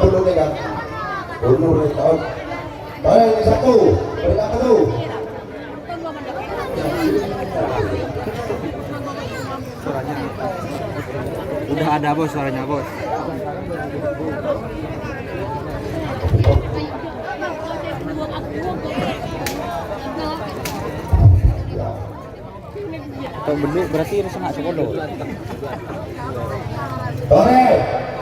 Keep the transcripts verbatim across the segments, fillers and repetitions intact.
Dulu nih, kan. Dulu nih, tahun. Baik, ini satu. Berikan satu. Suaranya. Udah ada, Bos, suaranya, Bos. Kok benduk berarti ini sangat sepuluh. Ore,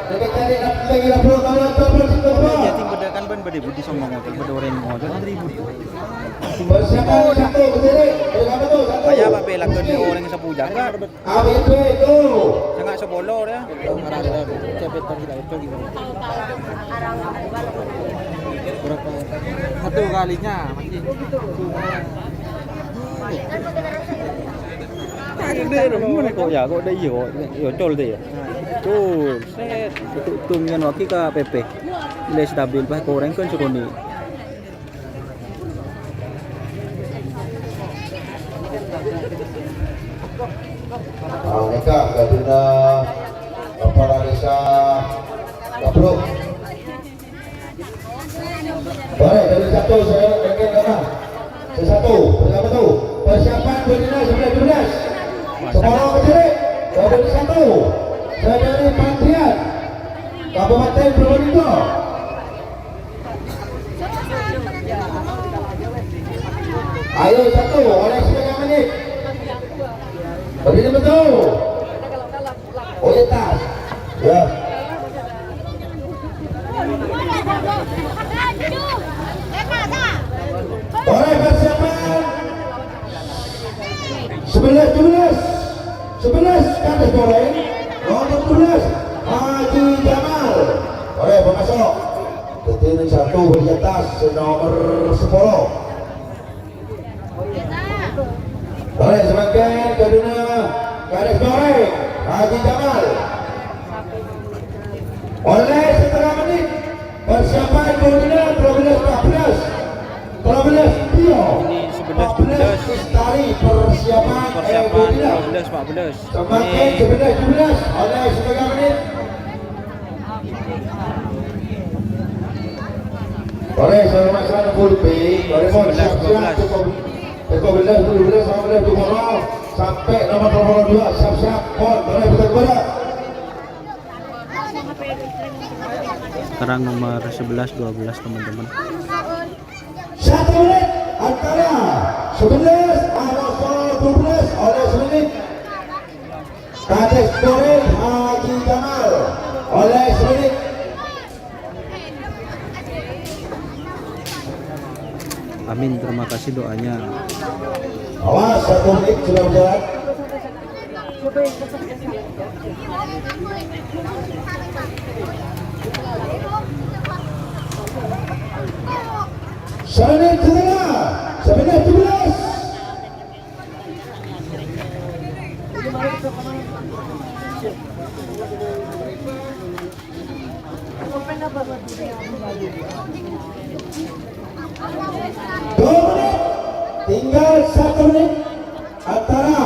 dekat tadi nak lagi nak belum tahu apa apa. Jadi beda kan ben beda budi sombong, beda orang mau. Persiapan satu berdiri. Bagaimana tuh? Satu. Kayak apa, Pe, lakukan orang sapu jaga. A B B itu. Sangat sepuluh ya. Berapa? Satu kalinya masih. Ini mana kok ya, kok ada iya kok. Yo, col deh ya. Col, set. Itu tungan wakil ke P P. Nilai stabil, pas koreng kan sekoni. Ah, neka, gaduna Kepala Desa Gabruk. Boleh, dari satu, saya dengar nama. Satu, berapa tuh? Persiapan dua belas, sebelas, dua belas. Sepuluh kecil, dua belas satu. Saudari Pantrian, Kabupaten Probolinggo. Ayo, satu, oleh setengah menit. Beri betul. Oh, iya, tas. Ya. Oleh persiapan. Sebelas, dua belas. Sebelas, Kades Goreng. Nomor dua belas, Haji Jamal. Oleh pemasok. Jadi ini satu di atas, nomor sepuluh. Oleh semakin kedua, Kades Goreng, Haji Jamal. Oleh setengah menit, persiapan dua belas, dua belas, empat belas. Dua belas Tio. Ini sebelas, empat belas dua belas. Lestari, persiapan, eh, persiapan dua belas. Dua belas, empat belas. Semakin ini sebelas, dua belas. Oleh setengah menit. Oleh, saya masukkan full pay. Oleh, mau sebelas, siap-siap, dua belas. Cukup, cukup belas, dua belas, sama belas, dua puluh. Sampai nomor dua puluh dua, siap-siap. Pon, boleh putar kembali. Sekarang nomor sebelas, dua belas, teman-teman. Satu menit antara sebelas atau dua belas oleh semenit. Kades Goreng Haji Jamal oleh semenit. Amin, terima kasih doanya. Awas, satu menit sudah berjalan. Semenit kedua, sebelas tujuh belas. Dua menit, tinggal satu menit. Antara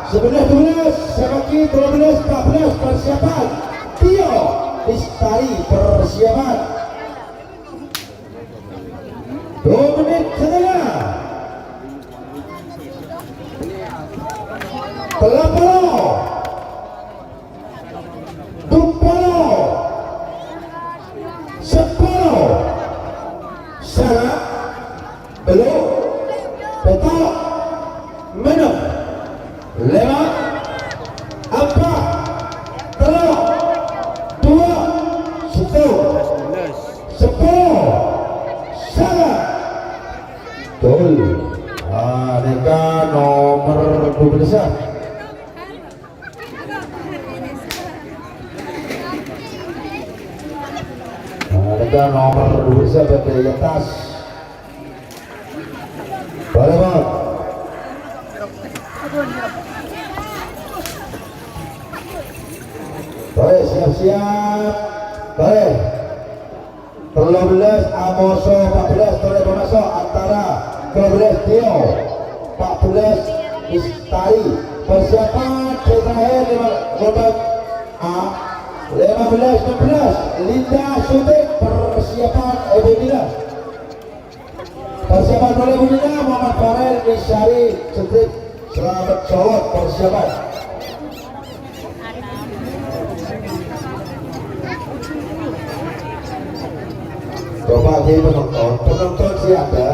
sebelas dua belas, Semaki dua belas empat belas, persiapan. Tio, Lestari, persiapan. Dua menit setengah. Tello puluh. Dua puluh. Sepuluh. Sanga'. Tello'. Pètto'. Mennang. Lèma'. Empa'. Tello'. Duwâ'. Sèttong. Sepuluh. Sanga'. Gol. Ah, nèka nomer dua belas. Nah, nèka nomer dua belas berarti di atas. Boleh, Bang. Boleh, siap-siap. Boleh. Tello belas, Amoso empat belas, tolè pamaso' antara tello belas Tio, empat belas Mistari. Persiapan sè terakhir lima, lomba A, lima belas enam belas, Linda Sutik. Persiapan mulai bunyinya, Muhammad Farel, Misyari, Cedrik, Selamat Sholot, persiapan. Coba di penonton, penonton siapa?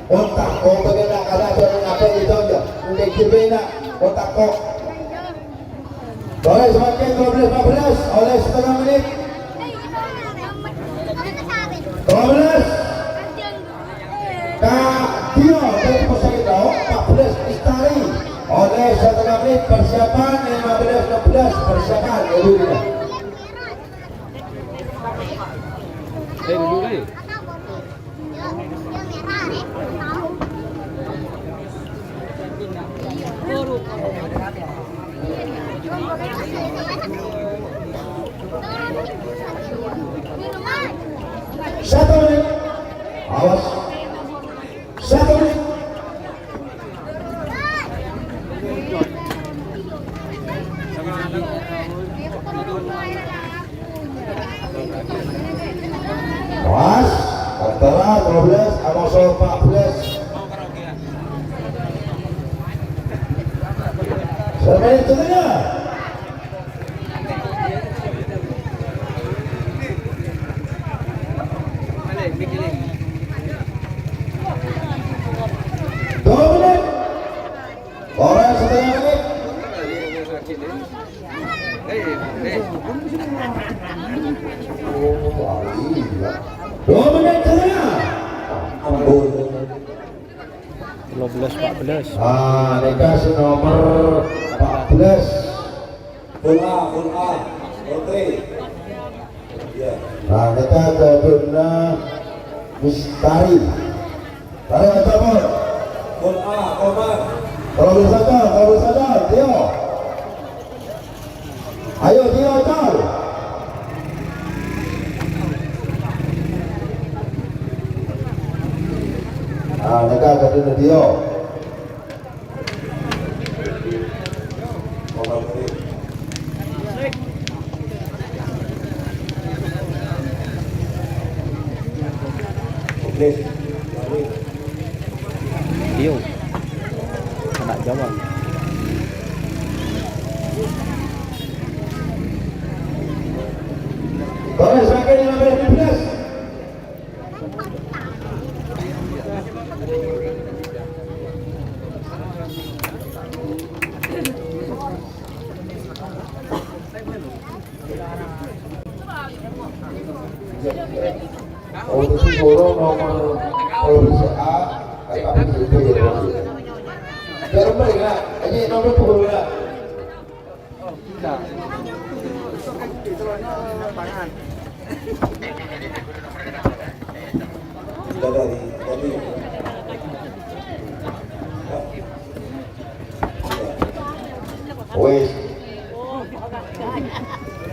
Otak, oh, pengen nak ada, ada yang apa gitu aja. Mungkin kiri nak, otak kok. Oleh semakin dua belas empat belas, oleh setengah menit. Dua belas. Kak Tio dari Pesakit Laut, empat belas Istari. Oleh setengah menit persiapan, lima belas enam belas persiapan. Ibu Dina. Eh, duduk, eh. Satu menit. Awas. Satu menit. Awas, antara dua belas sama empat belas. Siapa yang tengah? Dua menit. Orang setengah menit. Oh, iya. Dua menit setengah. Ampun. Dua belas empat belas. Ah, nèka sè nomer empat belas. Full A, full A. Full three. Iya. Nah, nèka kagunna Mistari. Tarik aja, Bos. Full A, Komar. Kalau bisa, Col, kalau bisa, Col. Tio. Ayo, Tio, Col. Ah, nèka kagunna Tio. Iyo. Anak Jawa. Terus lagi lima belas, lima belas. Oh, itu suruh nomor, kalau bisa A, tapi itu ya. Biar mereka, ini nomor sepuluh ya. Wes.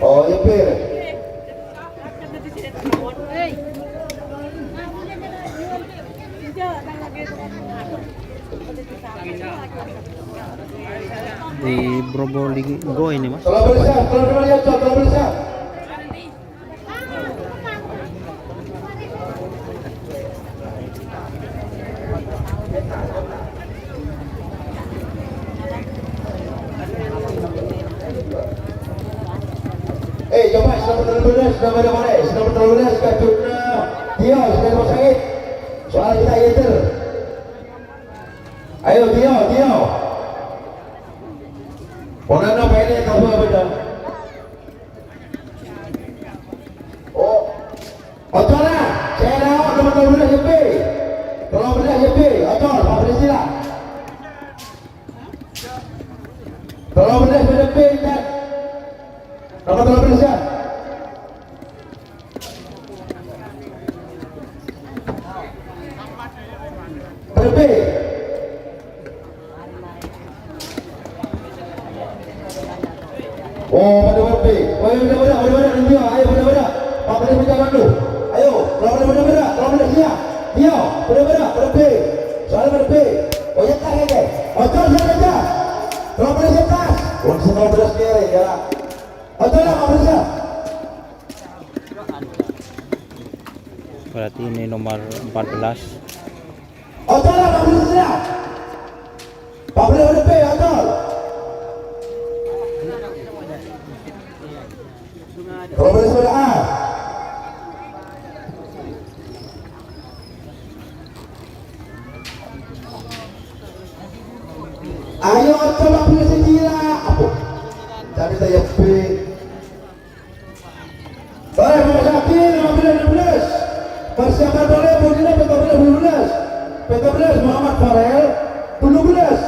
Oh, iya, Pir. Di Probolinggo ini, Mas. Telah bersiap, telah bersiap, telah bersiap. Eh, coba, selamat terlebih, selamat terlebih, selamat terlebih, Kak Juna. Tio, sudah rumah sakit. Soal kita itu. Ayo, Tio, Tio. Ponana pene tahu apa dah? Oh. Ojo la, saya tahu nomor dua belas Y P. Nomor dua belas Y P, ojo, Pak Presiden. Nomor dua belas Y P, Cak. Nomor dua belas ya. Berhenti. Oh, pada berhenti. Oh, ayo, pada, pada, pada, nanti, ayo, pada, pada. Pak Pada minta bantu. Ayo, kalau pada, pada, pada, kalau pada siap. Dia, pada, pada, berhenti. Soalnya berhenti. Oh, ya, tak, ya, ya. Ojo, siap, ya. Kalau pada siap, tas. Langsung kalau pada sekali, ya. Ojo, ya, kalau pada siap. Berarti ini nomor empat belas. Ojo la, Pak Presiden. Pak Presiden, ojo. Terus, Pak Presiden, ah. Ayo, coba polisi gila. Apa? Cari saya B. Baik, Pak Syakir, lima belas enam belas. Persiapan boleh, budina, P K B dua belas. P K B dua belas, Muhammad Farel, dua belas.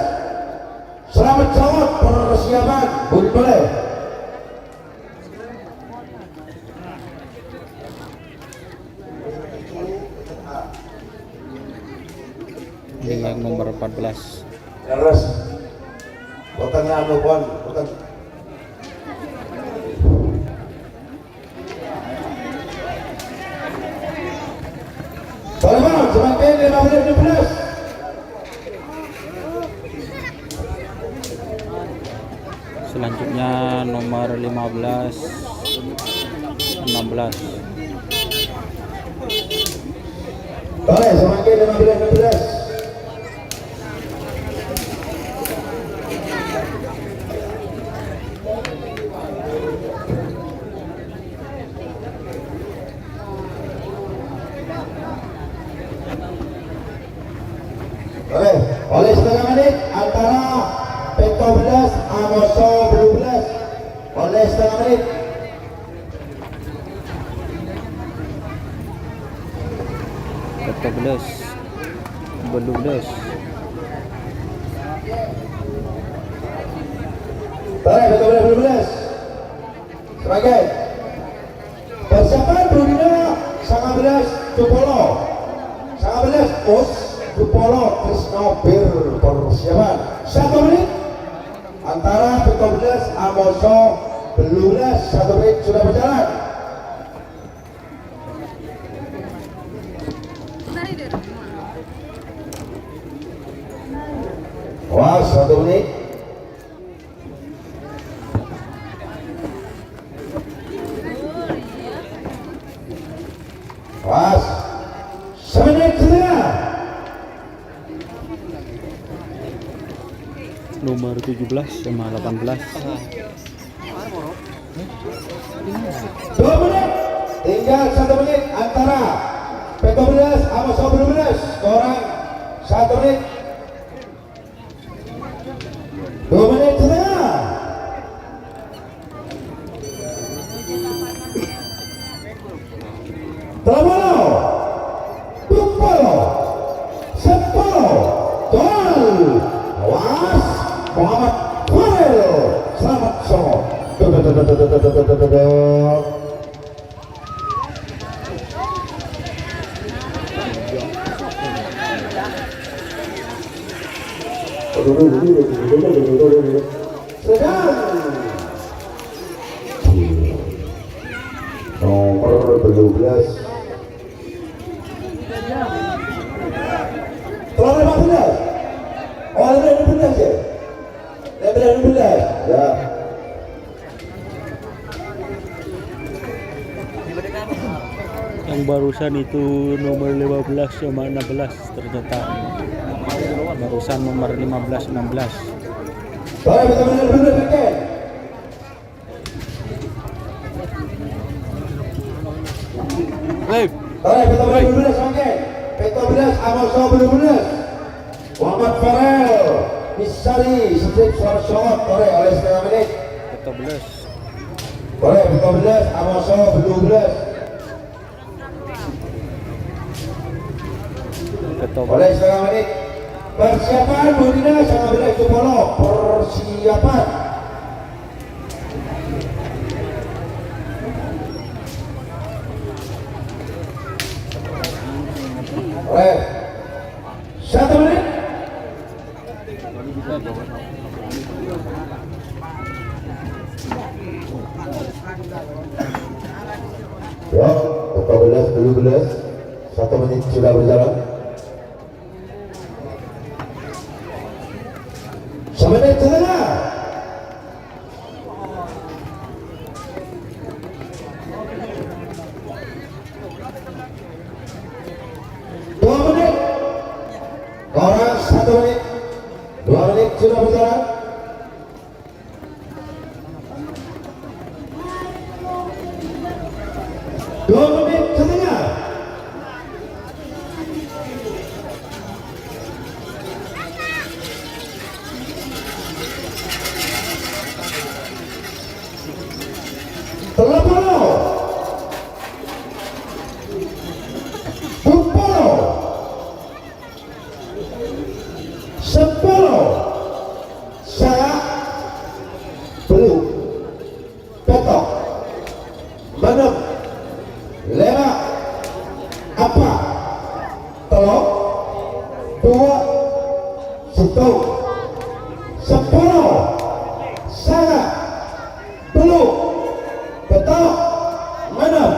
Selamat sahur, persiapan, budina boleh. Ini yang nomor empat belas. Terus, boten nganu pon, boten. Solomon, semakin lima belas enam belas. Selanjutnya nomor lima belas, enam belas. Boleh, semakin lima belas enam belas. Oleh, oleh setengah menit antara P K B dua belas amoso dua belas. Oleh setengah menit. P K B dua belas, dua belas. Oleh P K B dua belas, dua belas. Sebagai persiapan, budina sangabelas dua puluh. Sangabelas us dua puluh, Krisno Bir persiapan. Satu menit antara P K B dua belas amoso dua belas, satu menit sudah berjalan. Wah, satu menit. Pas. Semenit setengah. Nomor tujuh belas sama delapan belas. Dua menit. Tinggal satu menit antara P K B dua belas sama dua belas. Kurang satu menit. Dua menit setengah. Tello puluh. Dua puluh. Sepuluh. Gol. Awas. Muhammad Farel. Selamat sahur. Sedang. Nomor dua belas. Nomor lima belas. Oh, nomor lima belas ya? Nomor lima belas. Ya. Yang barusan itu nomor lima belas sama enam belas ternyata. Barusan nomor lima belas, enam belas. Baik, kita benar-benar bikin. Baik, kita benar-benar sampai. P K B dua belas, amoso dua belas. Muhammad Farel, Misari, Sejid Suara Somot, oleh, oleh setengah menit. P K B dua belas. Oleh, P K B dua belas, amoso dua belas. P K B dua belas. Oleh setengah menit. Persiapan, budina, setengah belas, sepuluh. Persiapan. Oleh. Satu menit. Ya, empat belas, dua belas. Satu menit sudah berjalan. Semenit setengah. Dua menit. Sudah berjalan. Dua menit setengah. Tello polo. Tello polo. Sapolo. Sanga'. Tello. Pètto'. Ennem. Lèma'. Empa'. Tello'. Duwâ'. Sèttong. Sapolo. Sanga'. Tello'. Pètto'. Ennem.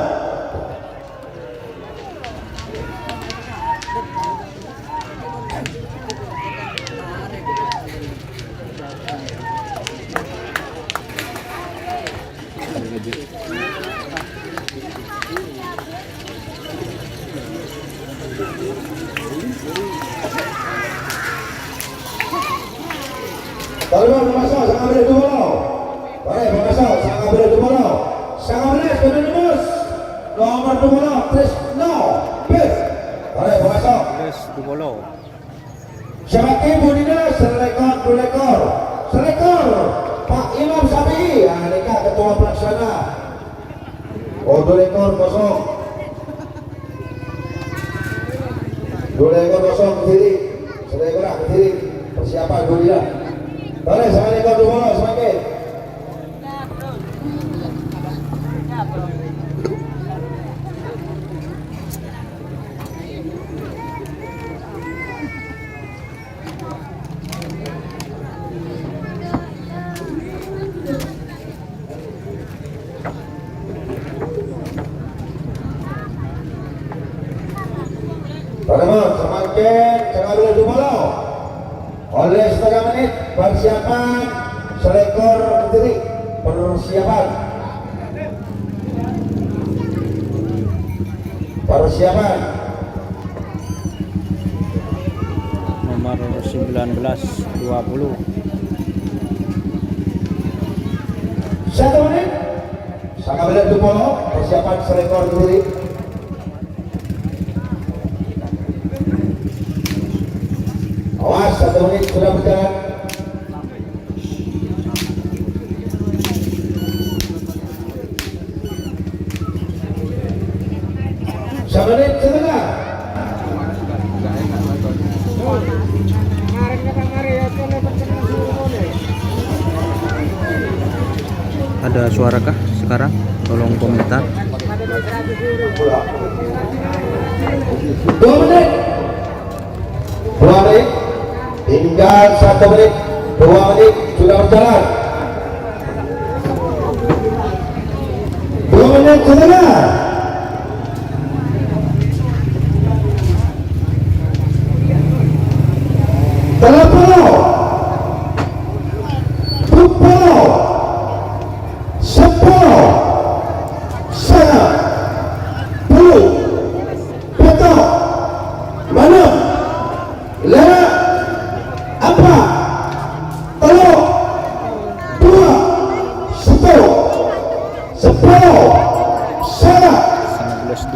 Tolong, pamaso, sanga' bârâ' duwâ' polo. Torè, pamaso, sanga' bârâ' duwâ' polo. Sanga' bellâs, bâdâ nembus. Nomor duwâ' polo, Trisno. Pir. Torè, pamaso. Bellâs duwâ' polo. Sèma'è budina, salèkor, dulèkor. Salèkor, Pak Imam Syafi'i. Ah, nèka ketua pelaksana. Oh, dulèkor kosong. Dulèkor kosong ke kiri. Salèkor ke kiri. Persiapan dulu ya. Boleh, salèkor dulu, semakin. Parabot, samangkèn, sanga' bellâs duwâ' polo. Ollè satengnga mennit, persiapan, salèkor kediri, persiapan. Persiapan. Nomor sembilan belas, dua puluh. Sanga' bellâs duwâ' polo, persiapan salèkor kediri. Awas, satu menit sudah berjalan. Samenit setengah. Ada suara kah sekarang? Tolong komentar. Dua menit. Dua menit. Tinggal satu menit. Dua menit sudah berjalan. Dua menit setengah. Tello polo. Tello polo. Sapolo. Sanga'. Tello'. Pètto'. Ennem. Lèma'. Empa'. Tello'. Duwâ'. Sèttong. Sapolo. Sanga'.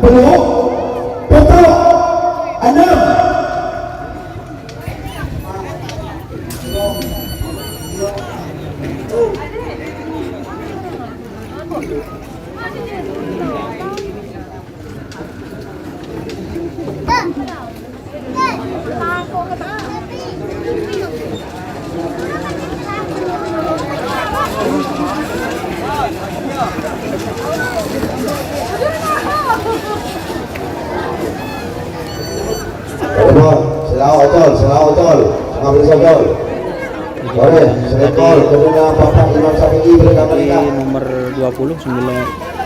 Tello'. Pètto'. Ennem. Selamat, selamat, selamat, selamat. Boleh, selamat. Nomor dua puluh sembilan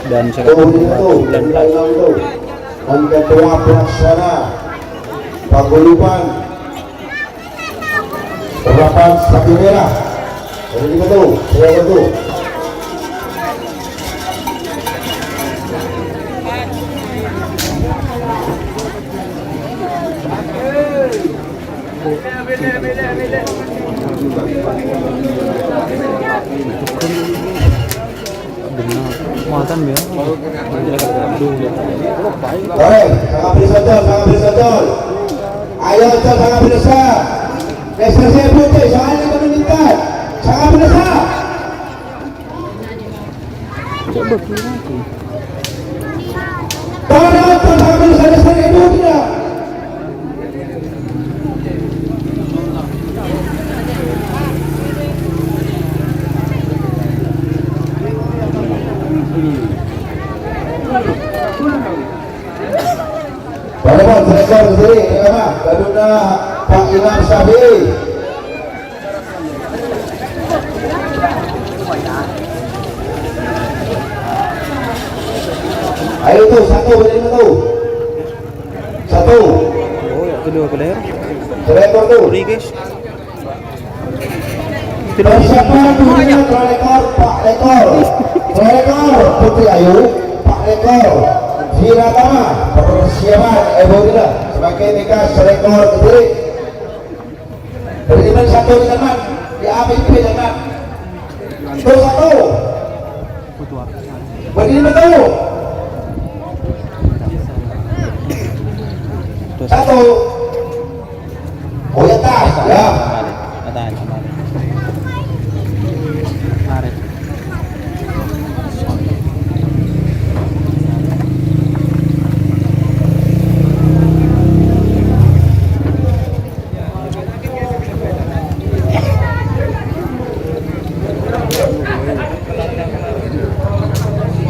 dan satu sembilan belas. Dan ketua pelaksana Paguyuban Terdapat sapi merah. Jadi betul, saya betul. Muatan ya. Oke, sangat beri socol, sangat beri socol. Ayo, col, sangat beri sa. Geser saya putih, soalnya kami minta. Sangat beri sa. Tolong, col, sangat beri sa, geser saya putih, ya. Telepon, telepon sendiri, ya, Pak. Gaduna Pak Imam Syafi'i. Ayo tuh, satu, beri satu. Satu. Oh, ya, kedua player. Telepon tuh. Sorry, guys. Persiapan dunia Prolekor, Pak Lekor. Prolekor, Putri Ayu, Pak Lekor. Viratama, persiapan, Ibu Rina. Sebagai nikah selekor kediri. Beriman satu di kanan, di A P P di kanan. Terus satu. Beriman satu. Satu. Oh, ya, tas, ya. Kembali. Tahan, kembali. Tarik.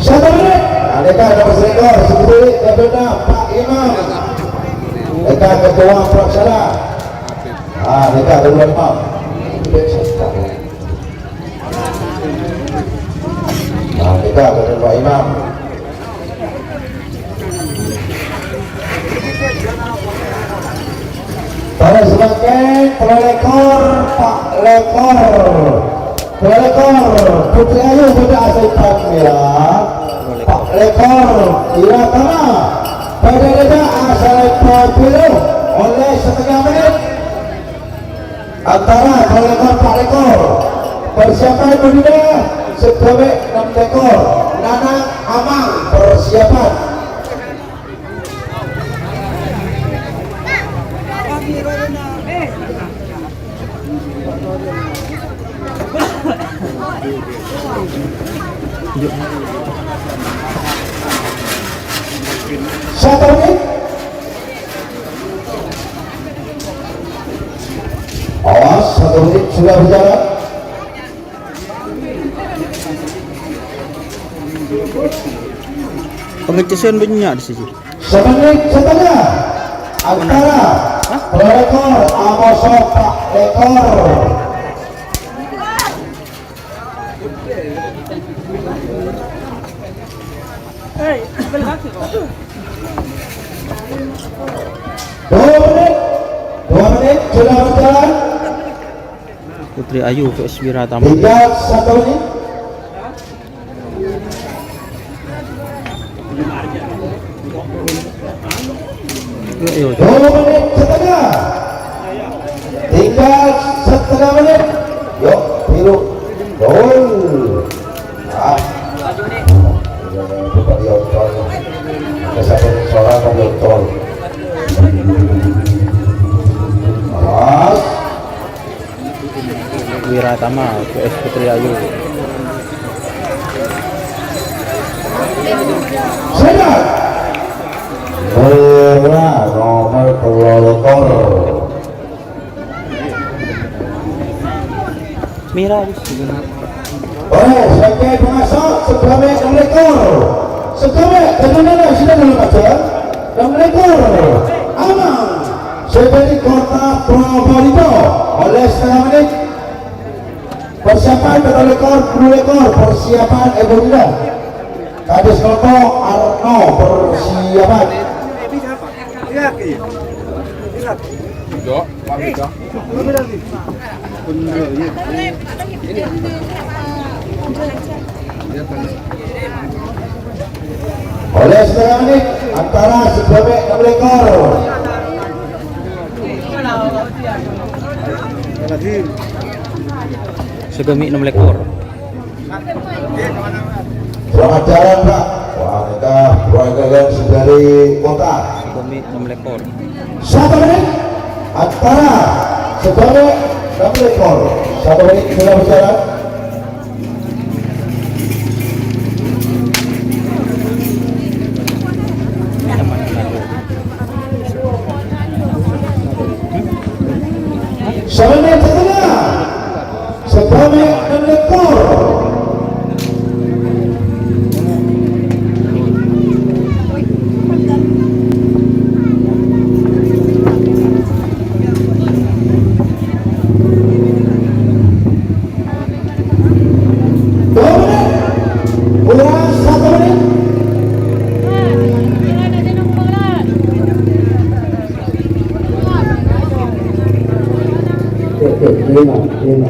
Satu menit. Nah, nèka nomor selekor, seperti Pak Imam. Nèka ketua pelaksana. Ah, nèka ketua Imam. Nah, nèka ketua Imam. Terros mangkèn, Prolekor, Pak Lekor. Prolekor, Putri Ayu, bâdâ asèpan mèra. Pak Lekor, Viratama. Bâdâ dhâddhi asèpan biru, ollè satengnga mennit. Antara Prolekor, Pak Lekor. Persiapan budina, sè ghâbây ennem lèkor. Nanang Amang, persiapan. Satu menit. Awas, satu menit sudah berjalan. Pangècèsân bânnya' di sini. Semenit setengah antara Prolekor Amoso Pak Lekor. Dua menit, dua menit sudah berjalan. Putri Ayu V S Wiratama. Tinggal satu menit. Ayo. Dua menit setengah. Tinggal setengah menit. Yuk, biru. Gol. Ah. Coba diontol. Ada satu suara kan diontol. Awas. Wiratama, V S Putri Ayu. Sudah. Bola nomor tello lèkor. Mira, wis. Oh, sampè' pangassa' sè ghâbây ennem lèkor. Sè ghâbây, tenang, tenang, sini dulu, Pak, ya. Ennem lèkor. Amang. Sè dhâri Kota Probolinggo. Ollè setengah menit. Persiapan pètto lèkor, tello lèkor. Persiapan Ibu Rina. Kadis Noto Arno, persiapan. Yo, Pak Rika. Ollè setengah menit antara sè ghâbây ennem lèkor. Sagami ennem lekor. Selamat jalan, Pak. Wah, kita perwakilan dari kota. Sagami ennem lekor. Satu menit. Antara sebanyak enam lekor. Satu menit sudah berjalan. Salamnya setengah. Sebanyak enam lekor. Dua menit. Kurang satu menit. Oke, oke, terima, terima.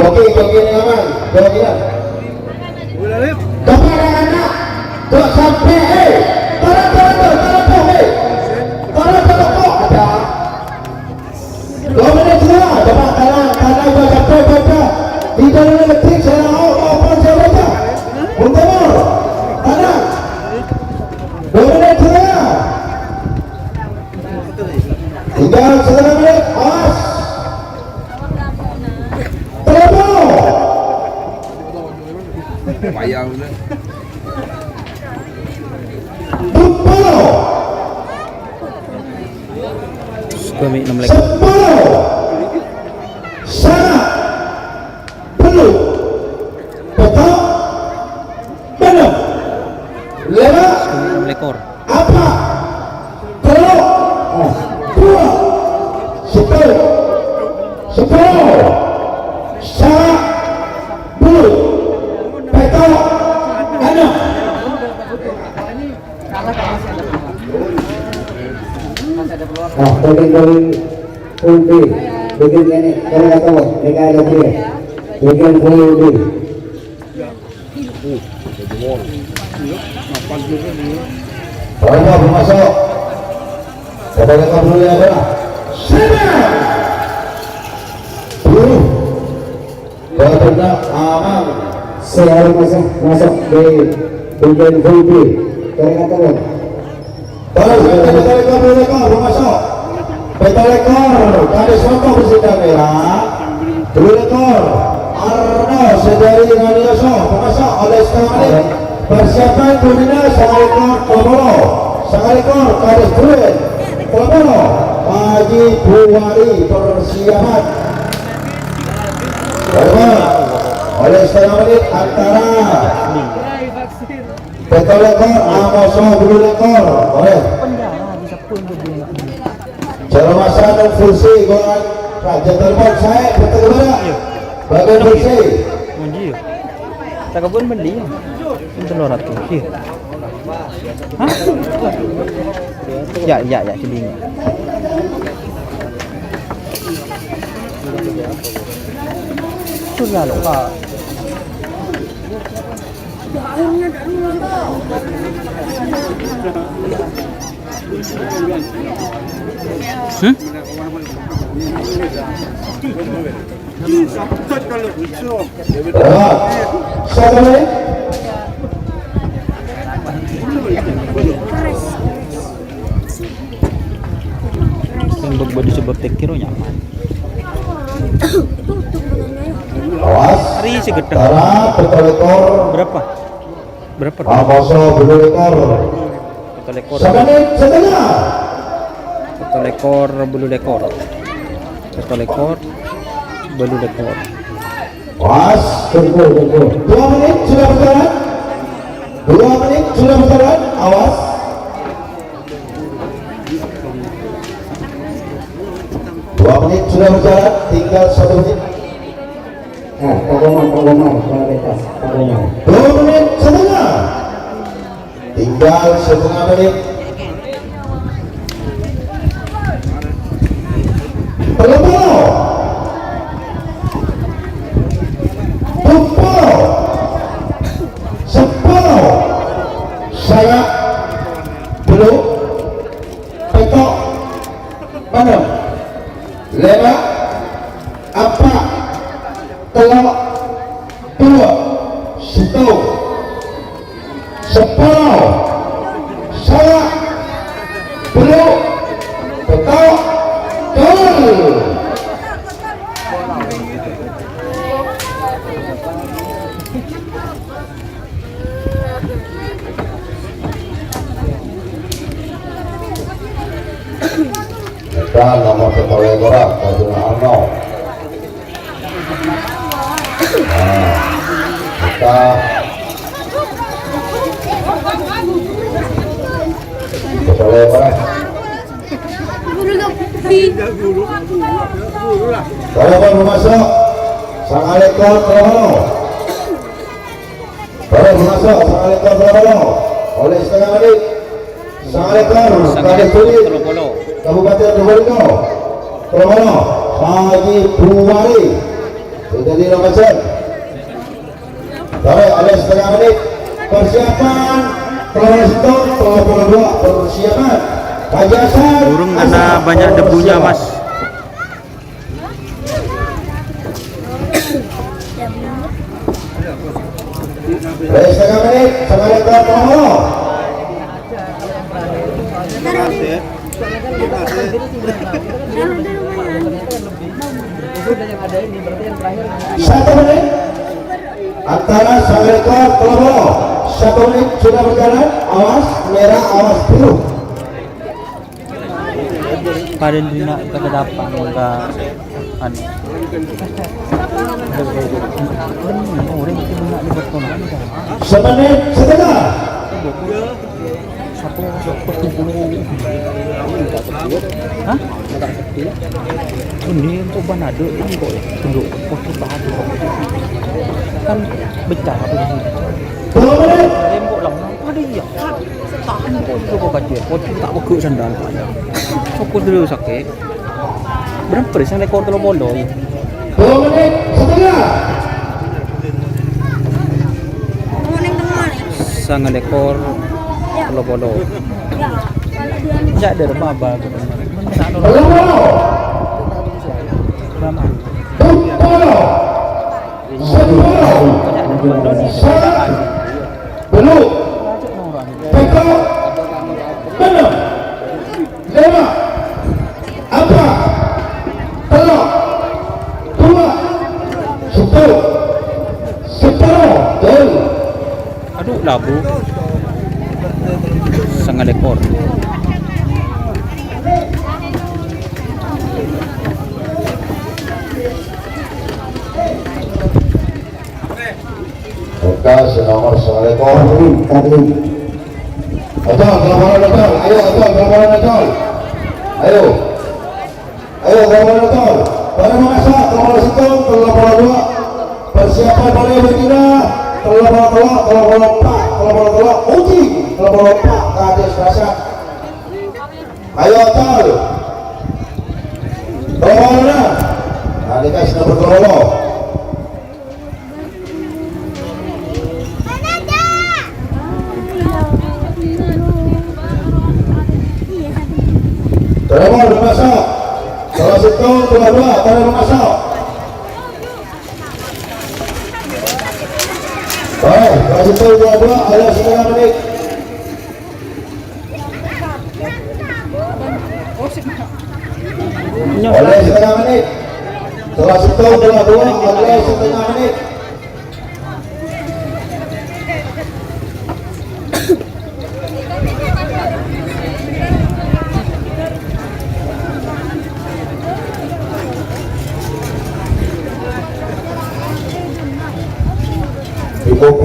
Oke, oke, ini aman. Oke, ya. Kepada anak, kok sampai, eh, tolong, tolong, tolong, tolong, tolong, eh. Tolong, tolong, tolong, ada. Dua menit sudah, coba tenang, tenang, baca, baca, baca. Tidak ada detik, saya mau, mau, mau, saya baca. Mundur. Tenang. Dua menit sudah. Tinggal setengah menit, awas. Telepon. Payah, udah. Tepuk. Sagami ennem lekor. Sepuluh. Sanga. Tello. Pètto'. Ennem. Lèma'. Sagami ennem lekor. Apa'. Tello'. Oh. Dua. Sepuluh. Sepuluh. Sanga. Tello. Pètto'. Ennem. Ah, pagghun-pagghun putih, bikin ini, kalau nggak tahu, mereka ada dia, bikin putih. Banyak masuk. Coba kita dulu ya, Pak. Siap. Tuh. Badanna aman. Sè arè masuk, masuk di bagian hobi. Keringat tangan. Terus, pètto' lèkor, pètto' lèkor, masuk. Pètto' lèkor, Kadis Soto bersih kamera. Tello lèkor, Arno Sedari Radioso, masuk oleh setengah menit. Persiapan kuliner sanga lèkor, tello polo. Sanga lèkor, Kadis Bruen. Tello polo, Haji Buwari, persiapan. Oleh setengah menit antara pètto' lèkor, Amoso, tello lèkor. Oleh. Cara masalah versi gua raja telepon saya, betul gimana? Bagian versi. Ngunci ya? Tak kebun beli ya? Itu lho, Ratu. Iya. Hah? Ya, ya, ya, sini. Sudah lupa. Hmm? Yang bak-, bak-, sebab tekir nyaman. Awas. Hari si gedang. Tara, pètto' lèkor. Berapa? Berapa? Amoso, tello lèkor. Pètto' lèkor. Samanit setengah. Pètto' lèkor, tello lèkor. Pètto' lèkor, tello lèkor. Pas, tunggu, tunggu. Dua menit sudah berjalan. Dua menit sudah berjalan. Awas. Dua menit sudah berjalan. Tinggal satu menit. Nah, Pak Komar, Pak Komar, Pak Komar. Dua menit setengah. Tinggal setengah menit. Tello polo. Tello polo. Sepolo. Sanga. Tello. Pètto'. Ennem. Lèma'. Dan nomor satu ekor, Kajuna Arno. Nah, kita satu ekor. Kalau mau masuk, sangat ekor, kalau mau. Baru masuk, Sangalekor Probolinggo. Oleh setengah menit. Sangalekor, Sangalekor Kadek Sulit. Probolinggo. Kabupaten Probolinggo. Probolinggo. Haji Buwari. Sudah dilakukan. Baru oleh setengah menit. Persiapan Probolinggo, Probolinggo dua, persiapan. Haji Hasan, Burung kena Hasan, banyak debunya, persiapan. Mas. Wes, setengah menit, setengah menit, Bang. Satu menit. Antara setengah menit, Bang. Satu menit sudah berjalan. Awas merah, awas biru. Paling dina ka depan ka anu. Orèng sè bânnya' di bâkto nèka. Semenit setengah. Sapa, sapa tujuh puluh? Hah? Ini untuk Banado ini kok, untuk posisi baru. Kan pecah apa ini? Dua menit. Tembok lah, apa dia? Tahan kok, coba kaji. Kok tak pegel sandal. Sapa dulu sakit? Berapa sih yang rekor telung puluh? Dua menit setengah. Sangat rekor telung puluh. Cak derma apa? Telung puluh. Telung puluh. Sepuluh. Sangat. Belum. Pètto'. Ennem. Lèma'. Empa'. Tello'. Duwâ'. Sèttong. Sapolo. Tèlo. Adu, labu. Sangat ekor. Oka, sè nomor sangalèkor, Kadin. Ajol, laporan Ajol. Ayo, Ajol, laporan Ajol. Ayo. Ayo, laporan Ajol. Para mangassa, nomor sèttong, tello puluh duwâ'. Persiapan para pembina, tello puluh tello', tello puluh empa', tello puluh tello'. Uji, tello puluh empa', Kadis Rasyad. Ayo, Ajol. Tello puluh ennem. Nah, dikasih nomor tello puluh. Terima kasih. Salah satu, kedua, terima kasih. Baik, salah satu, kedua, ada setengah menit. Oleh setengah menit. Salah satu, kedua, oleh setengah menit. Cukup.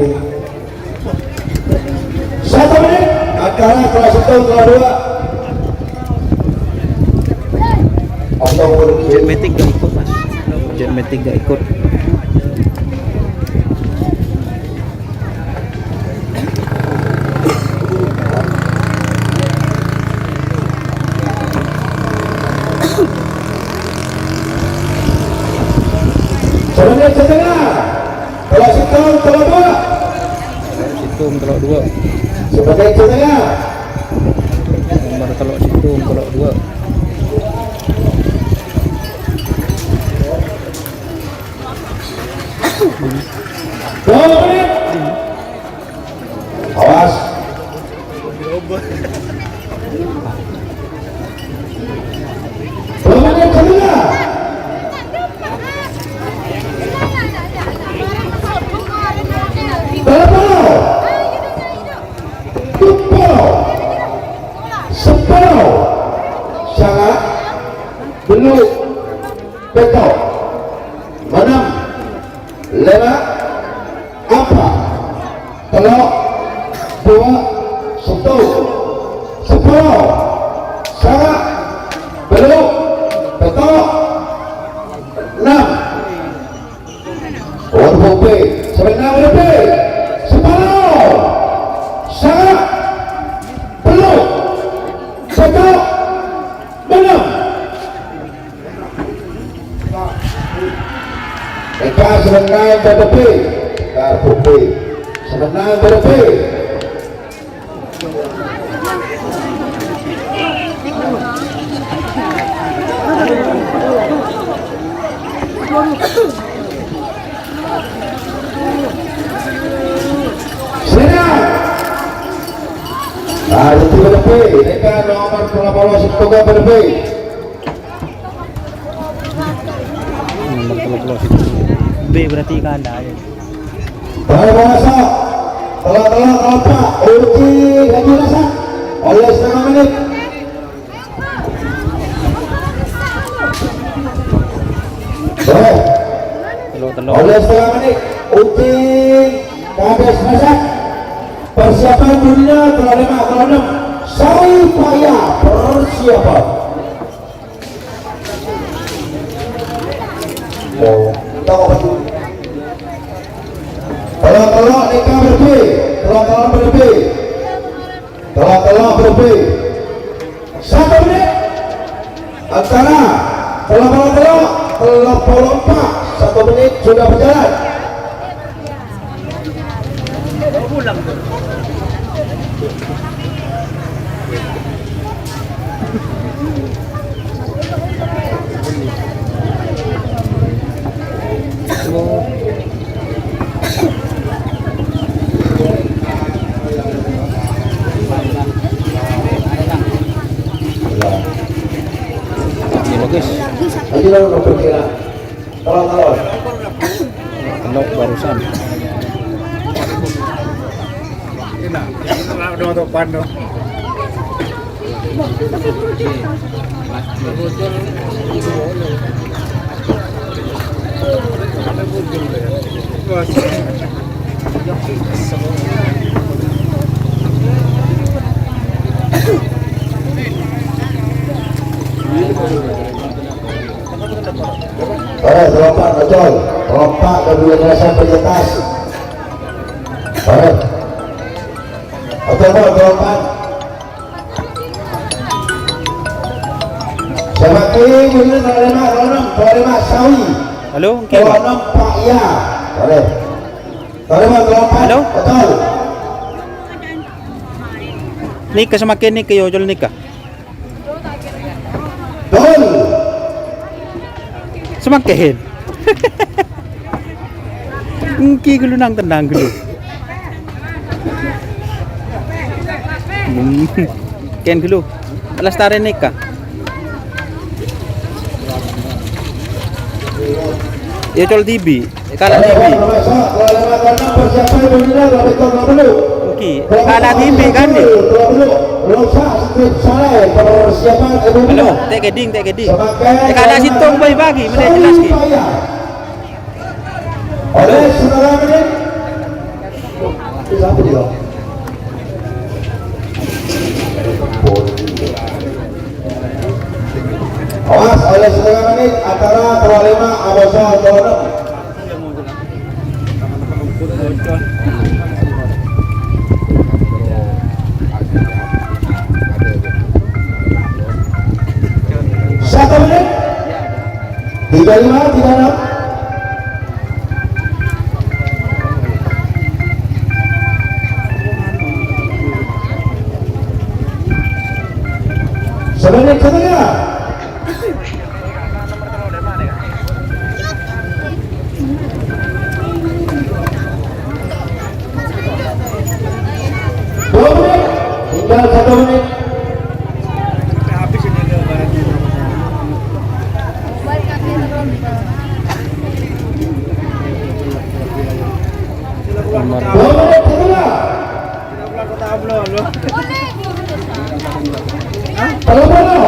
Satu menit, acara kelas satu, kelas dua. Oktober. Jet Matic gak ikut, Mas. Jet Matic gak ikut. Semenit setengah. Tello' sèttong, tello' duwâ'. Tello' sèttong, tello' duwâ'. Sebagai setengah. Nomor tello' sèttong, tello' duwâ'. Dua menit. Awas. Dua menit kedua. Berapa? Sepuluh. Sepuluh. Sangat. Tello', pètto', ennem, lèma', empa', tello', duwâ', sèttong, sapolo, sanga', tello', pètto', ennem. Orpo B, sabenna orpo B. Sapolo. Sanga'. Tello'. Sèttong. Ennem. Èka sabenna orpo B. Orpo B. Sabenna orpo B. Sèra. Ah, jadi berapa? Mereka nomor dua puluh satu ke berapa? Nomor tello puluh sèttong. B berarti kandhâ, ya. Para pemirsa, tengah-tengah apa? Uji lagi rasa. Oleh setengah menit. Boleh. Tello', tello'. Oleh setengah menit. Uji kades rasa. Persiapan dunia kalau lima, kalau enam. Sawi paya persiapan. Oh, tao apa tu? Tello'-tello' nèka berbi, tello'-tello' berbi, tello'-tello' berbi. Satu menit. Antara tello' polo tello', tello' polo empa', satu menit sudah berjalan. Ini bagus. Ayo, lo, lo, perkira. Tolong, tolong. Kena barusan. Enak. Enak dong, topan dong. Ore, tello' empa', betul. Tello' empa' kedua rasa prioritas. Ore. Betul, betul, tello' empa'. Sama ki, bener, tello' lèma', tello' ennem, tello' lèma' sawi. Halo, engki, Pak? Tello' ennem, Pak, iya. Ore. Tello' lèma', tello' empa'. Halo? Betul. Nèka samaken nèka, yo, col nèka. Dol. Samaken. Engki ghâllu nang tennang ghâllu. Hmm. Ken ghâllu. Lestarè nèka. Ya, col dibi'. Kala dibi'. Engki, kala dibi' kan, ya? Belum, ta' kèdhing, ta' kèdhing. Eh, kala sèttong bhâi bâgi, mending jelas, ki. Oleh saudara ini, awas, oleh setengah menit antara tello' lèma' abâ' tello' ennem. Satu menit. Tiga lima, tiga enam. Semenit setengah. Dua menit, tinggal satu menit. Nomor dua menit, satu. Halo, halo. Halo, halo.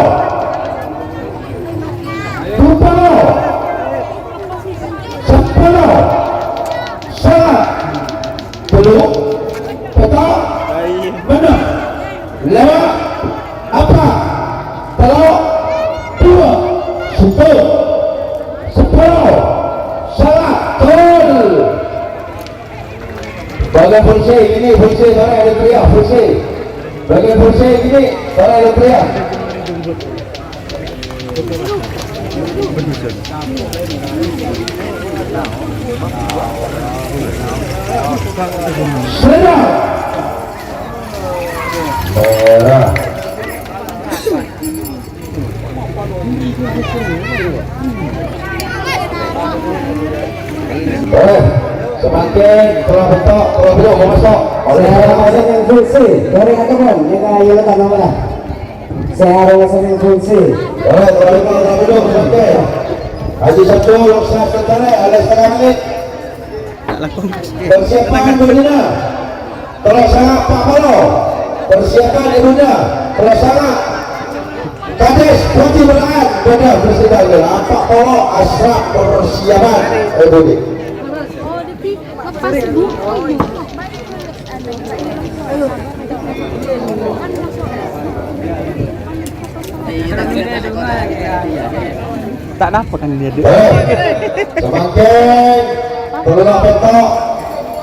Sepuluh, sepuluh, salah, gol. Bagian polisi, ini polisi, mana ada teriak, polisi. Bagian polisi, ini, mana ada teriak. Sudah. Merah. Oleh, samangkèn, tolong bentok, tolong bentok, mau masuk. Oleh, saya masuk yang full C, dari Akemon, kita ayo letak nomor lah. Saya ada masuk yang full C. Oleh, tolong bentok, tolong bentok, samangkèn. Haji Sabtu, Lok Sat, Tentara, oleh setengah menit. Persiapan Ibunda. Terus sangat Pak Polo. Persiapan Ibunda. Terus sangat. Kades Putih Beraan. Pada persiapan. Pak Polo Asrap persiapan. Eh, Budi. Ta' napa kan dia, Dek? Eh, samangkèn, tolong bentok,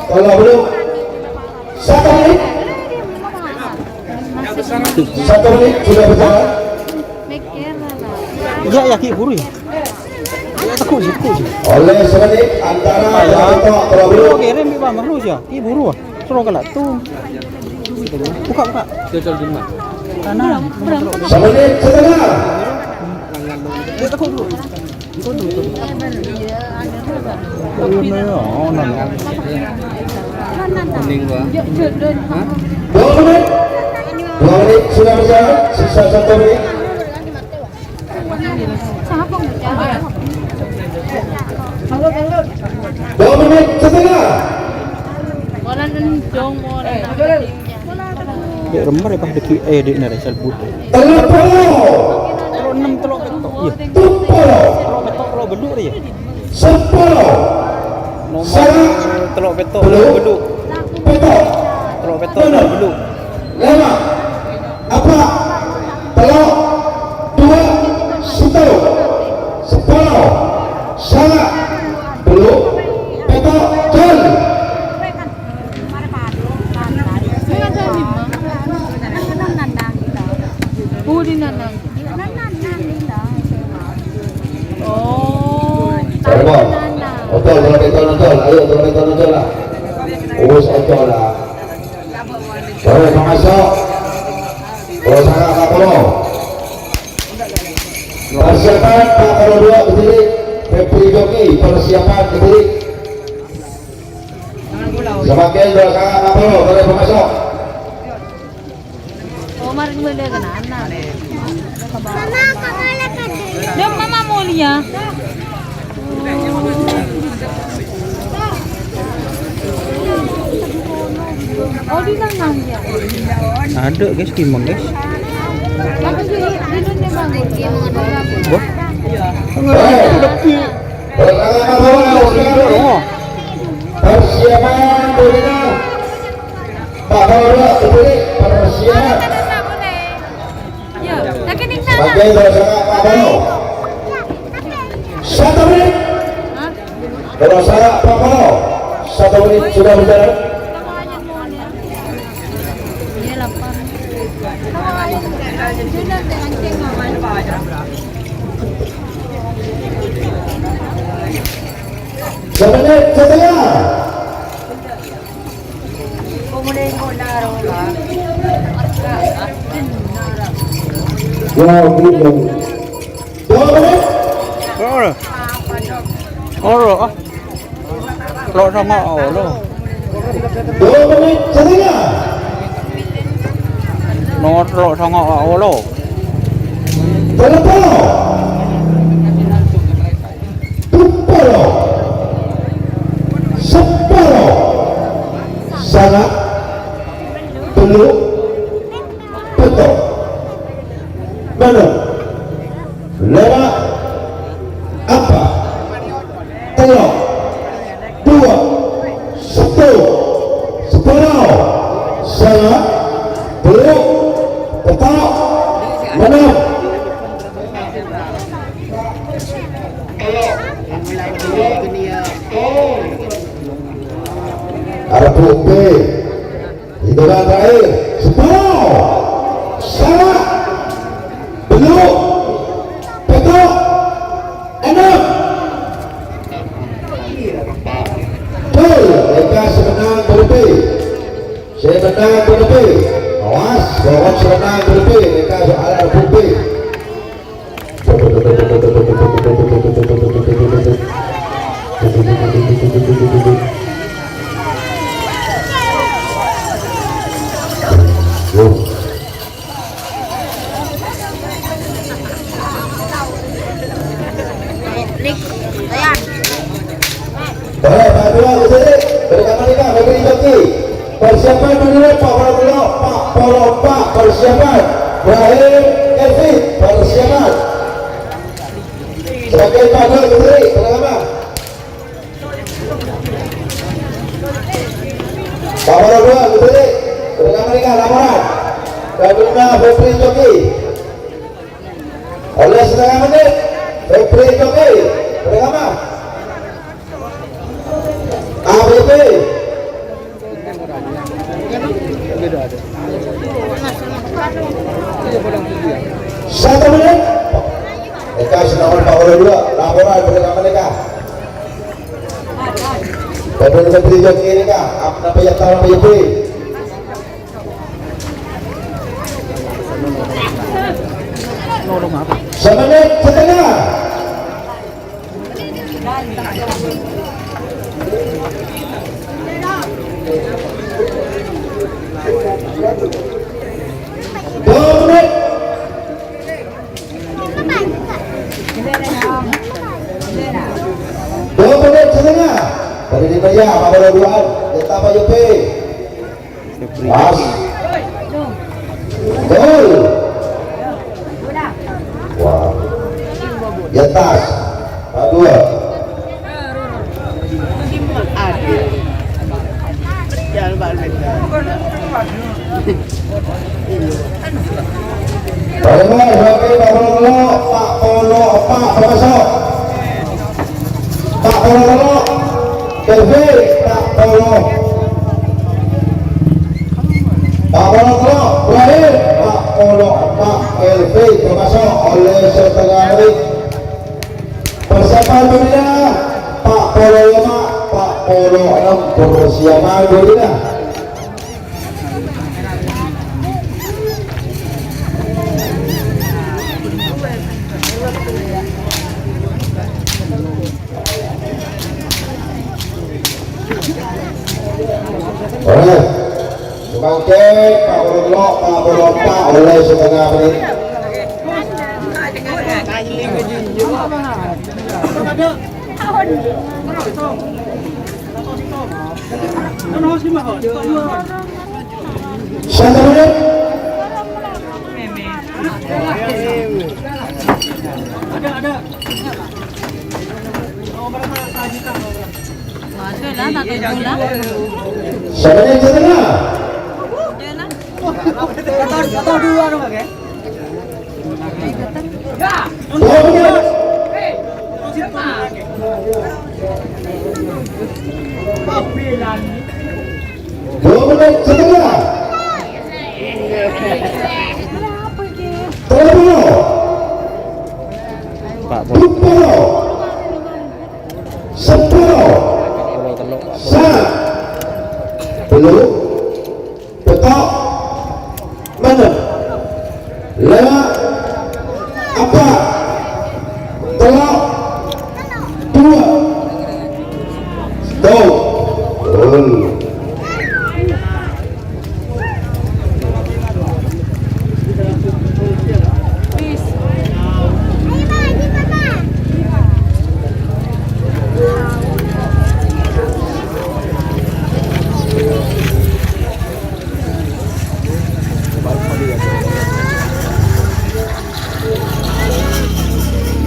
tolong belum. Satu menit. Satu menit sudah berjalan. Iyâ, iyâ, ghi' buru, yâ. Iyâ, teggu', sih, teggu', sih. Oleh semenit antara tolong bentok, tolong belum. Oke, rem, Pak Mahrus, yâ. Ghi' buru, ah. Terus kena tuh. Buka, buka. Cocol di mana? Kanan. Semenit setengah. Iyâ, teggu' dulu. Dua menit. Dua menit sudah berjalan. Sisa satu menit. Dua menit setengah. Molan endong, molan. Cè' remma rè pas dâgghi', eh, dâ' nèka rè salbut. Tello polo. Tello ennem, tello pètto'. Iyâ. Tello polo. Tello pètto', tello bâllu' rè, yâ. Sepolo. Nomor tello pètto', tello bâllu'. Pètto'. Tello pètto', tello bâllu'. Lèma'. Apa'. Tello'. Duwâ'. Sèttong. Sepolo. Sanga'. Bâllu'. Pètto'. Jhâl. Budi Nanang. Oh. Ayo, Bang. Nonton, kalau kita nonton. Ayo, kalau kita nonton lah. Urus aja lah. Baru masuk. Kalau saya nggak perlu. Persiapan, Pak, kalau dua berdiri. Febri Joki, persiapan berdiri. Semakin berusaha, Pak, kalau boleh masuk. Omar kembali ke anak. Mama, kemana tadi? Dia Mama mau lihat. Oh, di sana ya. Ada, guys, gimana, guys? Tapi di, di dunia bangun. Wah. Persiapan, Pak Bapak, persiapan. Sebagai berdasarkan Pak Bapak. Satu menit. Berdasarkan Pak Bapak. Satu menit sudah berjalan. Semenit setengah. Wow, gitu. Dua menit. Ora. Ora, ah. Lo songo, oh, lo. Dua menit setengah. Nomor lo songo, oh, lo. Telepon. Tuparo. Separo. Sanga'. Tello'. Pètto'. Mano. Lèma'. Apa'. Tello'. Duwâ'. Sèttong. Separo. Sanga'. Tello'. Pètto'. Mano. Arep bukti. Hitungan terakhir. Sepuluh. Sanga'. Bellu'. Pètto'. Ennem. Gol. Èka sè mennang Bobbi. Sè mennang Bobbi. Awas, pokok sè mennang Bobbi. Èka soal Bobbi. Boleh, Pak Dua, ke sini. Berikan mereka, beri joki. Persiapan dulu, Pak Polo, Pak Polo, Pak, persiapan. Ibrahim, Kevin, persiapan. Sebagai Pak Dua, ke sini. Pertama. Pak Polo Dua, ke sini. Berikan mereka laporan. Gabungan Febri Joki. Oleh setengah menit, Febri Joki. Pertama. A B B. Satu menit. Eka, sinaon Pak Polo Dua, laporan pada kapan eka? Pada menteri joki eka, apa, apa yang salah, Pak Yudi? Semenit setengah. Dua menit. Dua menit setengah. Tadi dibayar, apa ada duaan? Tetap aja, P. Pas. Gol. Wah. Di atas. Pak Dua. Pak Dua, Pak Polo, Pak Polo, Pak Polo. Pak Polo, Pak Polo. Pak Polo, Pak Polo. Pak Polo, Pak Polo. Oleh setengah menit. Persiapan dunia, Pak Polo lima, Pak Polo enam, persiapan dunia. Oleh. Semangkè, Pak Polo, Pak Polo, Pak, oleh setengah menit. Satu menit. Waduh lah, tak tunggu lah. Satu menit setengah. Udah lah. Atau, atau dua dong, Kak? Dua menit. Dua menit setengah. Tolong dulu. Pak Pol. Dua puluh. Sepuluh. Pak Pol telok, Pak Pol. Sa-, belum. Pètto'. Mendem. Lèma'. Empa'. Tello'. Dua. Stop. Gol.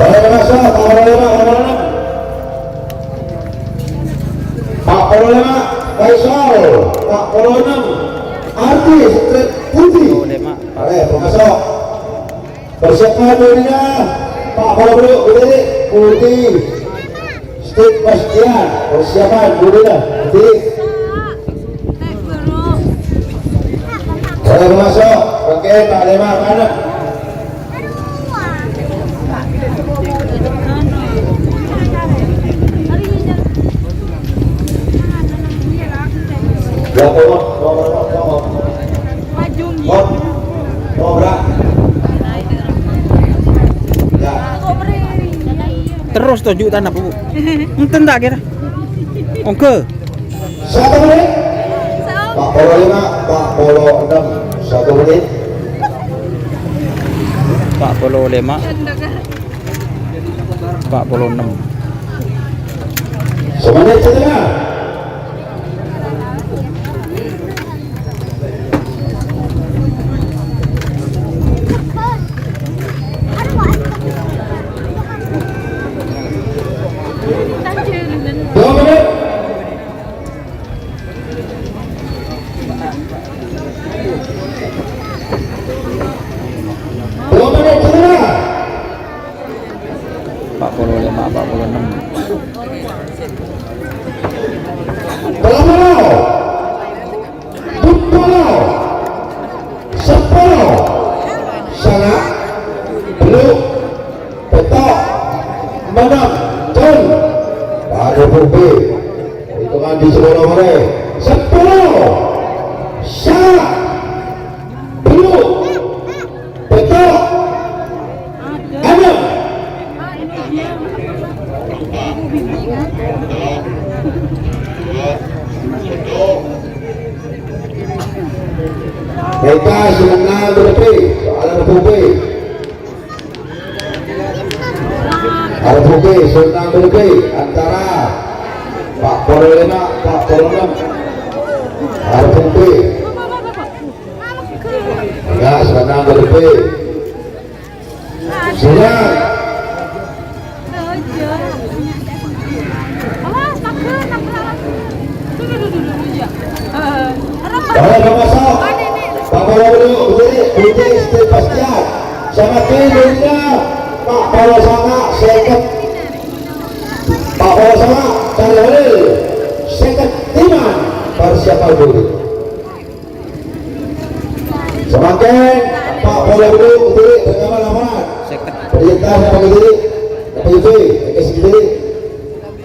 Balik ke masa, Pak Polo lima, nomor enam. Pak Polo lima, Faisal. Pak Polo enam, Artis Trip Putih. Polo lima, Pak. Eh, pemasok. Persiapan dirinya, Pak Polo Bulu, berdiri, Putih. Sebastian, persiapan, budina, Felix. Boleh masuk, oke, Pak Lema, mana? Ya, tolong, tolong, tolong, tolong. Tolong, tolong, Bra. Ya. Terros toju' tanah, Bu. Enten ta' kèra? Ongghâ. Satu menit. Empat puluh lima, empat puluh enam. Satu menit. Empat puluh lima. Empat puluh enam. Semenit setengah. Dua menit. Dua menit setengah. Empat puluh lima, empat puluh enam. Tolong, tolong. Duppolo, sapolo, sanga', tello', pètto', mennang, col. Padâ pubbi. Itongan di sapolo marè. Sapolo, sanga', tello', pètto', ennem. Mènta sè mennang bârâmpa, soal bârâmpa. Bârâmpa, sè mennang bârâmpa, antara empat puluh lima, empat puluh enam. Bârâmpa. Enggak, sè mennang bârâmpa. Siap. Ayo, Pak Masal. Pak Polo dulu, berdiri, berdiri, Sebastian. Sama tim, Linda. Pak Polo sama, seket. Pak Polo sama, Cari Halil. Seket, Timan. Persiapan dulu. Samangkèn, Pak Polo Bulu, kediri, rekaman laporan. Seket. Perintah sama kediri, P J, P J kediri.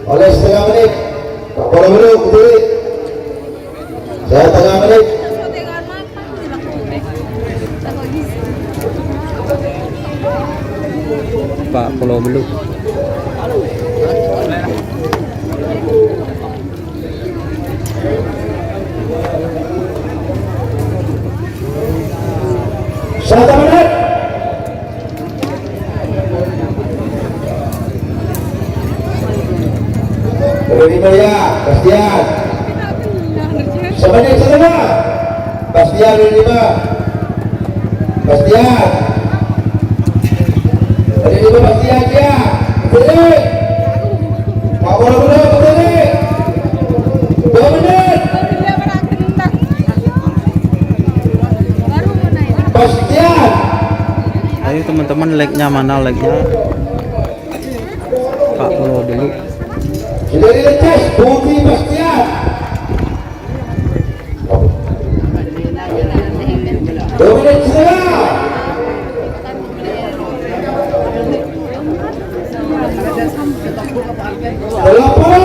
Oleh setengah menit, Pak Polo Bulu, kediri. Saya setengah menit. Pak Polo Bulu. Satu menit. Ready, Maria, Bastian. Semenit setengah. Bastian, ready, Pak. Bastian. Ready, Pak, Bastian, ya. Betul. Pak Polo Bulu, betul. Dua menit. Bastian. Ayo, teman-teman, like-nya mana, like-nya? Pak Polo dulu. Sudah dilepas, Budi Bastian. Dua menit setengah. Delapan.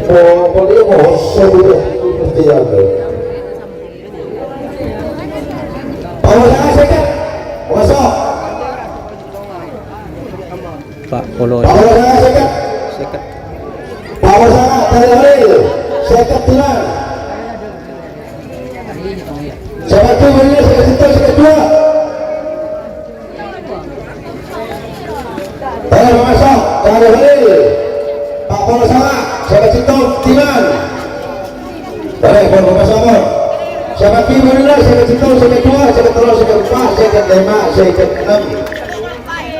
Oh, kok dia kosong udah. Mesti ada. Pawasa seket. Kosong. Pak Polo. Pawasa seket. Seket. Pawasa dari Halil. Seket Timan. Seket Timan, seket satu, seket dua. Tengah masuk, Cari Halil. Pak Polo Sanga, seket satu, Timan. Boleh, Polo Sanga. Seket Timan, seket satu, seket dua, seket telu, seket empat, seket lima, seket enam.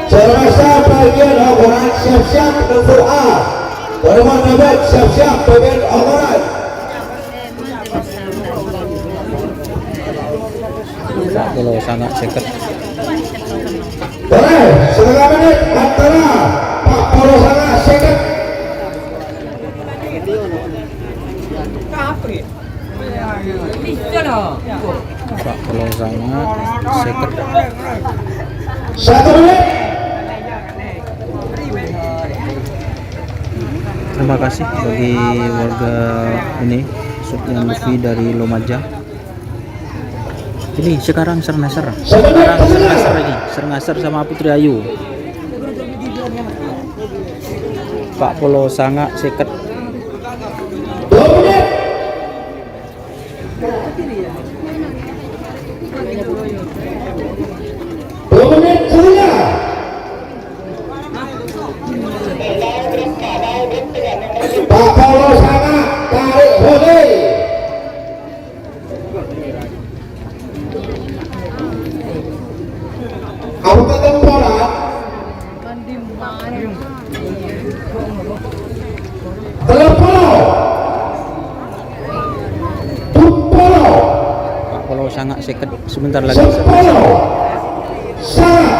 Saya rasa bagian okoran siap-siap nomor A. Nomor empat, siap-siap bagian okoran. Sanga' sèket. Boleh, setengah menit, antara empat puluh sanga' sèket. Empat puluh sanga' sèket. Satu menit. Terima kasih bagi warga ini, Sufyan Lutfi dari Lumajang. Ini sekarang Sernasar. Sekarang Sernasar ini. Sernasar sama Putri Ayu. Empat puluh sanga' sèket. Dua menit saja. Empat puluh sanga', tarik hode. Abdhina tempo, Rat. Tello puluh. Dua puluh. Empat puluh sanga' sèket, sebentar lagi. Sepuluh. Sanga'.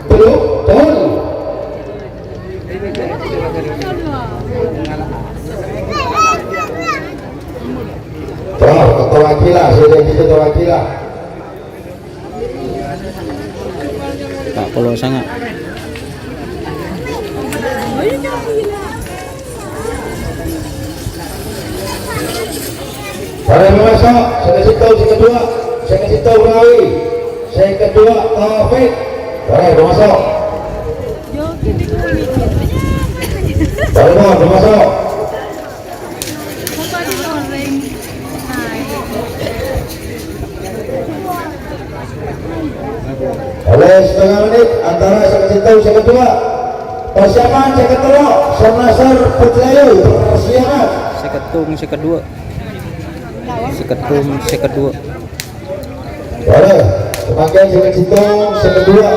Belum. Betul. Wah, ketua gila, sudah gitu ketua gila. Empat puluh sanga'. Boleh masuk, sanga' sèttong, sanga' duwâ', sanga' sèttong Rawi, sanga' duwâ' Taufik. Boleh masuk. Boleh masuk. Oleh setengah menit antara sanga' sèttong, sanga' duwâ'. Persiapan sanga' tello', Sernasar Putri Ayu, persiapan. Sanga' sèttong, sanga' duwâ'. Sanga' sèttong, sanga' duwâ'. Boleh, semakin sanga' sèttong, sanga' duwâ'.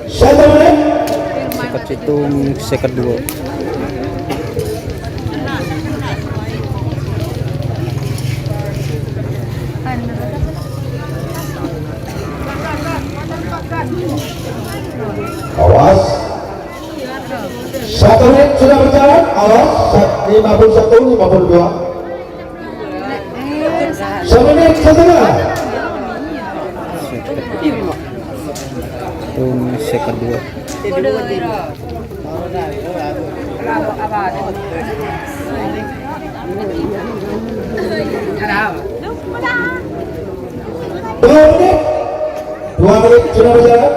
Satu menit. Sanga' sèttong, sanga' duwâ'. Awas. Satu menit sudah berjalan. Awas. Sa-, lima puluh satu, lima puluh dua. Semenit setengah. Sèket. Sèket duwâ'. Dua menit. Dua menit sudah berjalan.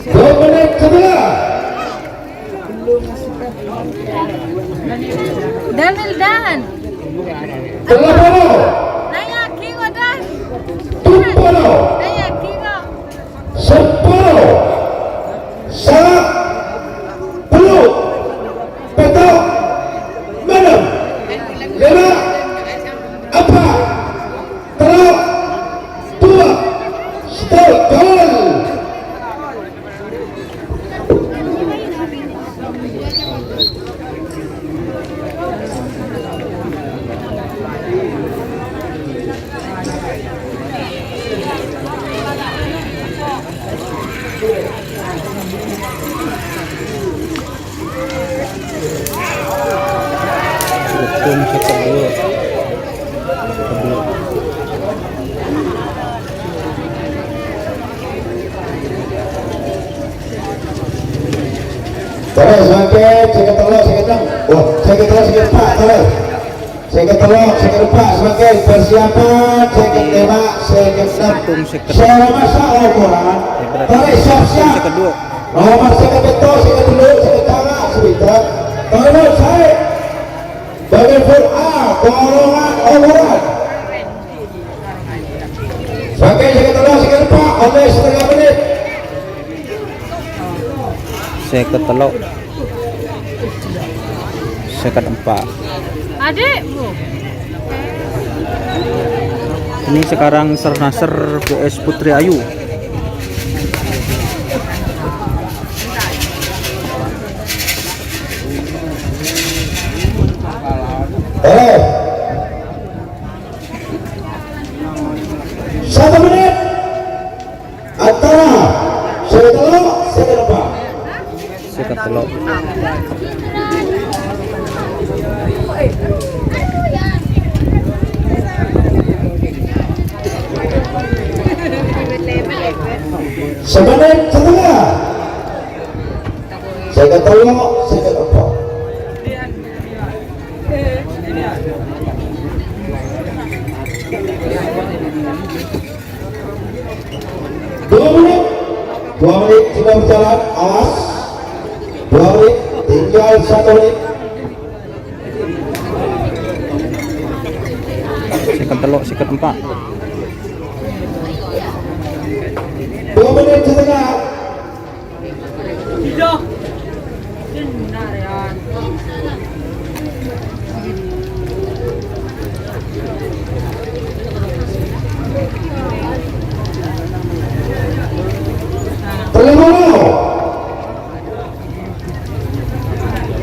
Dua menit setengah. Dan Wildan. Tello puluh. Naè'aghi, Wildan. Empat puluh. Naè'aghi, kok. Sepuluh. Sanga' tello'. Pètto'. Ennem. Lèma'. Empa'. Tello'. Duwâ'. Stop. Gol. Betul, sèket duwâ'. Terus, oke, sèket tello', sèket ennem. Wah, sèket tello', sèket empa', terus. Sèket tello', sèket empa', semakin persiapan, sèket lèma', sèket ennem. Sèket. Saya masa ukuran. Tarik siap-siap. Sèket duwâ'. Nomor sèket pètto', sèket tello', sèket lèma', sebentar. Terus, saya. Bagi Fur A, golongan ukuran. Semakin sèket tello', sèket empa', oleh setengah menit. Sèket tello'. Sèket empa'. Adik, Bu. Ini sekarang Sernasar V S Putri Ayu. Oke. Satu menit. Antara sèket tello', sèket empa'. Sèket tello'. Samenit setengah. Sèket tello', sèket empa'. Dua menit. Dua menit sudah berjalan. Awas. Dua menit. Tinggal satu menit. Sèket tello', sèket empa'. Dua menit setengah. Tello polo.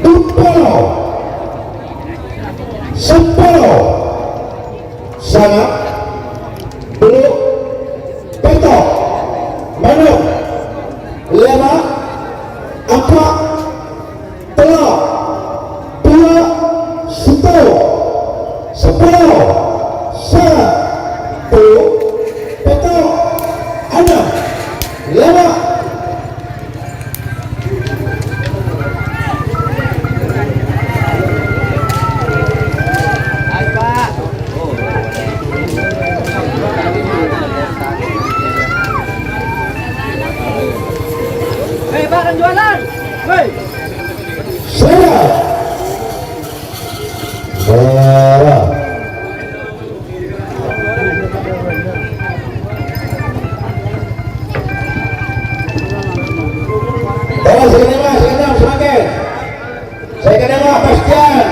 Empat polo. Sapolo. Sanga'. Tello'. Pètto'. Ennem. Lèma'. Empa'. Tello'. Dua. Sèttong. Sapolo. Sanga'. Tello'. Pètto'. Ennem. Lèma'. Hei, Pak, kan jualan. Hei. Saya. Saya. Tolong sèket lèma', sèket ennem, semakin. Sèket lèma', Bastian.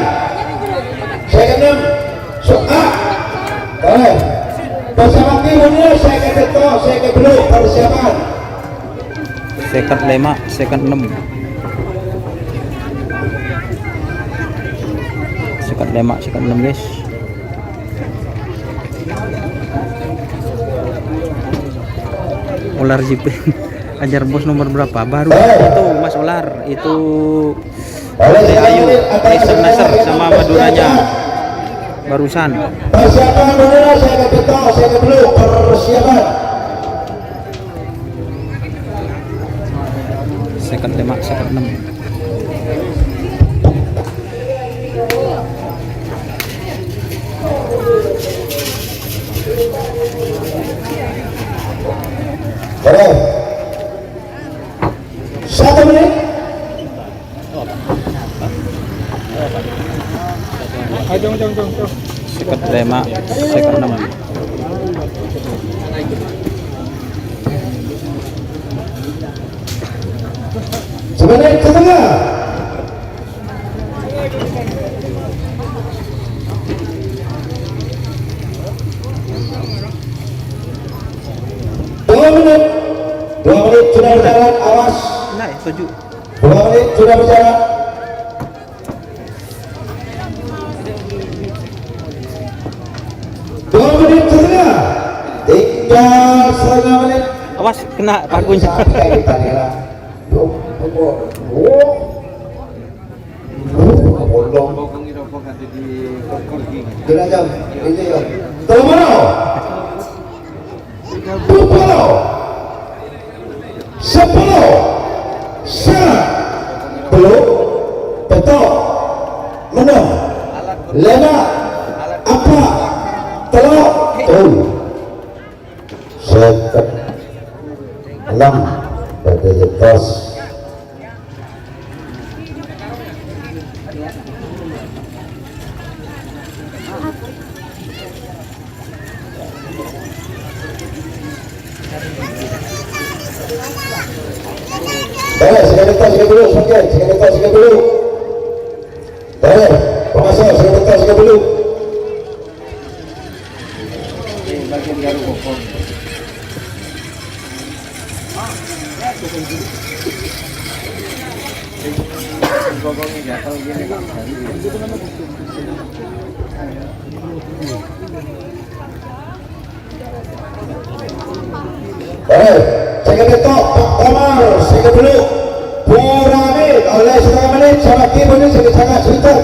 Sèket ennem, Soa. Tolong. Persiapan tim mundur, sèket pètto', sèket tello', persiapan. Sèket lèma', sèket ennem. Sèket lèma', sèket ennem, guys. Olar Jiping. Ajar bos nomor berapa? Baru itu, Mas Olar. Itu si Ayu, Aisyah Nasr sama Maduranya. Barusan. Persiapan bener, saya ke peta, saya ke belum. Persiapan. Sèket lèma', sèket ennem. Oke. Satu menit. Sèket lèma', sèket ennem. Semenit setengah. Dua menit. Dua menit sudah berjalan, awas. Nah, tujuh. Dua menit sudah berjalan. Dua menit setengah. Tinggal setengah menit. Awas, kena pakunya. Sampai kita rela. Duh, duh, duh. Duh, bolong. Kena jam. Ini jam. Tolong mana? Dupolo. Sapolo. Sanga'. Tello'. Pètto'. Ennem. Lèma'. Empa'. Tello'. Tello'. Sèket ennem. Pada jelas. Boleh, sèket tas, sèket dulu, sèket, sèket tas, sèket dulu. Boleh, Pak Masal, sèket tas, sèket dulu. Baik, sè kapètto, Pak Komar, sè kaḍuwâ', Bu Rami, ollè setengah menit, samarè bânnè sè kaḍuwâ' sè bhiddhâk,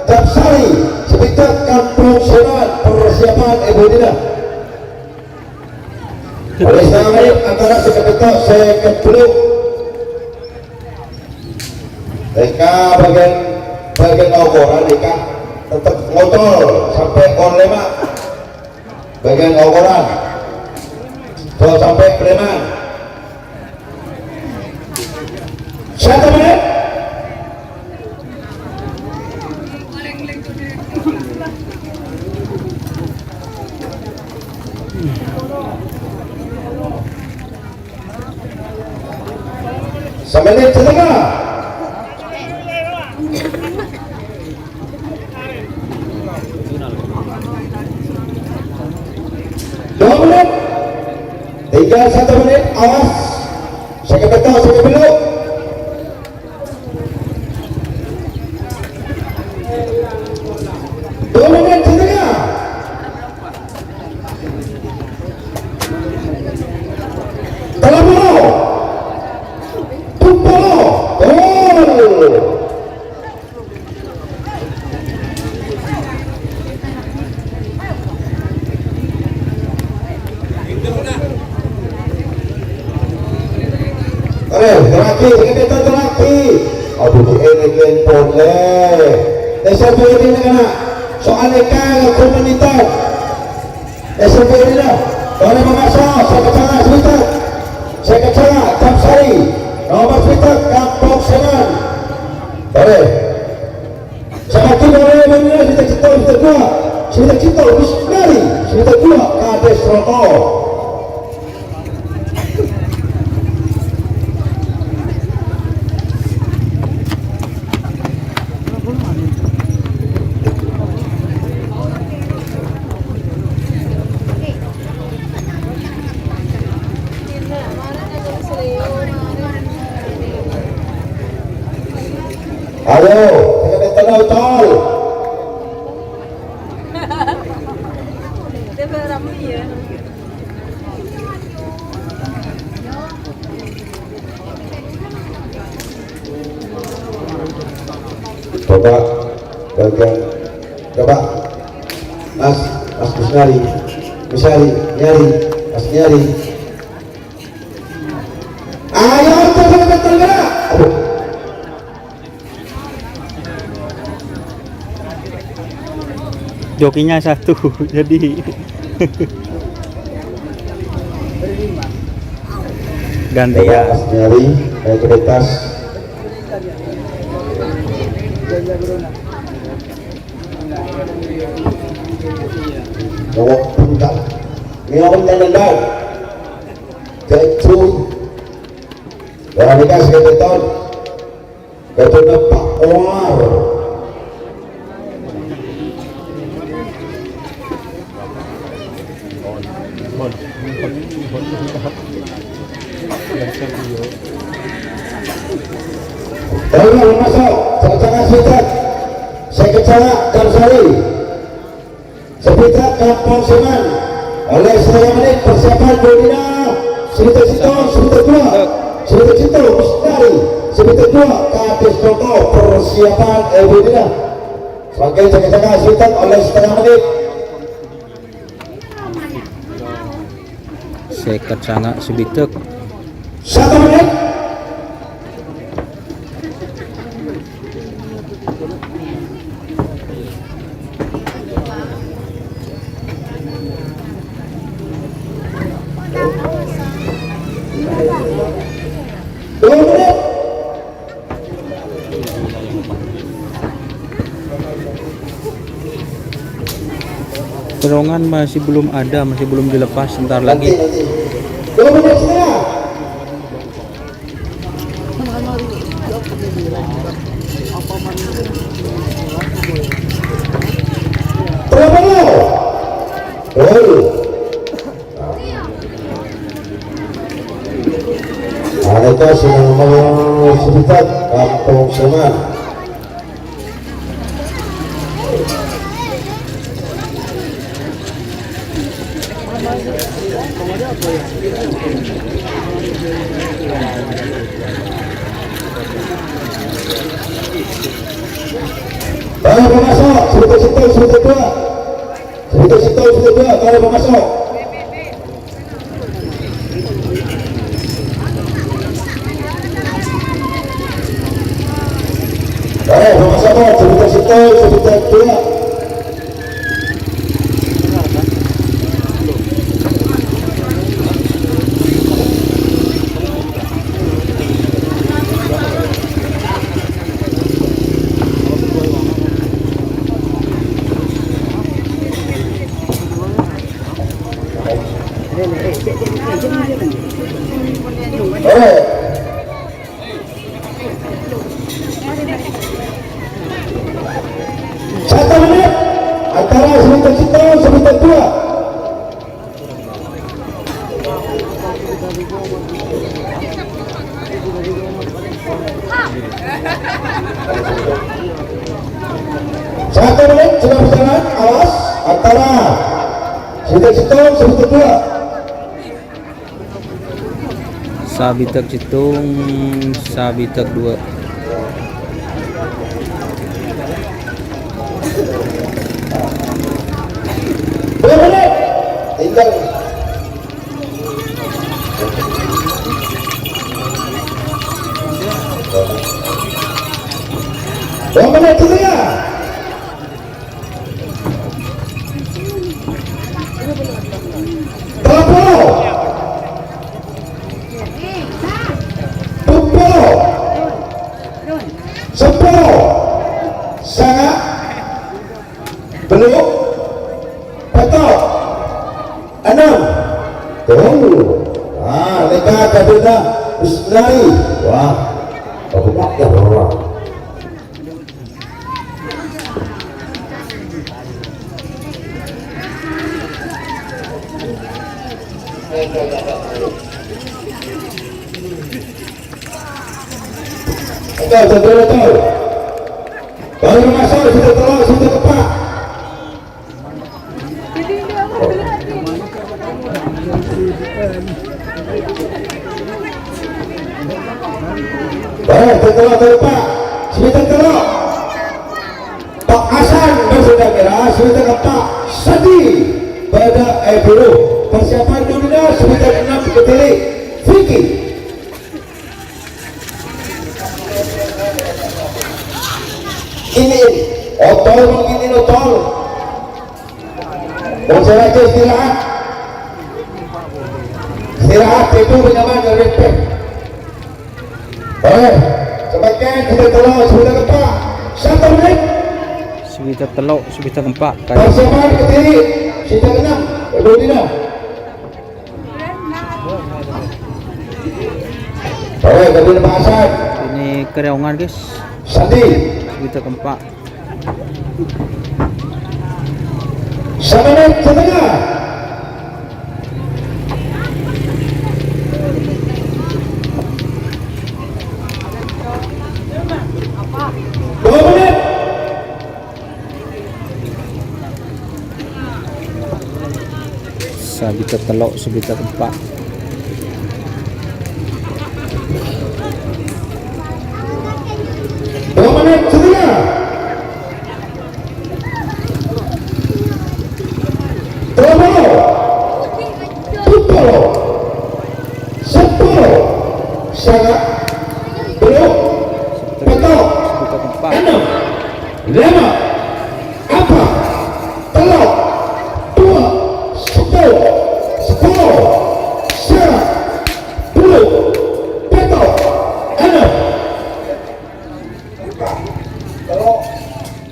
Dapsari, sè bhiddhâk, Kampung Seman, persiapan è budina. Ollè setengah menit antara sè kapètto, sè kaḍuwâ'. Rèka bâgiân, bâgiân okoran rèka tetep ngocol sampè' pokol lèma'. Bâgiân okoran. Col sampè' palèman. Satu menit. Samenit setengah. Dua menit. Tinggal satu menit. Awas. Sè kapètto, sè kabellu'. Dua menit setengah. Tello puluh. Tello puluh. Gol. Arè, terraghi, sè kapètto terraghi. Aduh, di ini glen polè. Desa dua ini, anak. Soalnya kan aku monitor. Desa dua ini, lah. Boleh memasang, saya kecana sebentar. Saya kecana, Dapsari. Nomor sebentar, Kampung Seman. Boleh. Sè makkè bârâ' bânnè sè ta' cèttong, sè ta' duwâ', sè ta' cèttong, wis mari, sè ta' duwâ', Kades Roto. Ayo, kita minta nonton. Coba, bagian, coba, Mas, Mas Kusnari, Kusnari, nyari, Mas nyari. Ayo, coba, coba, coba. Aduh. Jokinya satu, jadi gantian. Coba, Mas nyari, naik ke atas. Coba, bentar. Ini apa, bentar, bentar. Jaju. Wah, ini kan sekitar tahun. Katonna Pak Omar. Tolong masuk, sè kecana Sidat, sè kecana Dapsari. Sè bhiddhâk Kampung Seman. Ollè setengah menit persiapan budina. Sè bhiddhâk sèttong, sè bhiddhâk duwâ'. Sè bhiddhâk sèttong, Kusnari. Sè bhiddhâk duwâ', Kades Roto, persiapan è budina. Sebagai jaga-jaga, sè bhiddhâk ollè setengah menit. Sèket sanga' sè bhiddhâk. Satu menit. Dua menit. Terowongan masih belum ada, masih belum dilepas, sebentar lagi. Nanti, nanti. Dua menit setengah. Berapa lo? Gol. Aneka sinamong sebitak Kampung Seman. Ayo, masuk. Sebentar, sebentar, sebentar, dua. Sebentar, sebentar, sebentar, dua. Ayo, masuk. Ayo, masuk, sebentar, sebentar, sebentar, dua. Satu menit. Antara sebentar satu, sebentar dua. Satu menit sudah berjalan, awas, antara sebentar satu, sebentar dua. Sabidhâk sèttong, sabidhâk duwâ'. Dua menit. Tinggal. Dua menit, tinggal. Tello polo. Tello polo. Sapolo. Sanga'. Tello'. Pètto'. Ennem. Tolu. Ah, nèka kadhuna Usnari. Wah. Bagus, ya, Allah. Enggak, saya boleh tahu. Baru masuk, sudah telak, sudah tepat. Eh, setelah terlepas, sebentar terlepas. Pak Hasan bersudah kira, sebentar Pak Sadi pada Ebro. Persiapan dunia sebentar enam ketiri. Vicky. Ini, ini. Otol, ini otol. Mon sè raja istirahat. Istirahat, tidur, nyaman, respect. Oke, semakin kita tolong, sudah keempat. Satu menit. Sawita tello', sawita keempat. Persiapan ke diri, sawita keenam. Ibu Dina. Oke, kedua pasan. Ini kereongan, guys. Sandi. Sawita keempat. Samenit setengah. Dua menit. Sawita tello', sawita keempat. Dua menit setengah. Tolong. Tolong. Sepuluh. Sanga'. Tello'. Pètto'. Ennem. Lèma'. Apa? Tello'. Duwâ'. Seppo. Sepolo. Sanga'. Tello'. Pètto'. Ennem. Tello'.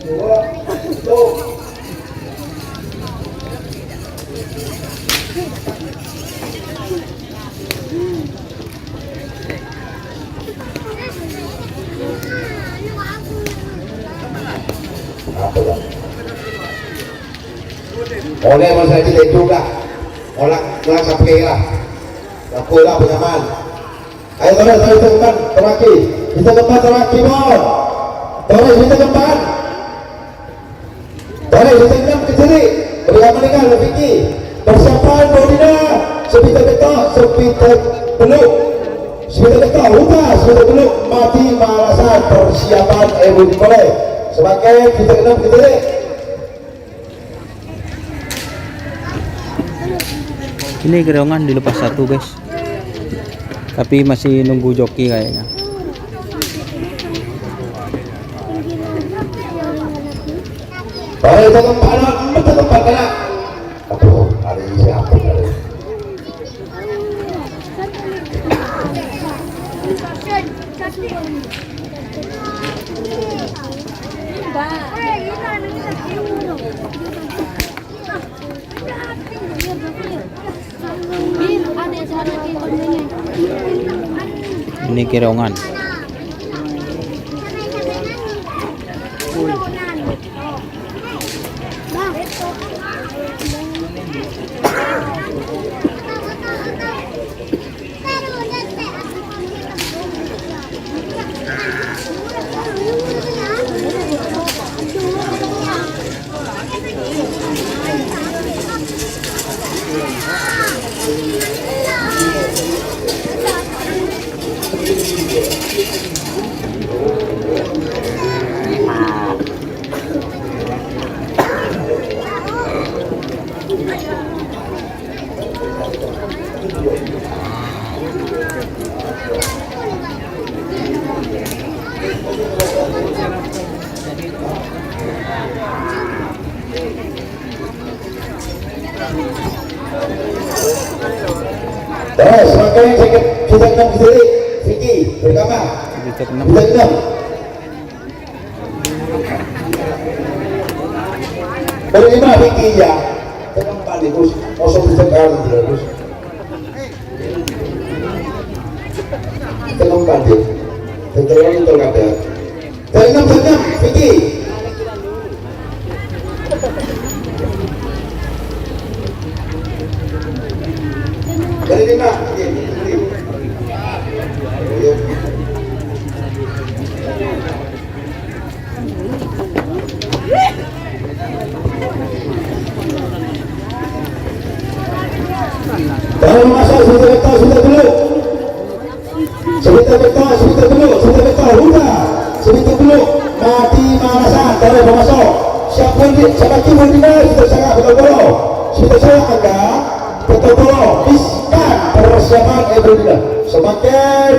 Duwâ'. Seppo. Ollè mon sè cè' duka. Ola', ola' sapè la. Laku la penyaman. Ayo, torè, torè, sawita keempat, torè lagi. Sawita keempat, torè lagi, mon. Torè, sawita keempat. Torè, sawita keenam ke diri. Beri aman dengan, Vicky. Persiapan, Bodina. Sabidhâk pètto', sabidhâk tello'. Sabidhâk pètto', uta, sabidhâk tello', mati malasan, persiapan è budi polè. Samangkèn sabidhâk ennem, gitu, ya. Ini keroyokan dilepas satu, guys. Tapi masih nunggu joki kayaknya. Baik, satu empat, empat, satu empat, kena. Aduh, hari ini siapa, hari? Ini keroyokan. Terus, pakai jaket, jaket enam sendiri. Vicky, berkama. Jaket enam. Jaket enam. Beri lima, Vicky, ya. Tenang, Pak, nih, Gus. Kosong di sekarang, Gus. Tenang, Pak, nih. Tenang, itu, Pak, ya. Bâli ennem, bâli ennem, Vicky. Bâli lima, Vicky. Ayo. Bâli maso', sudah betul, sudah dulu. Sabidhâk pètto', sabidhâk tello', sabidhâk pètto', uta, sabidhâk tello', mati malasan, terros pamaso'. Siap, Wandi, siap, Wandi, sabidhâk sanga', pètto' polo, sabidhâk sanga', angka, pètto' polo, piskan, persiapan, eh, Wandi, semakin,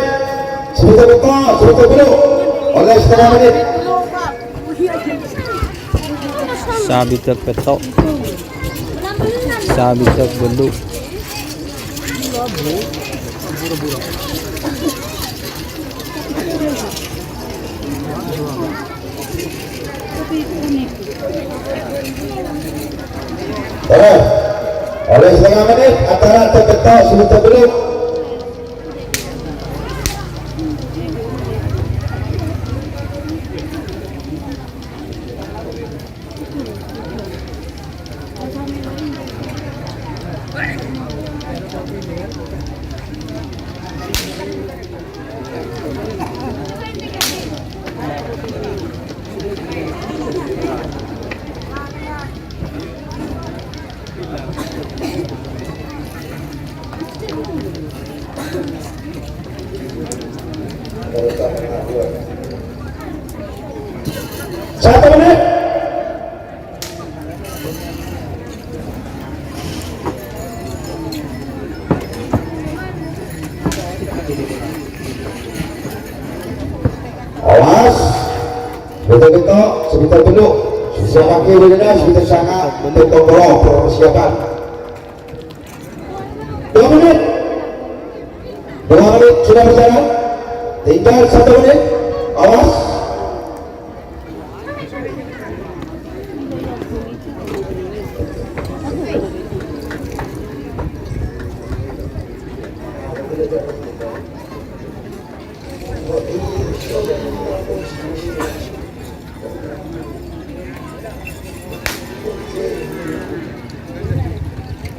sabidhâk pètto', sabidhâk tello', oleh setengah menit. Sabidhâk pètto'. Sabidhâk tello'. Terros, oleh setengah menit, antara sabidhâk pètto', sabidhâk tello'. Satu menit. Awas. Betul-betul, sebentar dulu. Sisa pakai udah, sebentar sangat. Betul, persiapan. Dua menit. Dua menit sudah berjalan. Tinggal satu menit. Awas.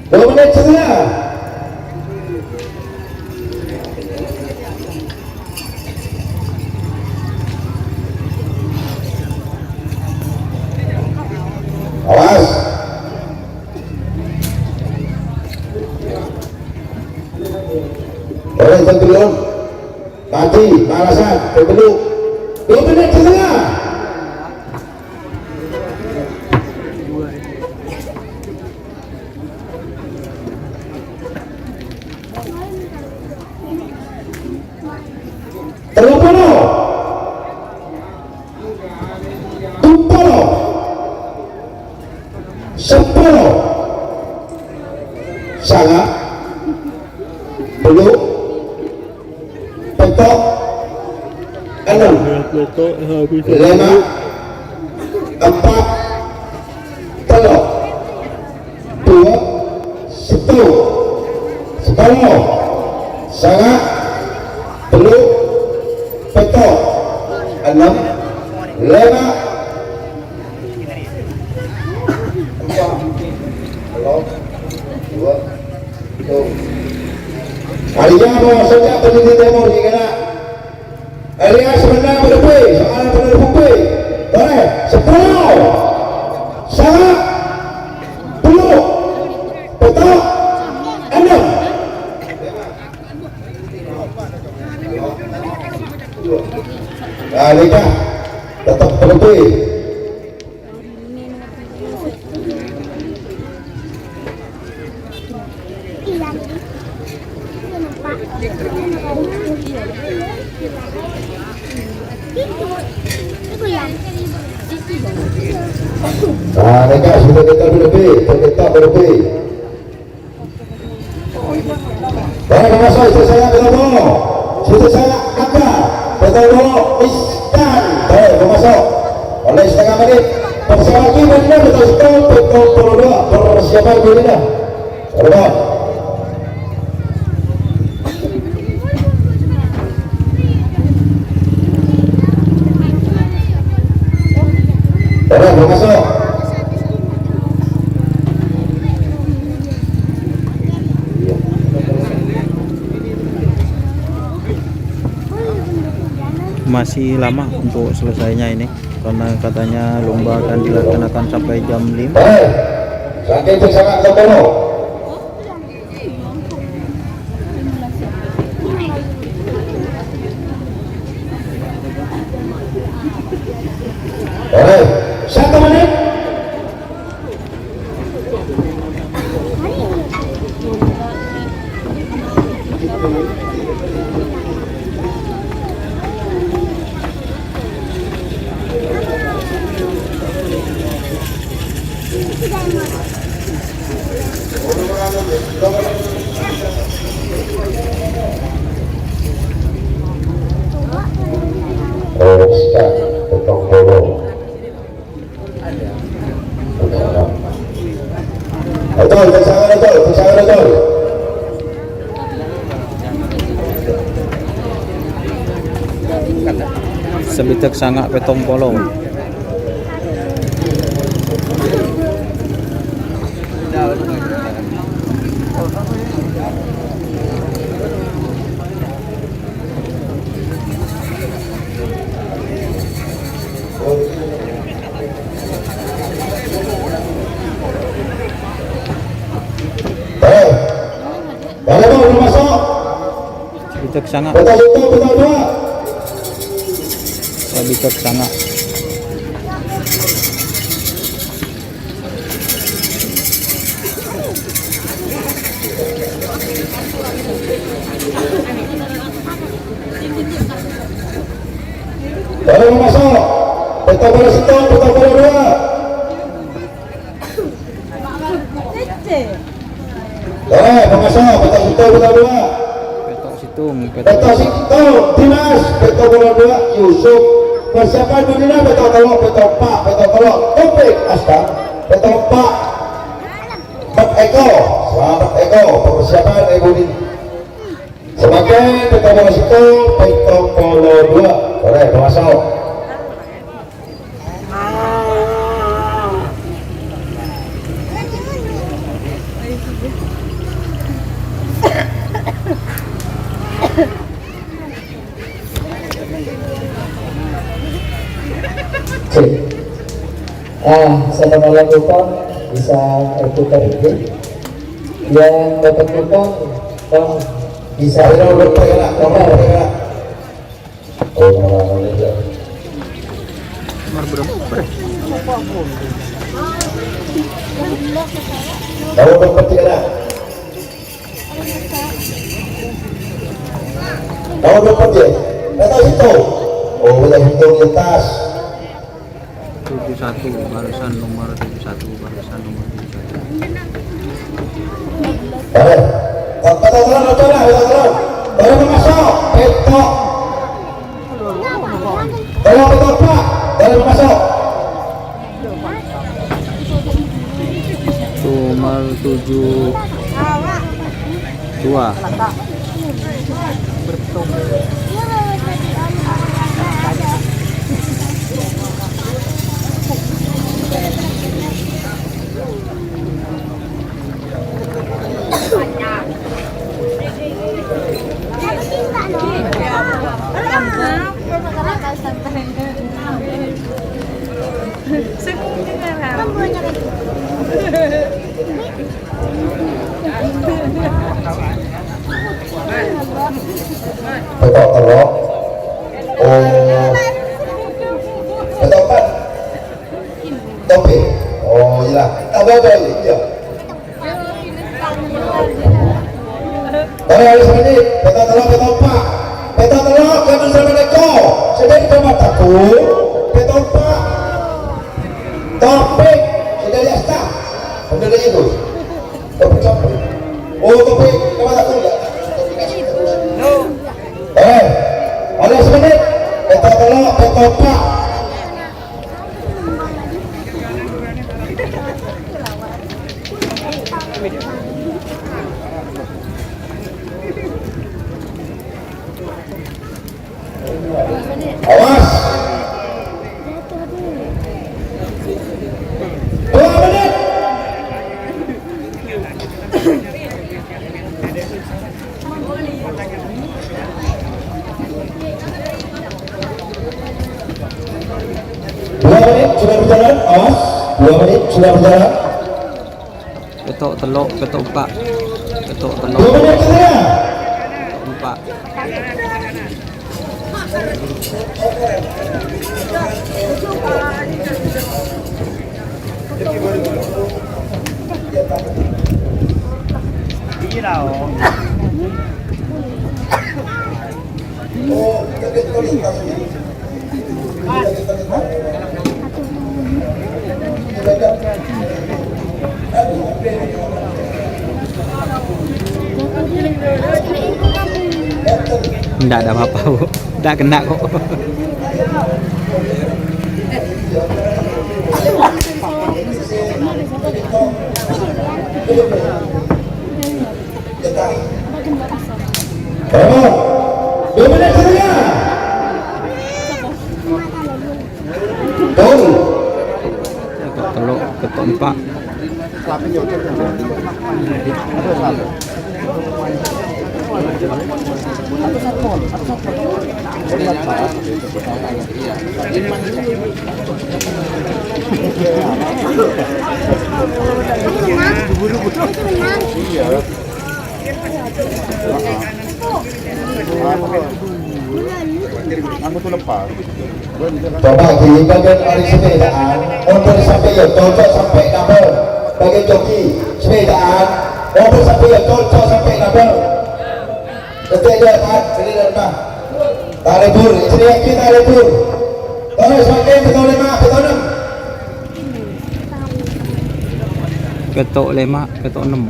Dua menit setengah. Awas. Sebelum mati, balasan, pemilu. Dua menit setengah. Telung puluh. Tungpolo. Sepolo. Sanga'. Tellu. Pètto'. Ennem. Lèma'. Empa'. Tello'. Duwâ', sèttong, sapolo, sanga', tellu', pètto', ennem, lèma', empa', tello', duwâ', sèttong. Arèya bahwasanya pendidik timur ini kena Elias Benda Berembe, soal Benda Berembe. Boleh, sepuluh. Sanga', tellu', pètto', ennem. Nah, ini dah. Tetap Berembe. Ah, nèka sudah kita berlebih, kita berlebih. Baik, masuk, itu saya ketemu. Itu saya angkat. Betul dulu, Iskan. Baik, masuk. Oleh setengah menit. Persiapan lagi, menit, betul, betul, betul, betul, betul. Persiapan dulu dah. Hormat. Hormat, masuk. Masih lama untuk selesainya ini, karena katanya lomba akan dilaksanakan sampai jam lima. Baik. Sakit sangat ketemu. Baik. Satu menit. Oh, Ustaz, potong dulu. Betul, betul, betul, betul, betul. Sabidhâk sanga' pèttong polo. Eh, bâlâ, Bang, belum masuk. Sabidhâk sanga'. Betul, betul, betul, dua. Sabidhâk sanga'. Baru masuk. Pèttong polo sèttong, pèttong polo dua. Baru masuk. Pèttong sèttong, pèttong dua. Pèttong sèttong, pèttong. Pèttong sèttong, Dimas. Pèttong polo dua, Yusuf. Persiapan bunyinya pèttong tello', pèttong empa', pèttong tello'. Topik, Asta. Pèttong empa'. Empat Eko. Selamat Eko. Persiapan Ibu di. Semakin pèttong polo sèttong, pèttong polo dua. Boleh, masuk. Cek. Ah, sè nomer lambung bisa diputer, ngghi. Yang dapat kupon, Bang, Bisa, ini udah pernah, kamu udah pernah. Oh, iya. Kamu udah pernah. Tahu dapat ya? Nggak tahu itu. Oh, udah hitung di atas. Tujuh satu, barisan nomor tujuh satu, barisan nomor tujuh satu. Oke. Petok tolong, petok tolong, petok tolong. Baru masuk, petok. Tolong, petok, Pak. Baru masuk. Nomor tujuh dua. Petok tello'. Oh. Petok empat. Topi. Oh, iya. Tambah apa ini? Iya. Ora wis meni, petok tello', petok empat. Petok tello', kapan sampe neko? Sing dari Jamat Agung, petok empat. Topik, sing dari Asta. Bener itu. Topik, topik. Oh, topik, Jamat Agung, ya? Eh, oleh semenit, petok tello', petok empat. Awas. Dua menit. Dua menit sudah berjalan, awas. Dua menit sudah berjalan. Petok tello', petok empa'. Petok tello'. Dua menit, Satria. Petok empa'. Ndak ada apa-apa, Bu. Ndak kena kok. Dua menit, Satria. Tol. Ketok tello', ketok empa'. Aku tuh lepas. Coba di bagian ari sepedaan, mundur sampai ya cocok sampai nabel. Bagian joki sepedaan, mundur sampai ya cocok sampai nabel. Mesti ada kan, ini dan mah. Tak libur, istri kita libur. Terus makin betul lima, betul enam. Petok lema, petok ennem.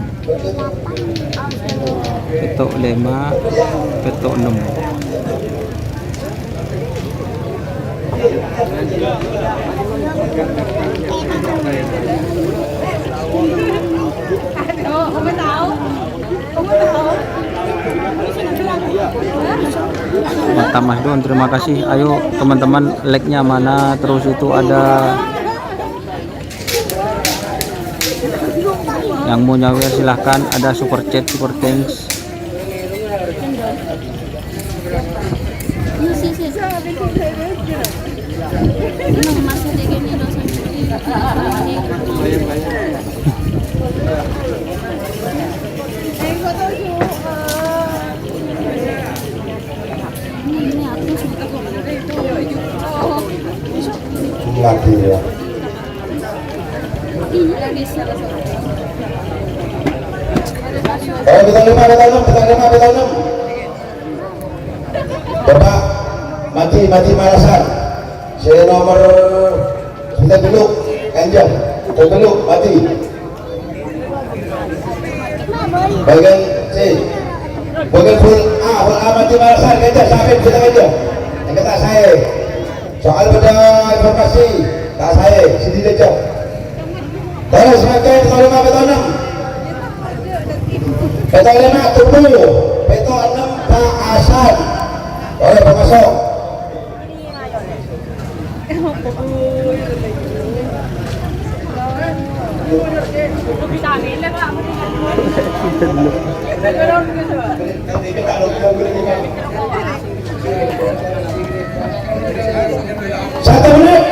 Petok lema, petok ennem. Mantap, Mas Don, terima kasih. Ayo, teman-teman, like-nya mana? Terus itu ada yang mau nyawer, silahkan, ada super chat, super thanks. Ayo, pètto lèma, pètto ennem, pètto lèma, pètto ennem. Coba, maju, maju malasan. Sè nomer sèttong polo', Kanjeng. Sèttong polo', maju. Bâgiân sè, bâgiân full A, full A maju malasan, Kanjeng. Sampeyan bisa, Kanjeng. Èngghâ ta' saè. Soal bâdâ informasi, ta' saè, sèdhâ, Cok. Terros mangkèn pètto lèma, pètto ennem. Pètto lèma, tunggu. Pètto ennem, Pak Hasan. Oleh pemasok. Satu menit.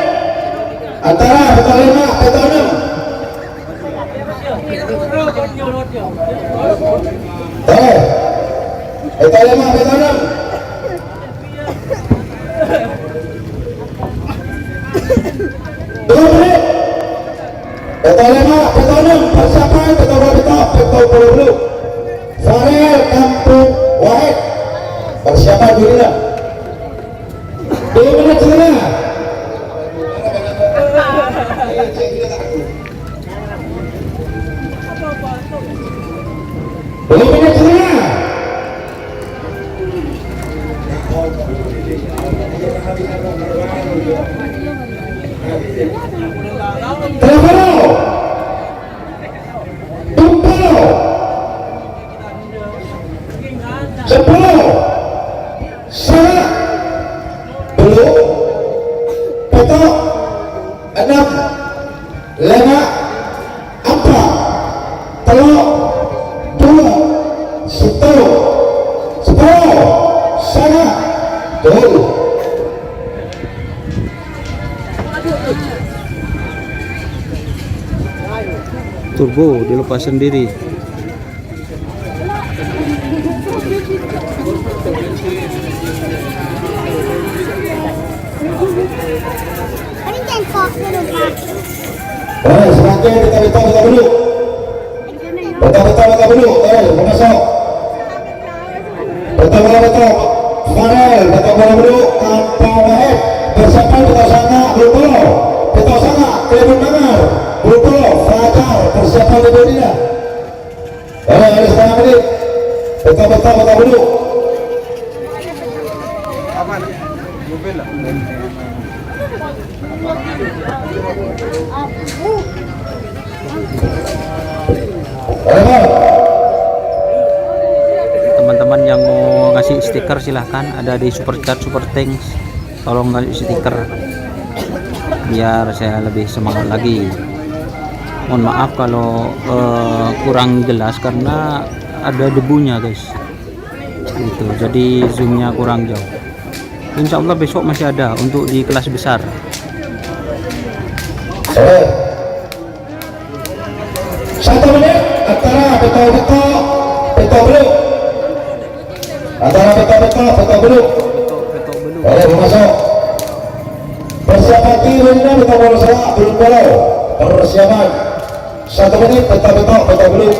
Antara pètto lèma, pètto ennem. Eh, pètto lèma, pètto ennem. Dua menit. Pètto lèma, pètto ennem, persiapan, pètto polo' pètto, pètto polo' polo'. Farel Kampung Wahid. Persiapan dulu lah. Dua menit setengah. Dua menit setengah. Telepon. Tumpal. Sepuluh. Sanga'. Bellu'. Pètto'. Ennem. Lèma'. Empa'. Tello'. Duwâ'. Sèttong. Sapolo. Sanga'. Gol. Turbo dilepas sendiri. Eh, semakin kita, kita, kita dulu. Betul, betul, betul, dulu. Eh, pemasok. Betul, betul, betul. Farel, betul, betul, dulu. Tanpa Wahid. Persiapan, betul, sana. Belum, belum. Betul, sana. Kevin Mangar. Belum, belum. Fajar. Persiapan, betul, dia. Ora, ora setengah menit. Peta, peta, peta dulu. Teman-teman yang mau ngasih stiker, silahkan, ada di Super Chat, Super Thanks. Tolong kasih stiker biar saya lebih semangat lagi. Mohon maaf kalau, eh, kurang jelas karena ada debunya, guys. Gitu, jadi zoomnya kurang jauh. Insya Allah besok masih ada untuk di kelas besar. Satu menit, antara peta, peta, peta bellu'. Antara peta, peta, peta bellu'. Boleh masuk. Persiapan timnya peta bola salah, belum bola. Persiapan. Satu menit, peta, peta, peta bellu'.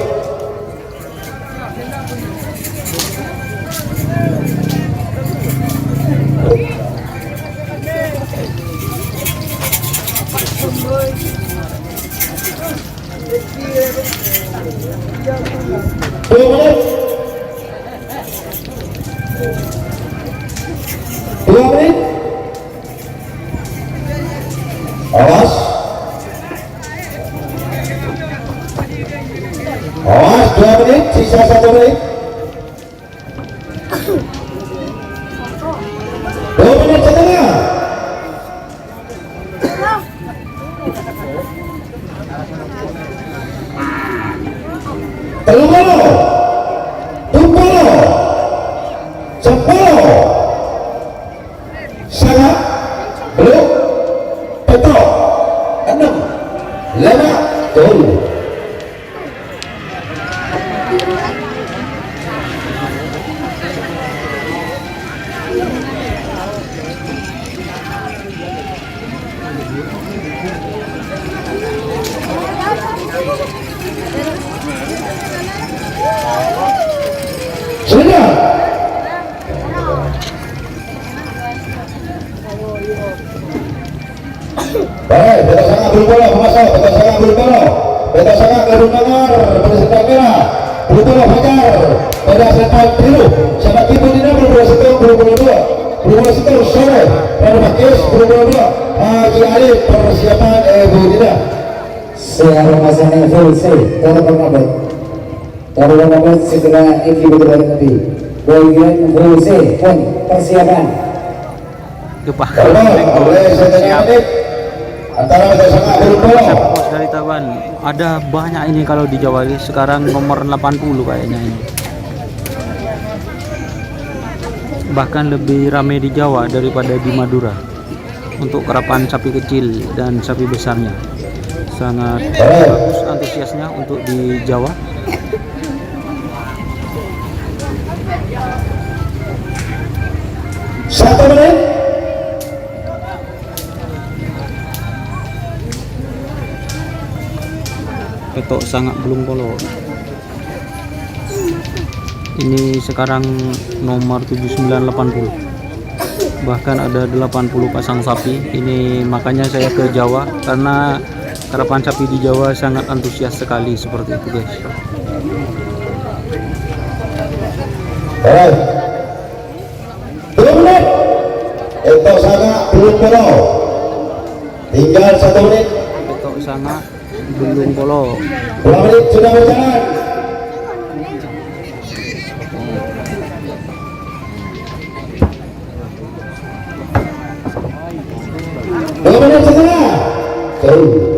Dua menit. Dua menit. Awas. Awas, dua menit, sisa satu menit. Dua menit setengah. Tellu puluh. Tellu puluh. Sepuluh. Sanga'. Bellu'. Peta'. Ennem. Lema. Tellu. Baik, pètto' sanga' bârung polo, maso', pètto' sanga' bârung polo. Pètto' sanga' Ghâdhuwân Mangor, bâdâ sèttong mèra. Bârung polo Banjar, bâdâ sèttong biru. Sèba' ghi' budina, bârung polo sèttong, bârung polo duwâ'. Bârung polo sèttong, Solo. Ranu Pakis, bârung polo duwâ'. Haji Ali, persiapan, eh, budina. Sè aromasana full C, toro' ka mabât. Toro' ka mabât segera èngghi bâdâ bârâng andi'. Bagian full C pon persiapan. Coba. Terbang oleh setengah menit. Antara Raja Sanga Bulu Polo. Dari Taban. Ada banyak ini kalau di Jawa. Sekarang nomor delapan puluh kayaknya ini. Bahkan lebih ramai di Jawa daripada di Madura. Untuk karapan sapi kecil dan sapi besarnya. Sangat bagus antusiasnya untuk di Jawa. Satu menit. Pètto' sanga' bâlung polo. Ini sekarang nomor tujuh sembilan delapan puluh. Bahkan ada delapan puluh pasang sapi. Ini makanya saya ke Jawa, karena karapan sapi di Jawa sangat antusias sekali seperti itu, guys. Alright. Dua menit. Pètto' sanga' bâlung polo. Tinggal satu menit. Pètto' sanga' bâlung polo. Dua menit sudah berjalan. Dua menit setengah. Jauh.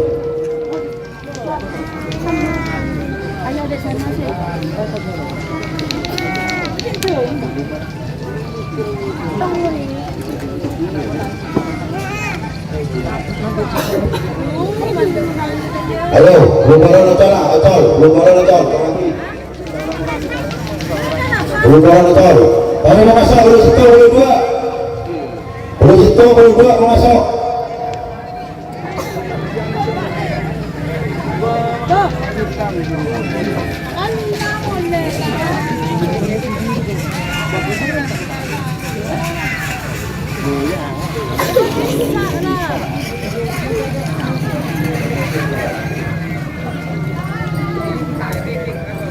Ayo, bâlung polo nocol, nocol, bâlung polo nocol. Bâlung polo nocol. Tadi mau masuk, bâlung sèttong, bâlung duwâ'. Bâlung sèttong, bâlung duwâ' mau masuk.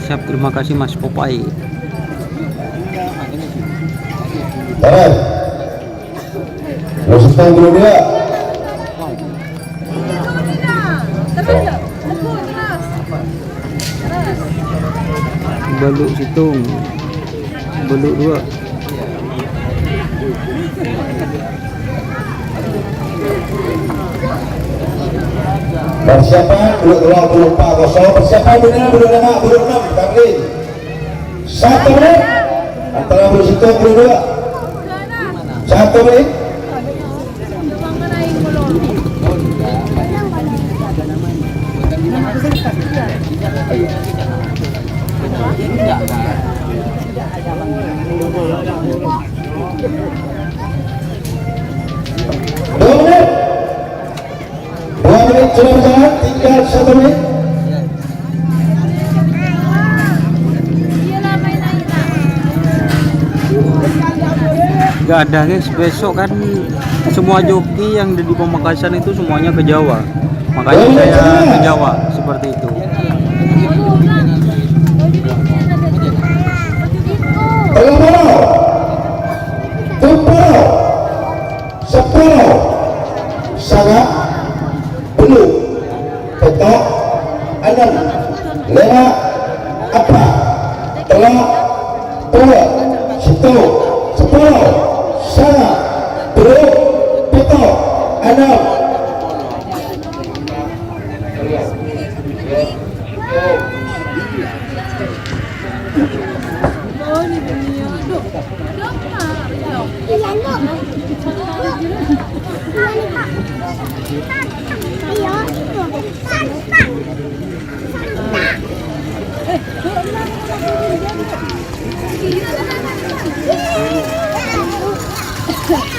Siap, terima kasih Mas Popeye. Terus. Terus, terus, terus, terus. Bâlung sèttong. Bâlung duwâ'. Persiapan, bâlung tello', bâlung empa' kosong. Persiapan, bâlung lèma', bâlung ennem, Karlin. Satu menit. Antara bâlung sèttong, bâlung duwâ'. Satu menit. Dua menit. Dua menit sudah berjalan, tinggal satu menit. Nggak ada, guys. Besok kan semua joki yang ada di Pamekasan itu semuanya ke Jawa. Makanya saya ke Jawa seperti itu. Tolong, tolong. Tolong, tolong. Sapolo, sanga', bâllu', pètto', ennem, lèma', empa', tello', duwâ', sèttong, sapolo, sanga', bâllu', pètto', ennem.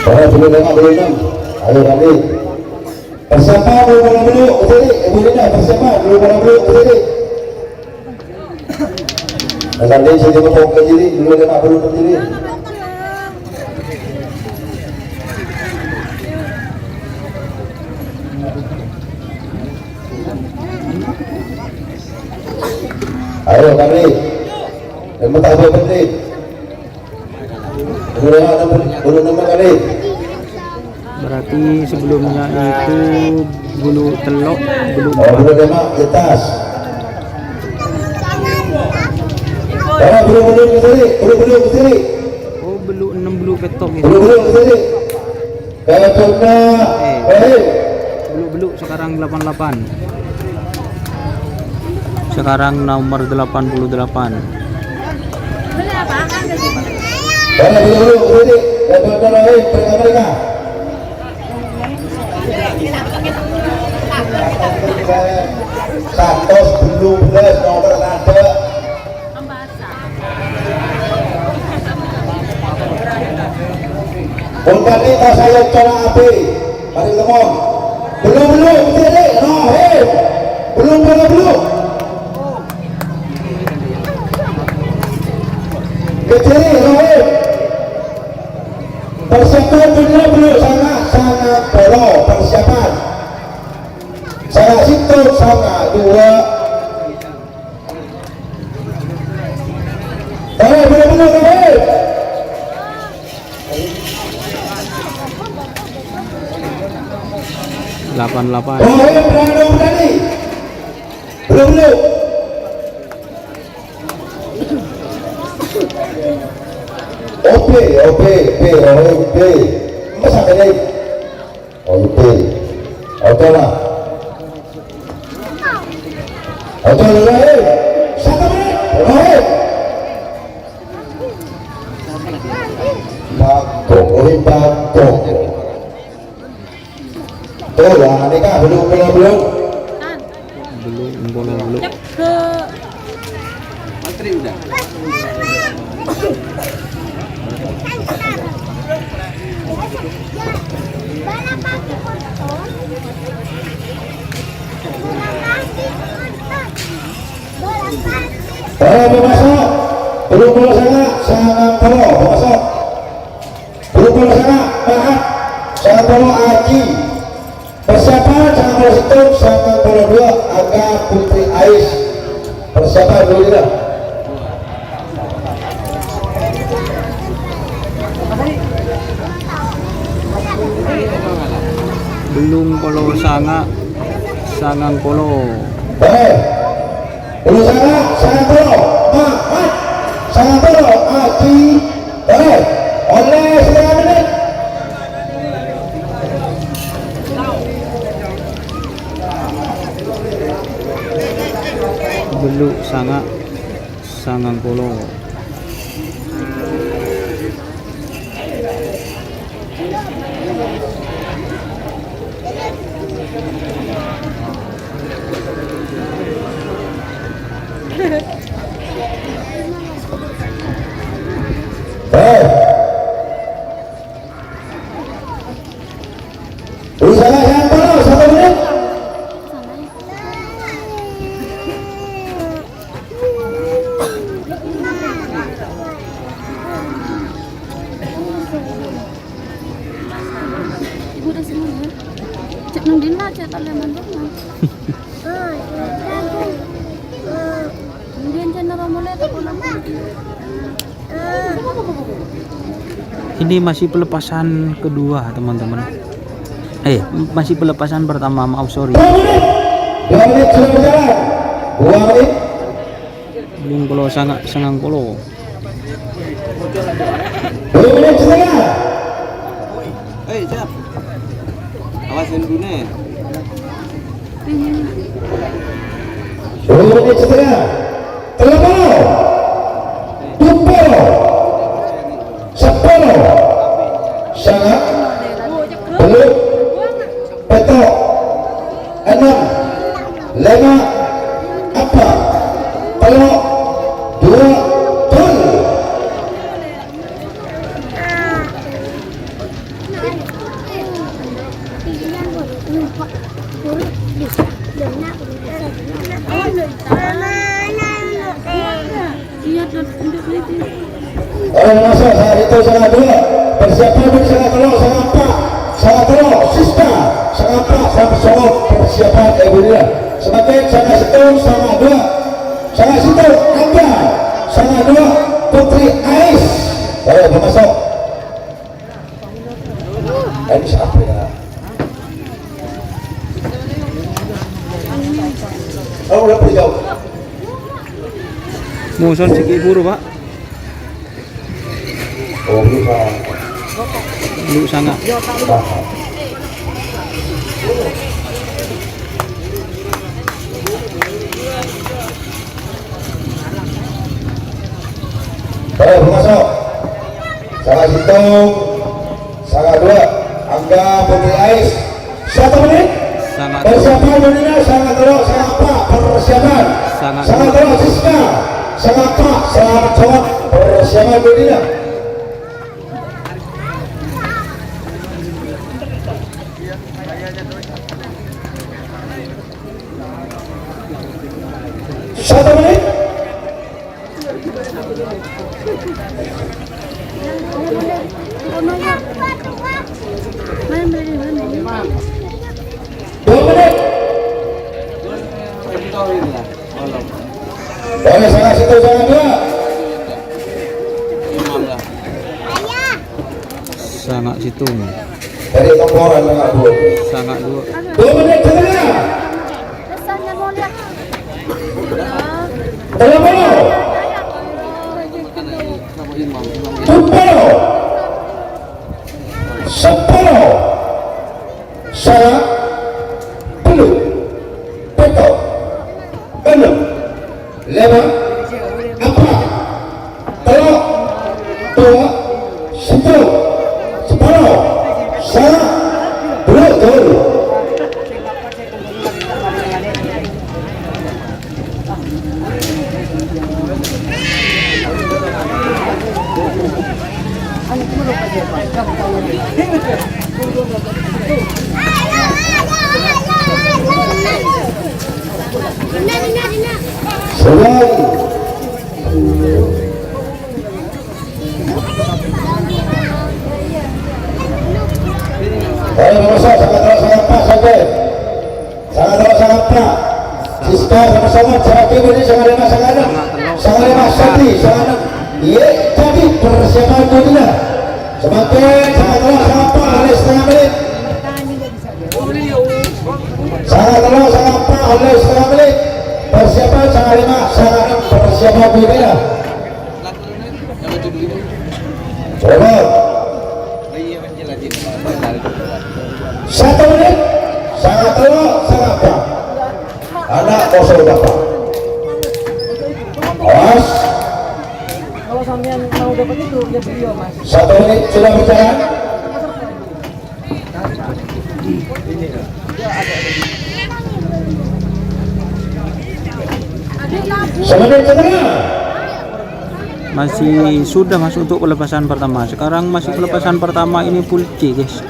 Ora, bâllu' lèma', bâllu' ennem. Ayo, Randy. Persiapan, bâllu' bâllu', bâllu' bâllu', bâllu' bâllu', bâllu' bâllu', bâllu' bâllu'. Nah, Randy, sè jâgâ pokok jârèya, bâllu' lèma', bâllu' ennem jârèya. Ayo, kali. Yang pertama, kali. Dulu nama, dulu nama, kali. Berarti sebelumnya itu bulu tello', bulu Oh, empat. Bulu lima, di atas. Ayo, bulu, bulu, ke sini. Bulu, bulu, ke sini. Oh, bulu enam, bulu petok gitu. Bulu, bulu, ke sini. Kalau cuma, Eh. Baik. Bulu-bulu sekarang delapan delapan. Sekarang nomor delapan puluh delapan. Kalau bulu-bulu, ke sini. Kalau cuma, baik. Mereka, mereka. Satos bulu belas nomor ada. Pun kami ta' sayo cola api. Mari lemon. Belum, belum, kecil, no, hei. Belum, belum, belum. Kecil, no, hei. Persiapan belum, belum, sangat, sangat polo persiapan. Sangat situ, sangat dua. Tarik, bener-bener, tarik. Delapan delapan. Tarik, berani, berani. Belum, belum. Oke, oke, oke, oke. Masa ini? Oke. Oke lah. Oke, mulai. Satu menit. Mulai. Bako, oh, bako. Tuh, lah, ini kan belum, belum, belum. Belum, belum, belum. Mantri udah. Para pemasok, belum polo sanga, sangang polo, pemasok. Belum polo sanga, maaf, sangang polo Aji. Persiapan sangang polo sèttong, sangang polo dua, Angga Putri Ais. Persiapan dulu kita. Belum polo sanga, sangang polo. Baik. Polo sanga, sangang polo. Ma, ma. Sangang polo, Aji. Baik. Oleh setengah menit. Bellu sanga, sangang polo. Usaha yang terus, satu menit. Ibu udah semua ya? Cek nang dina, cek tak lemon dong. Kemudian channel Romo lihat aku. Ini masih pelepasan kedua, teman-teman. Eh, masih pelepasan pertama, maaf, sorry. Dua menit, dua menit sudah berjalan. Dua menit. Belum polo sanga, sangang polo. Dua menit setengah. Hei, siap. Awas yang dunia. Dua menit setengah. Tello polo. Dua polo. Sepolo. Sanga. Tello. Pètto'. Ennem. Lèma. Empa'. Tello'. Dua. Gol. Ora masa saat itu sangat dua. Persiapan sangat tello', sangat empa', sangat tello', Siska, sangat empa', sangat songo, persiapan Ebrina. Semakin sangat sèttong, sangat dua. Sanga' sèttong, Angga. Sanga' duwâ', Putri Ais. Ayo, maso'. Ais apa ya? Oh, udah pergi jauh. Muson siki buru, Pak. Oh, ini, Pak. Lu sanga'. Pak. Ayo, maso'. Sanga' sèttong, sanga' duwâ', Angga Putri Ais. Satu menit. Sanga' duwâ'. Persiapan dunia, sanga' tello', sanga' empa', persiapan. Sanga' duwâ'. Sanga' tello', Siska. Sanga' empa', selamat sanga', persiapan dunia. Satu menit. Dua menit. Boleh, sanga' sèttong, sanga' duwâ'. Sanga' sèttong. Dari temporan sanga' duwâ'. Sanga' duwâ'. Dua menit setengah. Tello puluh. Empat puluh. Sepuluh. Sanga', tello', pètto', ennem, lèma', empa', tello', duwâ', sèttong, sapolo, sanga', duwâ' tello'. Ayo, nomor satu, sanga' tello', sanga' empa' saja. Sanga' tello', sanga' empa'. Siska, sama-sama, sanga' lèma', sanga' lèma', sanga' ennem. Sanga' lèma', Sadi, sanga' ennem. Iyâ, Sadi, persiapan dunia. Semakin, sanga' tello', sanga' empa', oleh setengah menit. Sanga' tello', sanga' empa', oleh setengah menit. Persiapan, sanga' lèma', sanga' ennem, persiapan dunia. Coba. Satu menit, sanga' tello', sanga' empa'. Ana' kosong bapa'. Awas. Kalau sampean mau dapat itu, ya beliau, Mas. Satu menit sudah berjalan. Semenit setengah. Masih sudah, Mas, untuk pelepasan pertama. Sekarang masih pelepasan pertama ini full C, guys.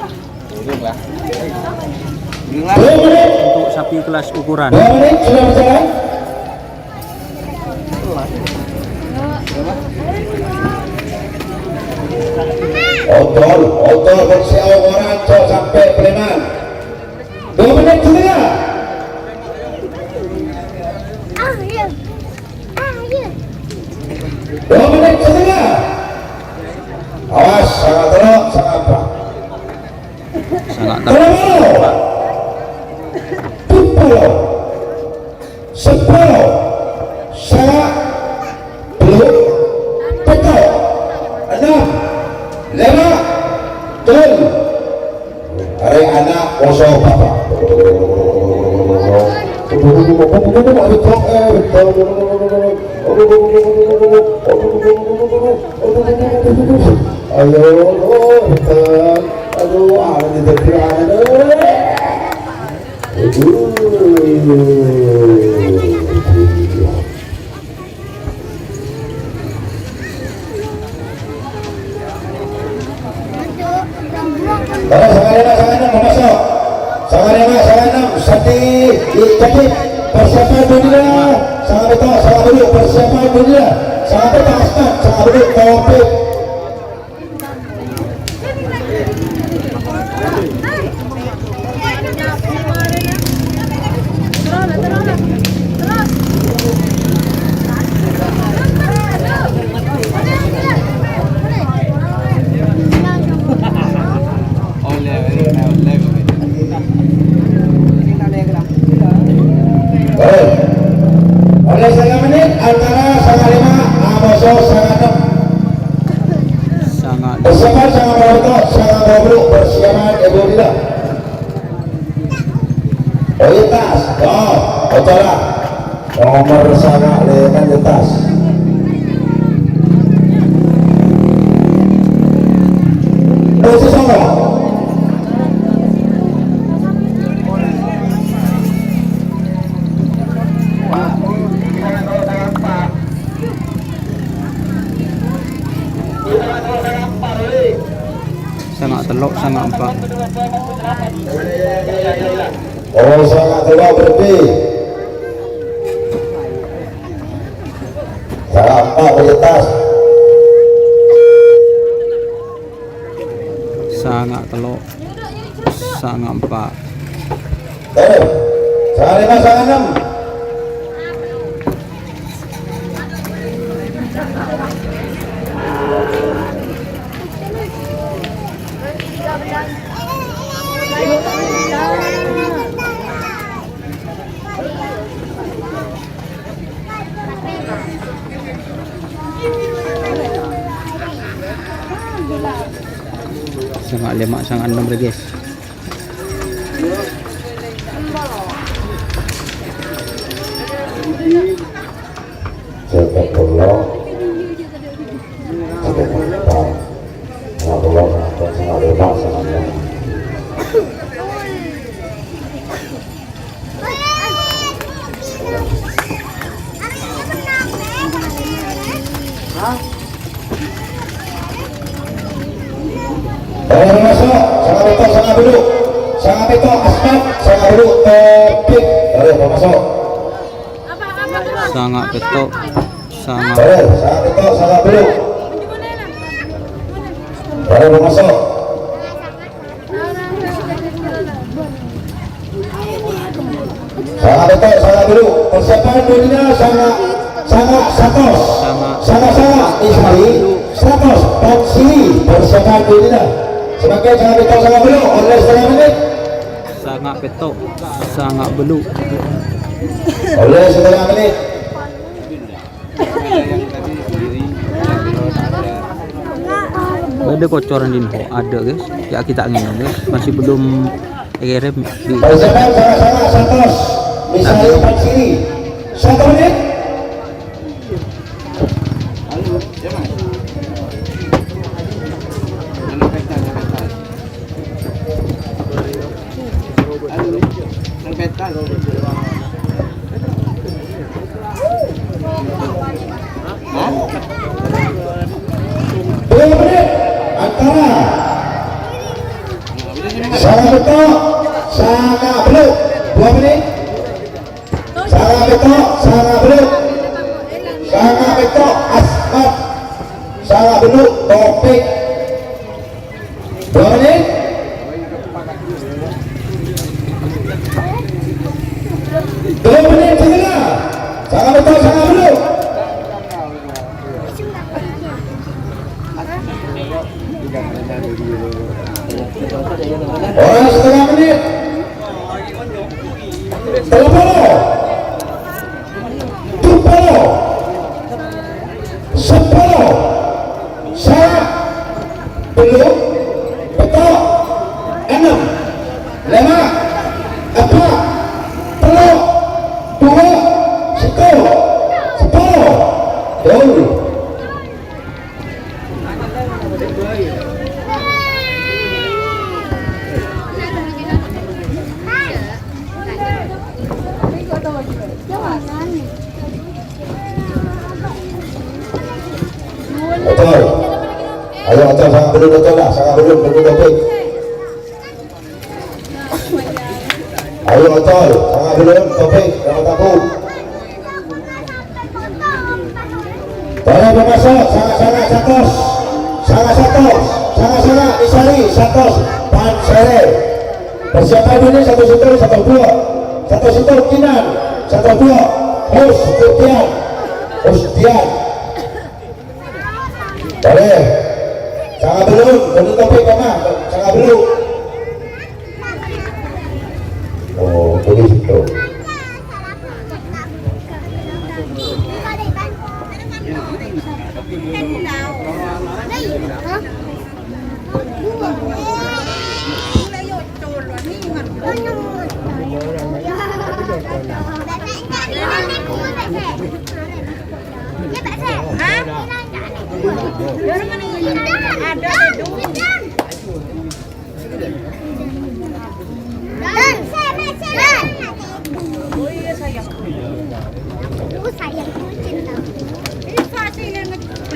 Dua menit. Untuk sapi kelas ukuran. Dua menit sudah berjalan. Odol, odol, bersih orang, cok, sampai Sleman. Dua menit setengah. Dua menit setengah. Awas, sanga' tello', sanga' empa'. Sanga' tello'. Tello' puluh. Empat puluh. Sepolo, sanga', tello', pètto', ennem, lèma', tello'. Arè ana' kosong bapa'. Ayo, aduh, aduh, aduh. Terus, sanga' lèma', sanga' ennem, maso'. Sanga' lèma', sanga' ennem, Sadi, Cadi, persiapan dunia. Sanga' pètto', sanga' tello', persiapan dunia. Sanga' pètto', Asmat, sanga' tello', Taufik. Antara sanga lèma', amoso sanga ennem. Sanga lèma'. Persiapan sanga polo, sanga polo, persiapan Ibu Dina. Oh, entas. Oh, ocola. Nomor sanga lèma' entas. Posisi songo. Sanga tello', sanga empa'. Oh, sanga tello' berarti. Sanga empa' prioritas. Sanga tello', sanga empa'. Terus, sanga lèma', sanga ennem. Sanga lèma', sanga ennem rè, guys. Sèket tello'. Sèket empa'. Sanga tello', sanga lèma', sanga ennem. Ayo, masuk. Sanga pètto', sanga bâllu'. Sanga pètto', Asmat. Sanga bâllu', Topik. Ayo, masuk. Sanga pètto', sanga. Ayo, sanga pètto', sanga bâllu'. Ayo, masuk. Sanga pètto', sanga bâllu'. Persiapan bânnè sanga, sanga satos. Sanga. Sanga, sanga, Ismail. Satos, Pansili. Persiapan bânnè. Samangkèn sanga pètto', sanga bâllu'. Ollè setengah menit. Sanga pètto', sanga bâllu'. Ollè setengah menit. Bâdâ kocoran dinna', adâ', guys. Ya, kita ngene, guys. Masih belum èkèrèm. Persiapan sanga-sanga satos. Misalnya empat sini. Satu menit. Dua menit antara sanga pètto', sanga bâllu'. Dua menit. Sanga pètto', sanga bâllu'. Sanga pètto', Asmat. Sanga bâllu', Topik. Dua menit. Dua menit setengah. Sanga pètto', sanga bâllu'. Ora setengah menit. Tello polo. Tello polo. Sapolo. Sanga bâllu'. Pètto'. Ennem. Lèma'. Empa'. Tello'. Dua. Sèttong. Sapolo. Gol. Ocol. Ayo, Ocol, sanga bâllu', Ocol, lah, sanga bâllu', bâllu' Topik. Ayo, Ocol, sanga bâllu', Topik, dapat aku. Para pemaso, sanga-sanga satos, sanga satos, sanga-sanga isari satos, Pansere. Persiapan ini satu situ, satu dua, satu situ kinan, satu dua, Hus, Setian, Hustian. Boleh. Sanga bâllu', bâllu' Topik, Mama. Sanga bâllu'. Oh, jadi situ.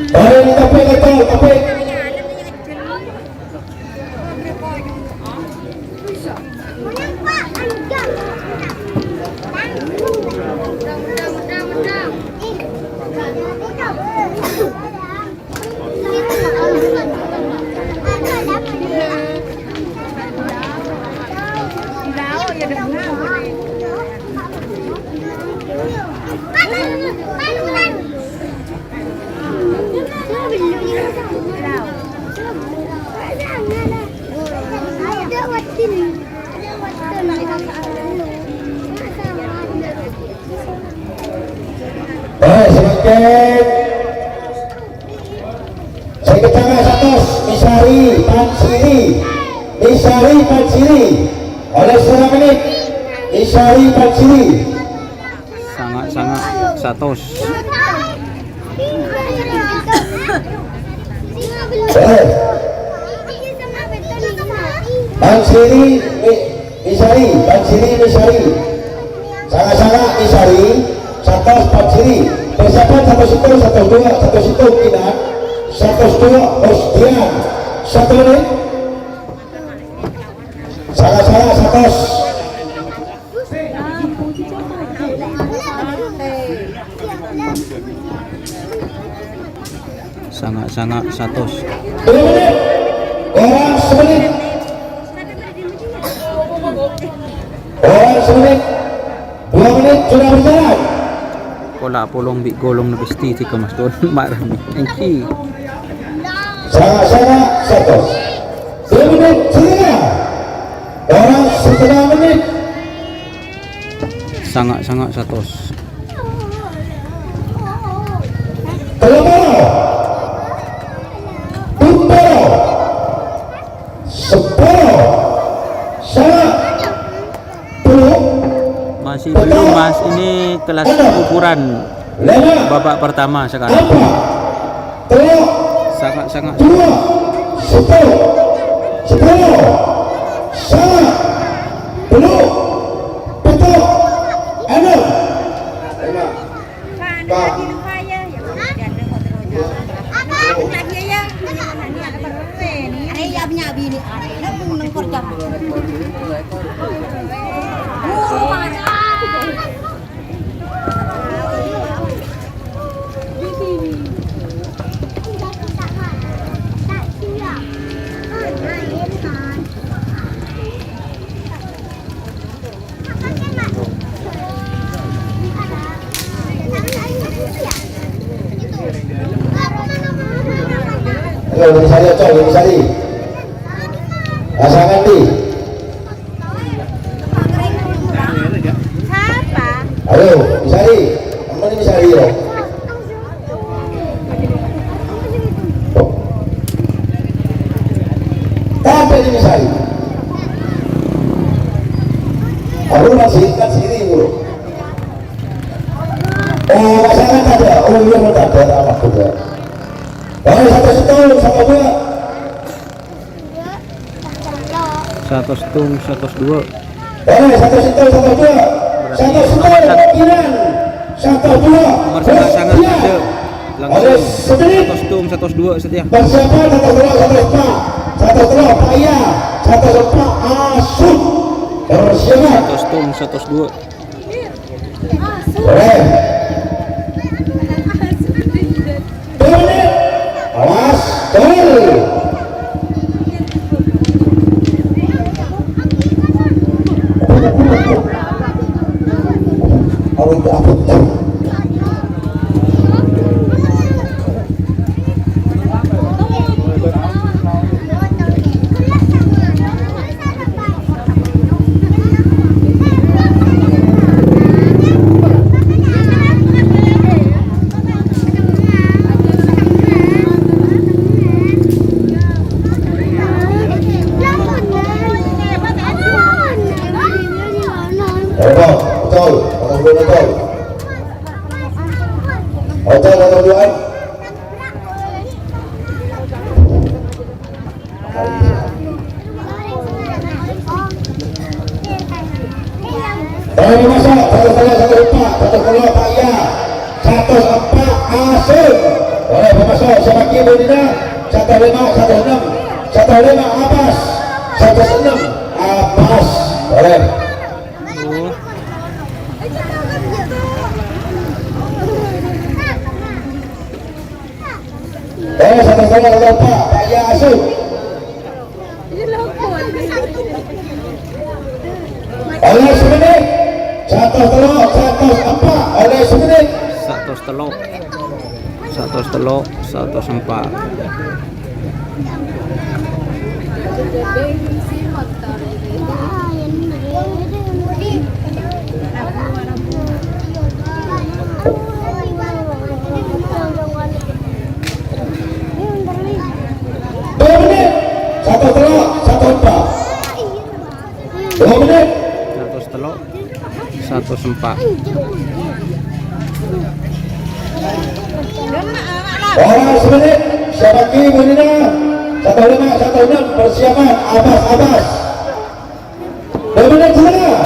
Ayo, kita pegel, kita pegel. Eh, semakin. Sè kètanga satos, Misari, Pansiri. Misari, Pansiri. Olè sanga' mennit. Misari, Pansiri. Sanga'-sanga' satos. Eh. Pansiri, Mi-, Misari, Pansiri, Misari. Sanga'-sanga' Misari, satos Pansiri. Persiapan satos sèttong, satos duwâ', satos sèttong Kinan, satos duwâ' Rosdian. Satu menit. Sanga'-sanga' satos. Sanga'-sanga' satos. Dua menit. Kurang semenit. Kurang semenit. Dua menit sudah berjalan. Pola polong bi' golong nèka pastè dhika, Mas Don. Marami. Èngghi. Sanga'-sanga' satos. Dua menit setengah. Kurang setengah menit. Sanga'-sanga' satos. Tello polo. Tello polo. Sepolo. Sanga'. Tello. Masih belum, Mas. Ini kelas ukuran babak pertama sekarang. Empat. Tello. Sanga'-sanga'. Dua. Sepolo. Sepolo. Sanga'. Tello. Pètto. Ennem. Ayo, Uni Sari, Ocong, Uni Sari. Pasangan di. Siapa? Ayo, Uni Sari. Temen Uni Sari, yo. Tadâ' Uni Sari. Aku masih ingat sini, bro. Oh, pasangan ada. Oh, iya, mau ada, anak muda. Oh, satu setahun sama gua. Satos sèttong, satos duwâ'. Eh, satos sèttong, satos duwâ'. Satos sèttong, Kinan. Satos duwâ'. Nomor sanga'-sanga' tadâ'. Langsung satos sèttong, satos duwâ', Setia. Persiapan satos tello', satos empa'. Satos tello', Pak Iya. Satos empa', Asuh. Persiapan. Satos sèttong, satos duwâ'. Rem. Dua menit. Awas. Gol. Awas, awas. Berapa? Tol, orang belum tol. Oke, ada duluan. Ayo, masuk. Satu setengah, satu empat, satu setengah, Pak, ya. Satu empat, Asun. Oleh pemasok, semakin bunyinya. Satu lima, satu enam. Satu lima, Abbas. Satu enam, Abbas. Oleh. Eh, satu setengah, satu empat, Pak, ya, Asun. Oleh semenit. Satu telok, satu empat. Oleh semenit. Satu telok. Satu telok, satu empat. Dua menit. Satu telok, satu empat. Dua menit. Satu telok, satu empat. Orang semenit, siapa ki bunyinya? Satu lima, satu enam, persiapan, abas, abas. Dua menit setengah.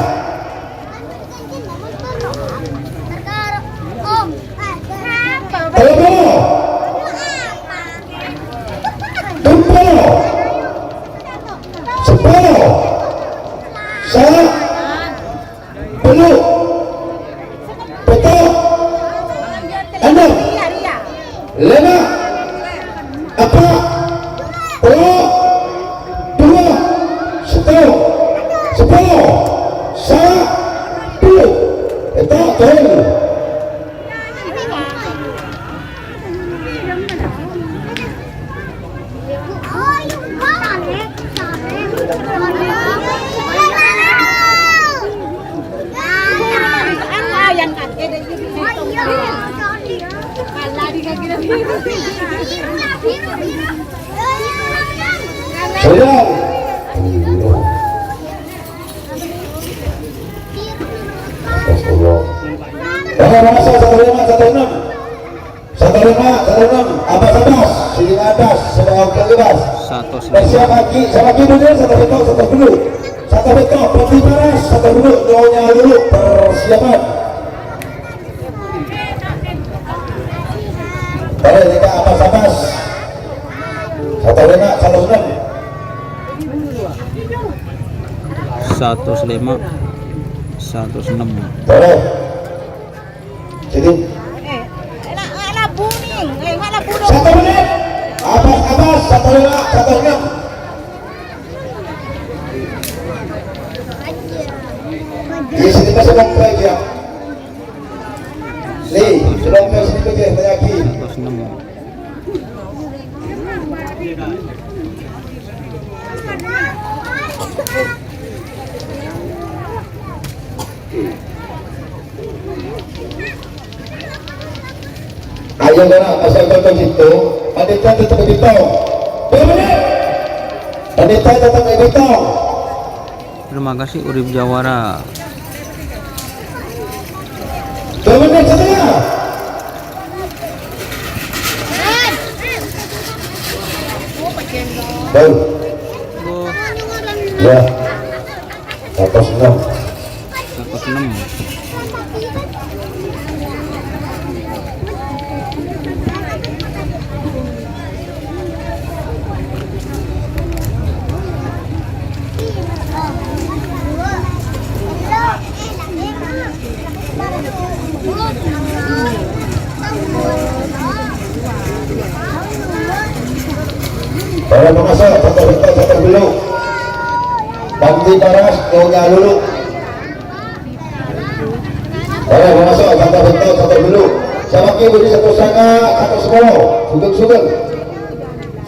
Tello puluh. Tello puluh. Sepuluh. Sa-, puluh. Pètto'. Ennem. Lèma'. Empa'. Tello'. Duwâ'. Sèttong. Sepolo. Sa-, puluh. Pètto'. Tol. Sudah. Astagfirullah. Bapak, Bapak, satu lima, satu enam. Satu lima, satu enam, abas, abas, sini atas, sedang bebas. Satu sembilan. Bersiap lagi, siap lagi, mundur, satu betul, satu dulu. Satu betul, putih panas, satu dulu, nyonya dulu, persiapan. Tarik, kita atas, atas. Satu lima, satu enam. Satu lima, satu enam. Tarik. Jadi. Eh, enak, enak labu nih. Eh, enak labu dong. Satu menit. Atas, atas, satu lima, satu enam. Di sini masih komplek ya. Nih, sudah masih komplek ya, lagi. Satu enam. Ayo, Dara, asal tonton situ. Panitia tetap hitung. Dua menit. Panitia tetap hitung. Terima kasih, Urip Jawara. Dua menit setengah. Baru. Ya. Satu enam. Satu enam. Para pemasok, satu betul, satu dulu. Panti panas, nyonya dulu. Para pemasok, satu betul, satu dulu. Siapa ki budi satu sanga, satu sepuluh. Sugeng-sugeng.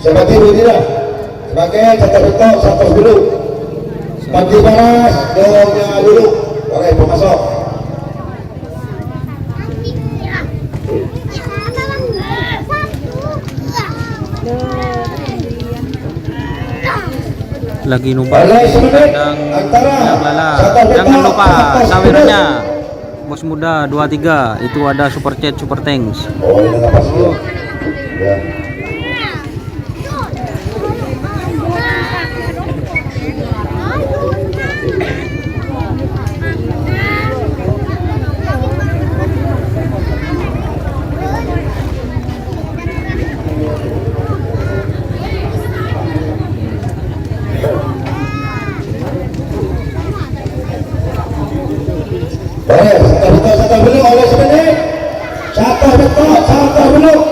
Siapa ki budi dah? Sebagai satu betul, satu dulu. Panti panas, nyonya dulu. Para pemasok. Lagi numpang di kandang Jablala. Jangan lupa sawirnya. Bos Muda dua tiga, itu ada Super Chat, Super Thanks. Satos pètto', satos bâllu'.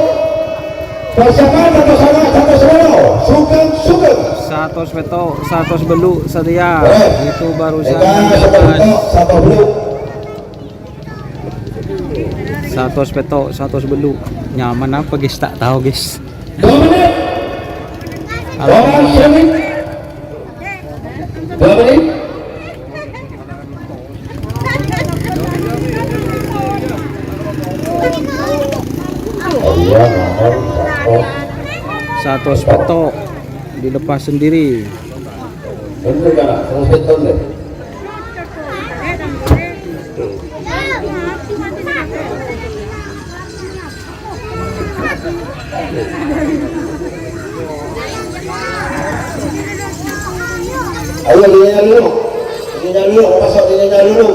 Persiapan, satos sanga', satos bâllu'. Sugeng, sugeng. Satos pètto', satos bâllu' satèya. Itu barusan satos pètto', satos bâllu'. Satos pètto', satos bâllu'. Nyaman apa, guys? Ta' tao, guys. Dua menit. Dua menit. Satos pètto' dilepas sendiri. Ayo, dinyanyar dulu. Dinyanyar dulu, masuk dinyanyar dulu.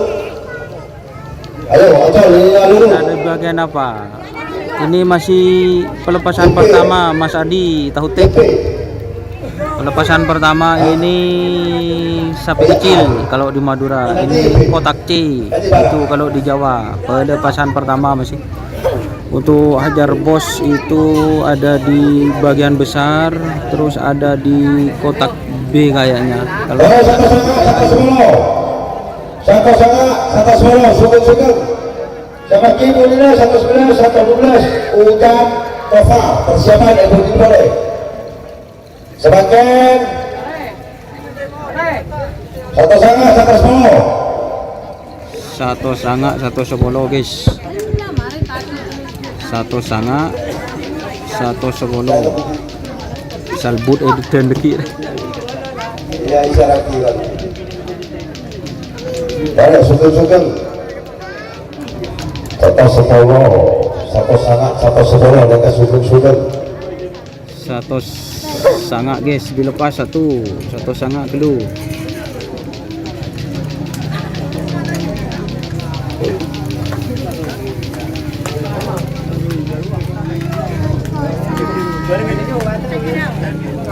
Ayo, Ocol, dinyanyar dulu. Ada bagian apa? Ini masih pelepasan pertama, Mas Adi Tahutik. Pelepasan pertama ini sapi kecil kalau di Madura, ini kotak C itu kalau di Jawa. Pelepasan pertama masih. Untuk hajar bos itu ada di bagian besar, terus ada di kotak B kayaknya. Kalau Satos sanga', satos bâllu'. Satos sanga', satos bâllu', sugeng-sugeng. Sè mangkèn bunina satos sabellâs, satos dubellâs, Ujang Tova, persiapan ibu-ibu boleh. Sè mangkèn. Satos sanga', satos sapolo. Satos sanga', satos sapolo, guys. Satos sanga', satos sapolo. Salbut, eh, dan lagi. Iya, isyarat, Iwan. Ayo, sugeng-sugeng. Satos sapolo, satos sanga', satos sapolo, mereka sugeng-sugeng. Satos sanga', guys, dilepas satu. Satos sanga' ghâllu.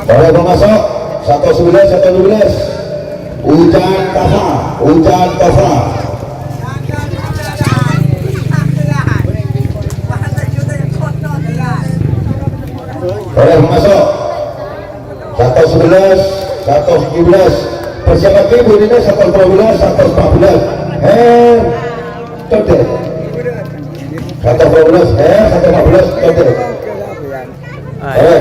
Boleh mau masuk? Satos sabellâs, satos dubellâs. Ujang Tova, Ujang Tova. Boleh masuk. Satos sabellâs, satos dubellâs. Persiapan ibu ini satos dubellâs, satos empat belas. Eh, codek. Satos dubellâs, eh, satos empat belas, codek. Eh.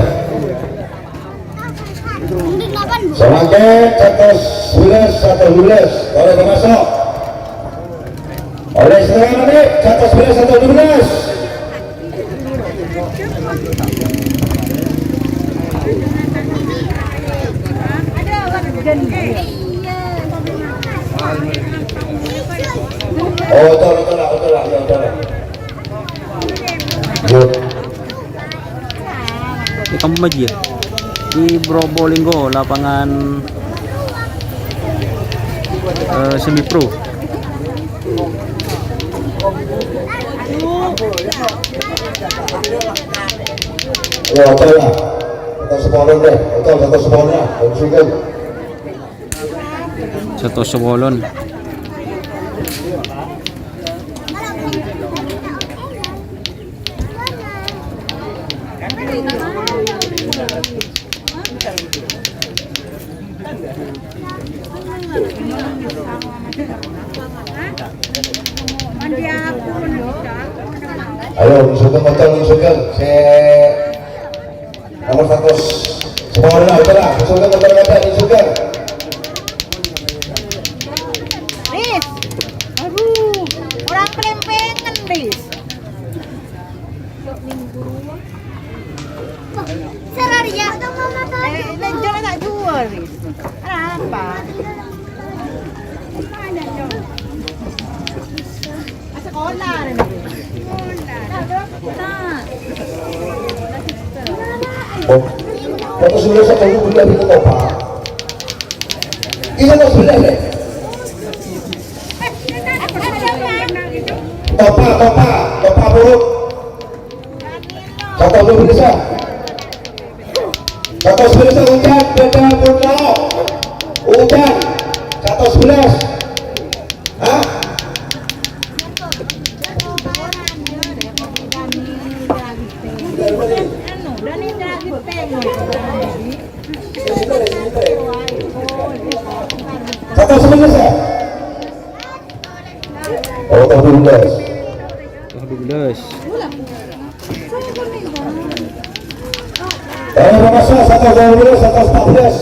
Sè mangkèn satos sabellâs, satos dubellâs. Boleh masuk. Oleh setengah menit, satos sabellâs, satos dubellâs. Oh, betul, betul lah, betul lah, ya, betul lah. Yuk. Di kampung Maji, ya? Di Probolinggo, lapangan, eh, semi pro. Ya, oke lah. Kita sepadan deh. Kita satu sepadan lah. Dari sini. Satos sapolo. Ayo, sugeng, sugeng, sugeng. Sè Nomor satos. Semoga lah, itulah. Sugeng, motor kata di sugeng. Riz. Aduh, orang pelempengan, Riz. Sararia. Eh, ini jangan tak jual, Riz. Apa? Foto solo satu dulu beli abis topa. Iya, Mas, bener, deh. Topa, topa, topa buruk. Satu dulu bisa. Satu sebelas Ujan, beda Mundo. Ujan, satu sebelas. Hah? Satu sebelas ya? Oh, satu sebelas. Satu sebelas. Eh, Makassar, satu dua belas, satu empat belas.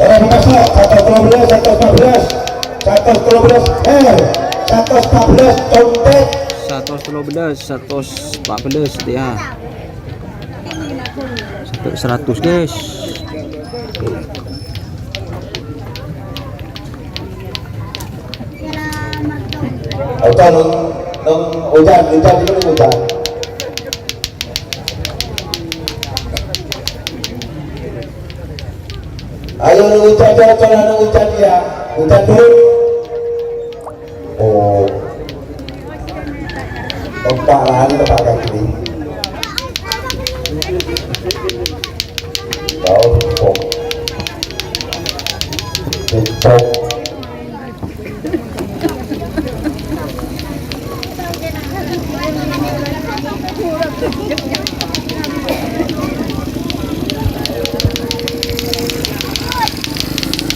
Eh, Makassar, satu dua belas, satu empat belas, satu dua belas, eh, satu empat belas, contek. Satu dua belas, satu empat belas, ya. Sampai seratus, guys. Ujan, neng, neng, Ujan, Ujan, ini Ujan. Ayo, neng Ujan, Ujan, Ujan, Ujan, ya. Ujan dulu. Oh. Tempat lahan, tempat kaki. Tahu, kok. Kok.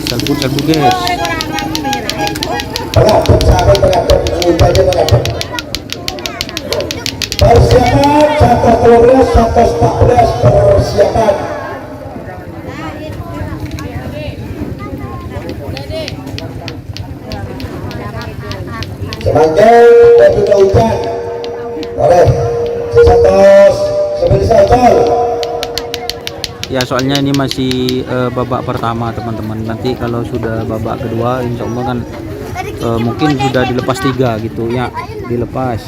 Salbu, salbu, guys. Pengadep, sampai pengadep, ini saja pengadep. Persiapan, satu dua belas, satu empat belas, persiapan. Semangkeng, batu Ujan. Oleh, seratus, sebentar, Ujan. Ya, soalnya ini masih, eh, babak pertama, teman-teman. Nanti kalau sudah babak kedua, insya Allah kan, eh, mungkin sudah dilepas tiga gitu ya, dilepas.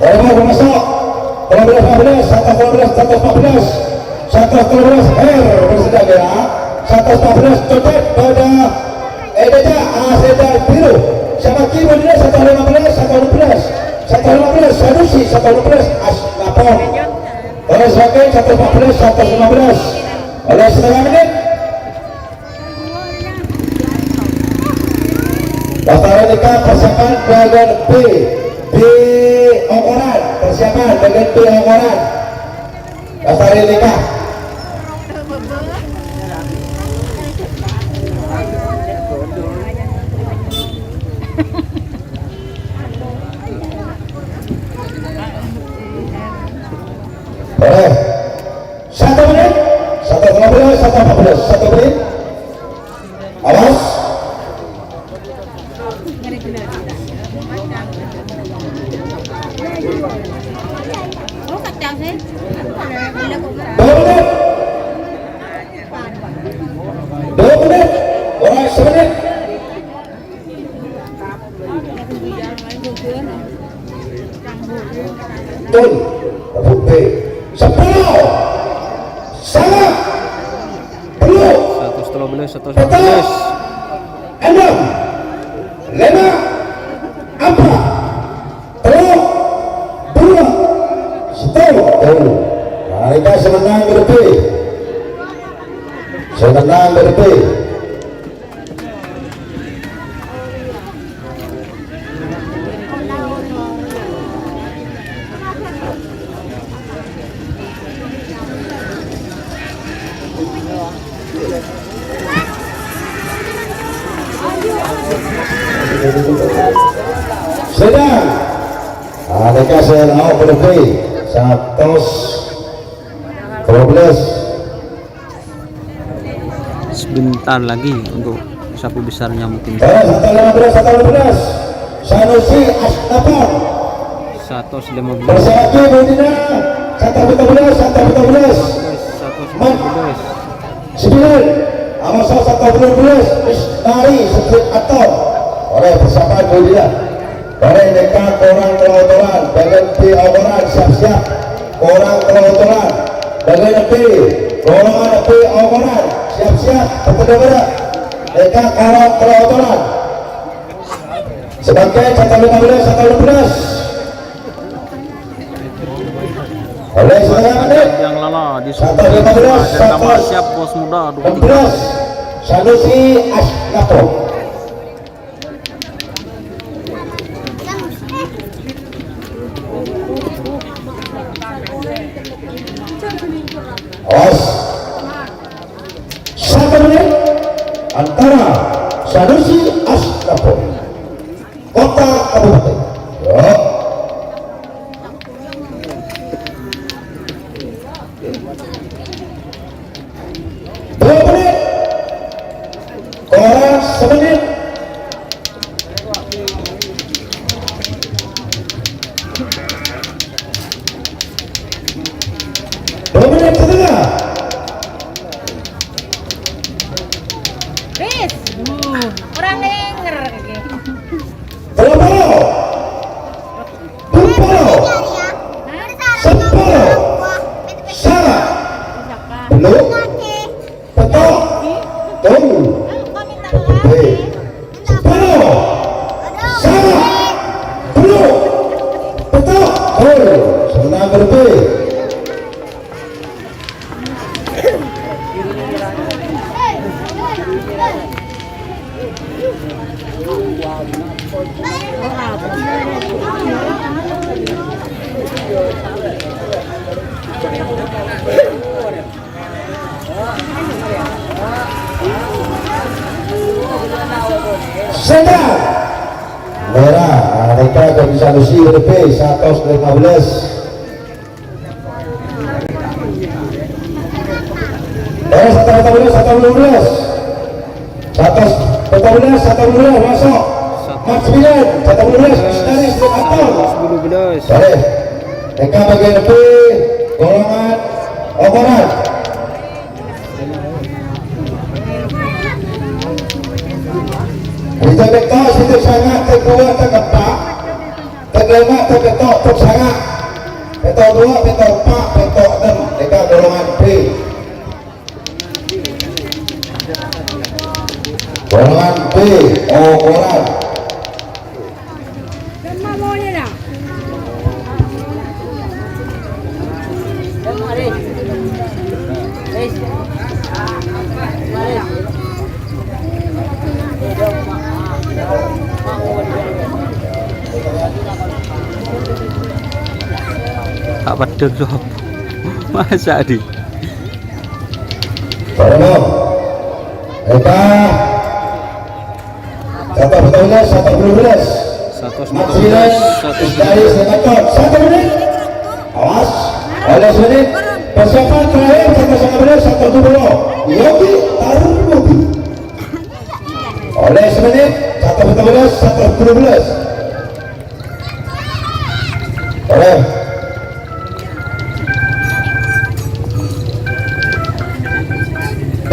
Ayo, masuk. Dua belas, empat belas, satu dua belas, satu empat belas. Satu dua belas, Her, bersedia ya. Satu empat belas, Cocet, pada Edeja, Aseda, Biru. Sama Kibo, dia satu lima belas, satu lima belas. Satu lima belas, Sanusi, satu lima belas, Asnapon. Oleh Swakin, satu empat belas, satu lima belas. Oleh setengah menit. Lestari nikah persiapan bagian B, B Ongkoran, persiapan bagian B Ongkoran. Lestari nikah. Boleh. Satu menit. Satu lima belas, satu empat belas. Satu menit. Awas. Dua menit. Dua menit. Orang semenit. Tun, putih. Sepuluh. Salah. Peluk. Satu telung belas, satu telung belas. Enam. Lima. Empat. Telung. Dua. Satu. Oh. Mereka semenang berlebih. Semenang berlebih. Sedang. Anèka sè naok berarti satos dua belas. Sebentar lagi untuk sapu besarnya mungkin. Eh, satos lima belas, satos lima belas. Sanusi Asnapon. Satos lima belas. Bersatu budina, satos lima belas, satos lima belas. Satos lima belas. Sembilan, nomor satos lima belas, Mistari Street Actor. Oleh persiapan budina. Bârâ nèka korang tello-telloan, bâgiyân bi' okoran, siap-siap. Korang tello-telloan, bâgiyân bi', korang bi' okoran, siap-siap. Petèdhâ bârâ. Nèka korang tello-telloan. Sebagai satos lima belas, satos lima belas. Oleh setengah menit. Yang lala di satos lima belas, ada nama satos siap bos muda, dua puluh tiga. Enam belas. Sanusi Asnapo. Awas. Satu menit antara Sanusi Asnapo. Kota Kabupaten. Ya. Dua menit. Korang semenit. Dua menit setengah. Wis. Ora denger iki. Tello puluh. Dua puluh. Sepuluh. Sanga'. Tello. Pètto'. Tong. Pètto'. Sepuluh. Sanga'. Tello. Pètto'. Tong. Sennang berarti. Sèntra. Mèra, anèka ka bisa besi lebih satos lima belas. Eh, satos lima belas, satos lima belas. Satos lima belas, satos lima belas, masuk. Mat sembilan, satos lima belas, Mistari, Steve Anton. Satos lima belas. Boleh. Nèka bâgiyân lebih, golongan, okoran. Bisa betul, situ sangat kedua, tegepak. Tèng lèma', tèng pètto', tèng sanga'. Pètto' duwâ', pètto' empa', pètto' ennem. Nèka golongan B. Golongan B, okoran. Tak padhâ, Sob. Masa, Di? Para Imam. Eka. Satos lima belas, satos lima belas. Satos lima belas, satos lima belas. Dari senator, satu menit. Awas. Oleh sini, persiapan terakhir, satos lima belas, satos dua puluh. Yogi Tarmuti. Oleh semenit, satos lima belas, satos dua belas. Boleh.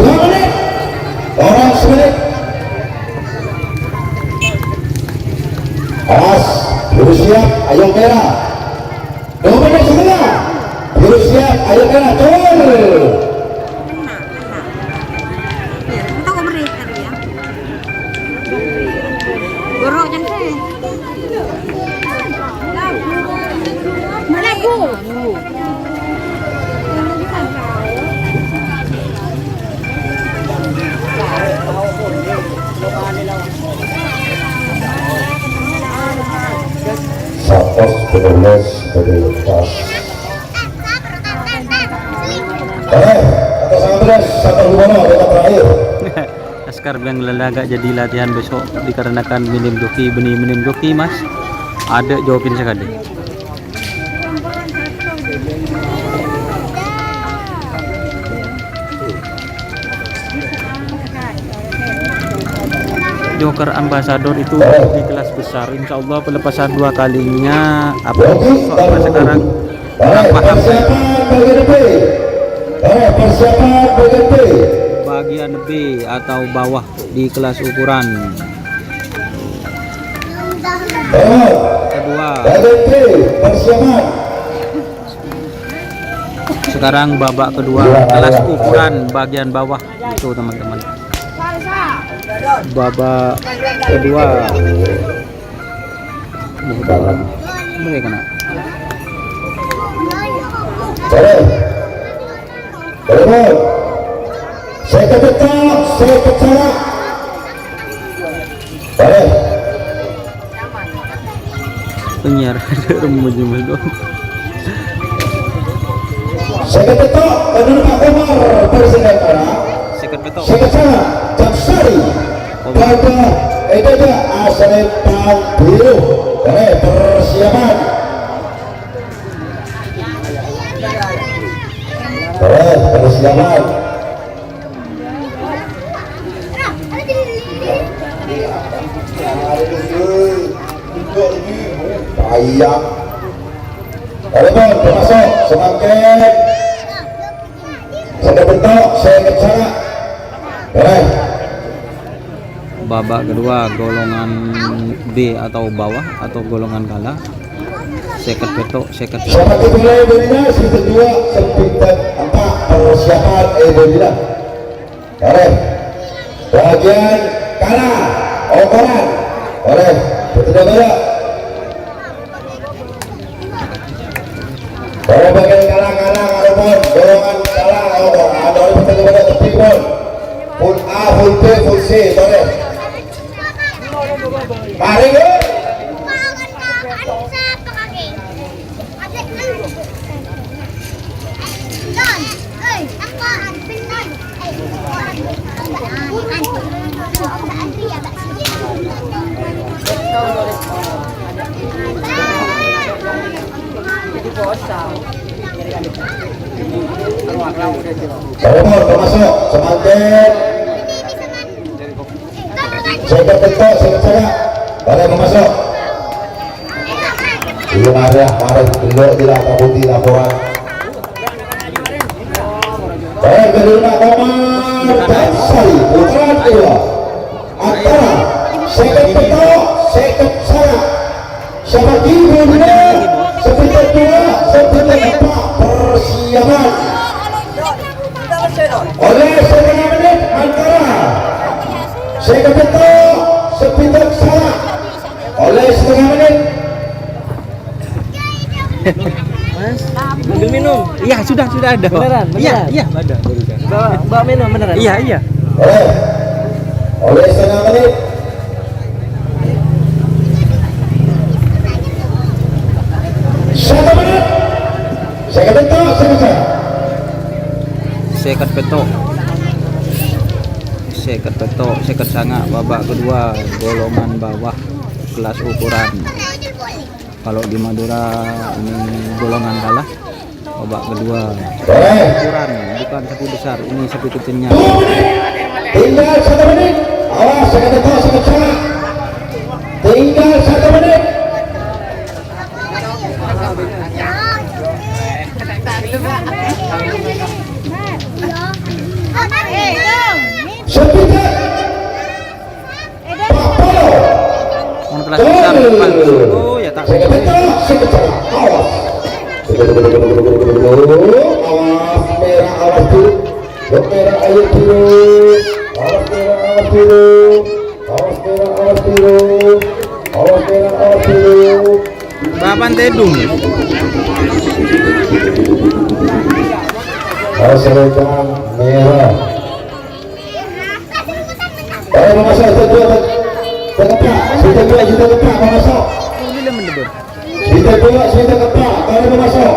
Dua menit. Orang semenit. Awas, biru siap, ayo merah. Dua menit setengah. Biru siap, ayo merah, gol. Guru, jangan. Satos penulis dari lepas. Eh, satos lima belas, satos lima belas, babak terakhir. Laskar Beng Lalaga jadi latihan besok dikarenakan minim joki, bânnè minim joki, Mas. Adâ' jawabin sakali. Joker Ambassador itu di kelas besar. Insya Allah pelepasan dua kalinya apa, soalnya sekarang kurang paham. Persiapan bagian B. Persiapan bagian B. Bagian B atau bawah di kelas ukuran kedua. Bagian B, persiapan. Sekarang babak kedua, kelas ukuran bagian bawah itu, teman-teman. Babak kedua. Mulai kena. Boleh. Boleh, Bang. Saya ketok, saya kecorak. Boleh. Penyiar, ada orang mau jempol doang. Seket peto', menurut Pak Komar, Presiden Ora. Seket peto'. Seket sanga', Jam Sari. Komar. Pada, eh, tidak, asal Pak Biru. Boleh, persiapan. Boleh, persiapan. Payah. Ayo, Bang, masuk, semakin. Seket peto', seket sanga'. Boleh. Babak kedua, golongan B atau bawah atau golongan kalah. Seket peto', seket. Selamat dimulai, Bunda. Season dua, sempit empat, persiapan, eh, Bunda. Boleh. Bagian kalah, okoran. Boleh. Betul, boleh. Kalau bagian kalah-kalah, kalau pon, golongan kalah, kalau pon, ada orang bertanya pada tepi pon. Full A, full B, full C, boleh. Mari, yuk. Nomor termasuk semanten. Saya ketok, saya ketok. Boleh masuk. Iya, mari, mari, dulu, tidak, kamu tidak, laporan. Baik, kedua Komar Jam Sari, putaran kedua. Antara seket peto', seket sanga'. Sabagi dua, sekitar dua, sekitar empat, persiapan. Oleh setengah menit, antara seket peto', sekitar sanga'. Oleh setengah menit. Mas, ambil minum. Iya, sudah, sudah ada. Beneran, iya, beneran? Iya, ada, barusan. Bawa, bawa minum, beneran? Iya, iya. Oleh, oleh setengah menit. Satu menit. Seket peto', seket sanga'. Seket peto'. Seket peto', seket sanga', babak kedua, golongan bawah, kelas ukuran. Kalau di Madura ini golongan kalah, babak kedua. Ukuran, bukan sapi besar, ini sapi kecilnya. Tinggal satu menit. Awas, saya kata, saya kata. Tinggal satu menit. Sebentar. Mon kelas besar, depan. Oh, ya, tak. Awas. Awas, merah, awas dulu. Merah, ayo dulu. Awas, merah, awas dulu. Awas, merah, awas dulu. Awas, merah, awas dulu. Papan tedung. Awas, merah. Ayo, Mas, ayo, ayo, ayo. Tengah, sudah dua, sudah tengah, mau masuk. Sudah dua, sudah tengah, baru mau masuk.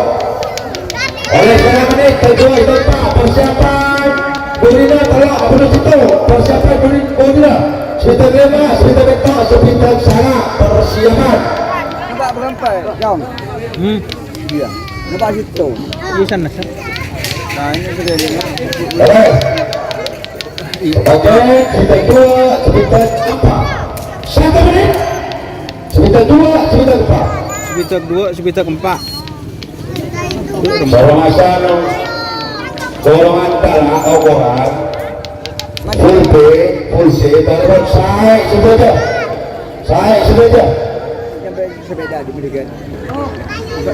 Oleh setengah menit, kedua, sudah tengah, persiapan. Gurina, tolak, belum situ. Persiapan, Gurina, Gurina. Sudah lima, sudah ketok, sudah sana, persiapan. Coba berempat, Jong. Hmm. Iya. Napa situ? Iya, sana, sana. Nah, ini sudah ini. Oke. Oke, sekitar dua, sekitar empat. Satu menit. Sekitar dua, sekitar empat. Sekitar dua, sekitar empat. Sama-sama. Golongan talak okoran. Full B, full C, baru saya sudah. Saya sudah. Sampai sepeda dibelikan.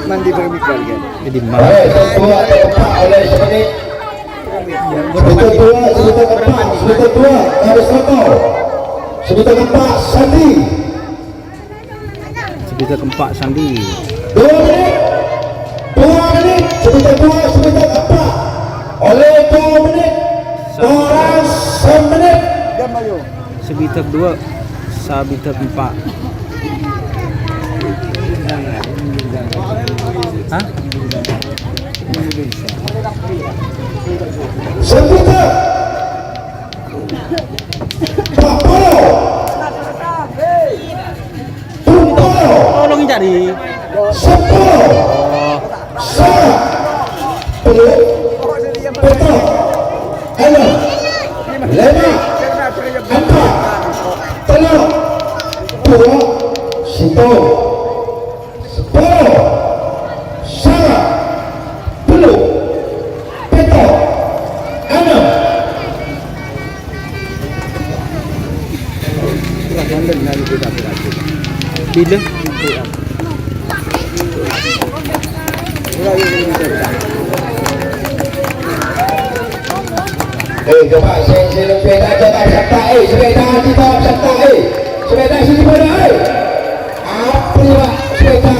Mandi bermigran kan? Jadi mana? Baik, sekitar dua, sekitar empat, oleh semenit. Sekitar dua, sekitar empat, sekitar dua, harus satu. Sekitar empat, Sandi. Sekitar empat, Sandi. Dua menit. Dua menit. Sekitar dua, sekitar empat. Oleh dua menit. Satu. Orang semenit. Sabidhâk dua, sabidhâk empa'. Hah? Sabidhâk. Empa' polo. Tolong cari. Sepolo. Sanga. Tello'. Pètto'. Ennem. Lèma'. Empa'. Tello'. Duwâ'. Sèttong. Sepolo. Sanga. Tello'. Pètto'. Ennem. Bilâ? Eh, coba, sè, sè sepeda, coba, sepeda, eh, sepeda, coba, sepeda, eh. Sepeda, sini, sepeda, eh. Apa, Pak, sepeda?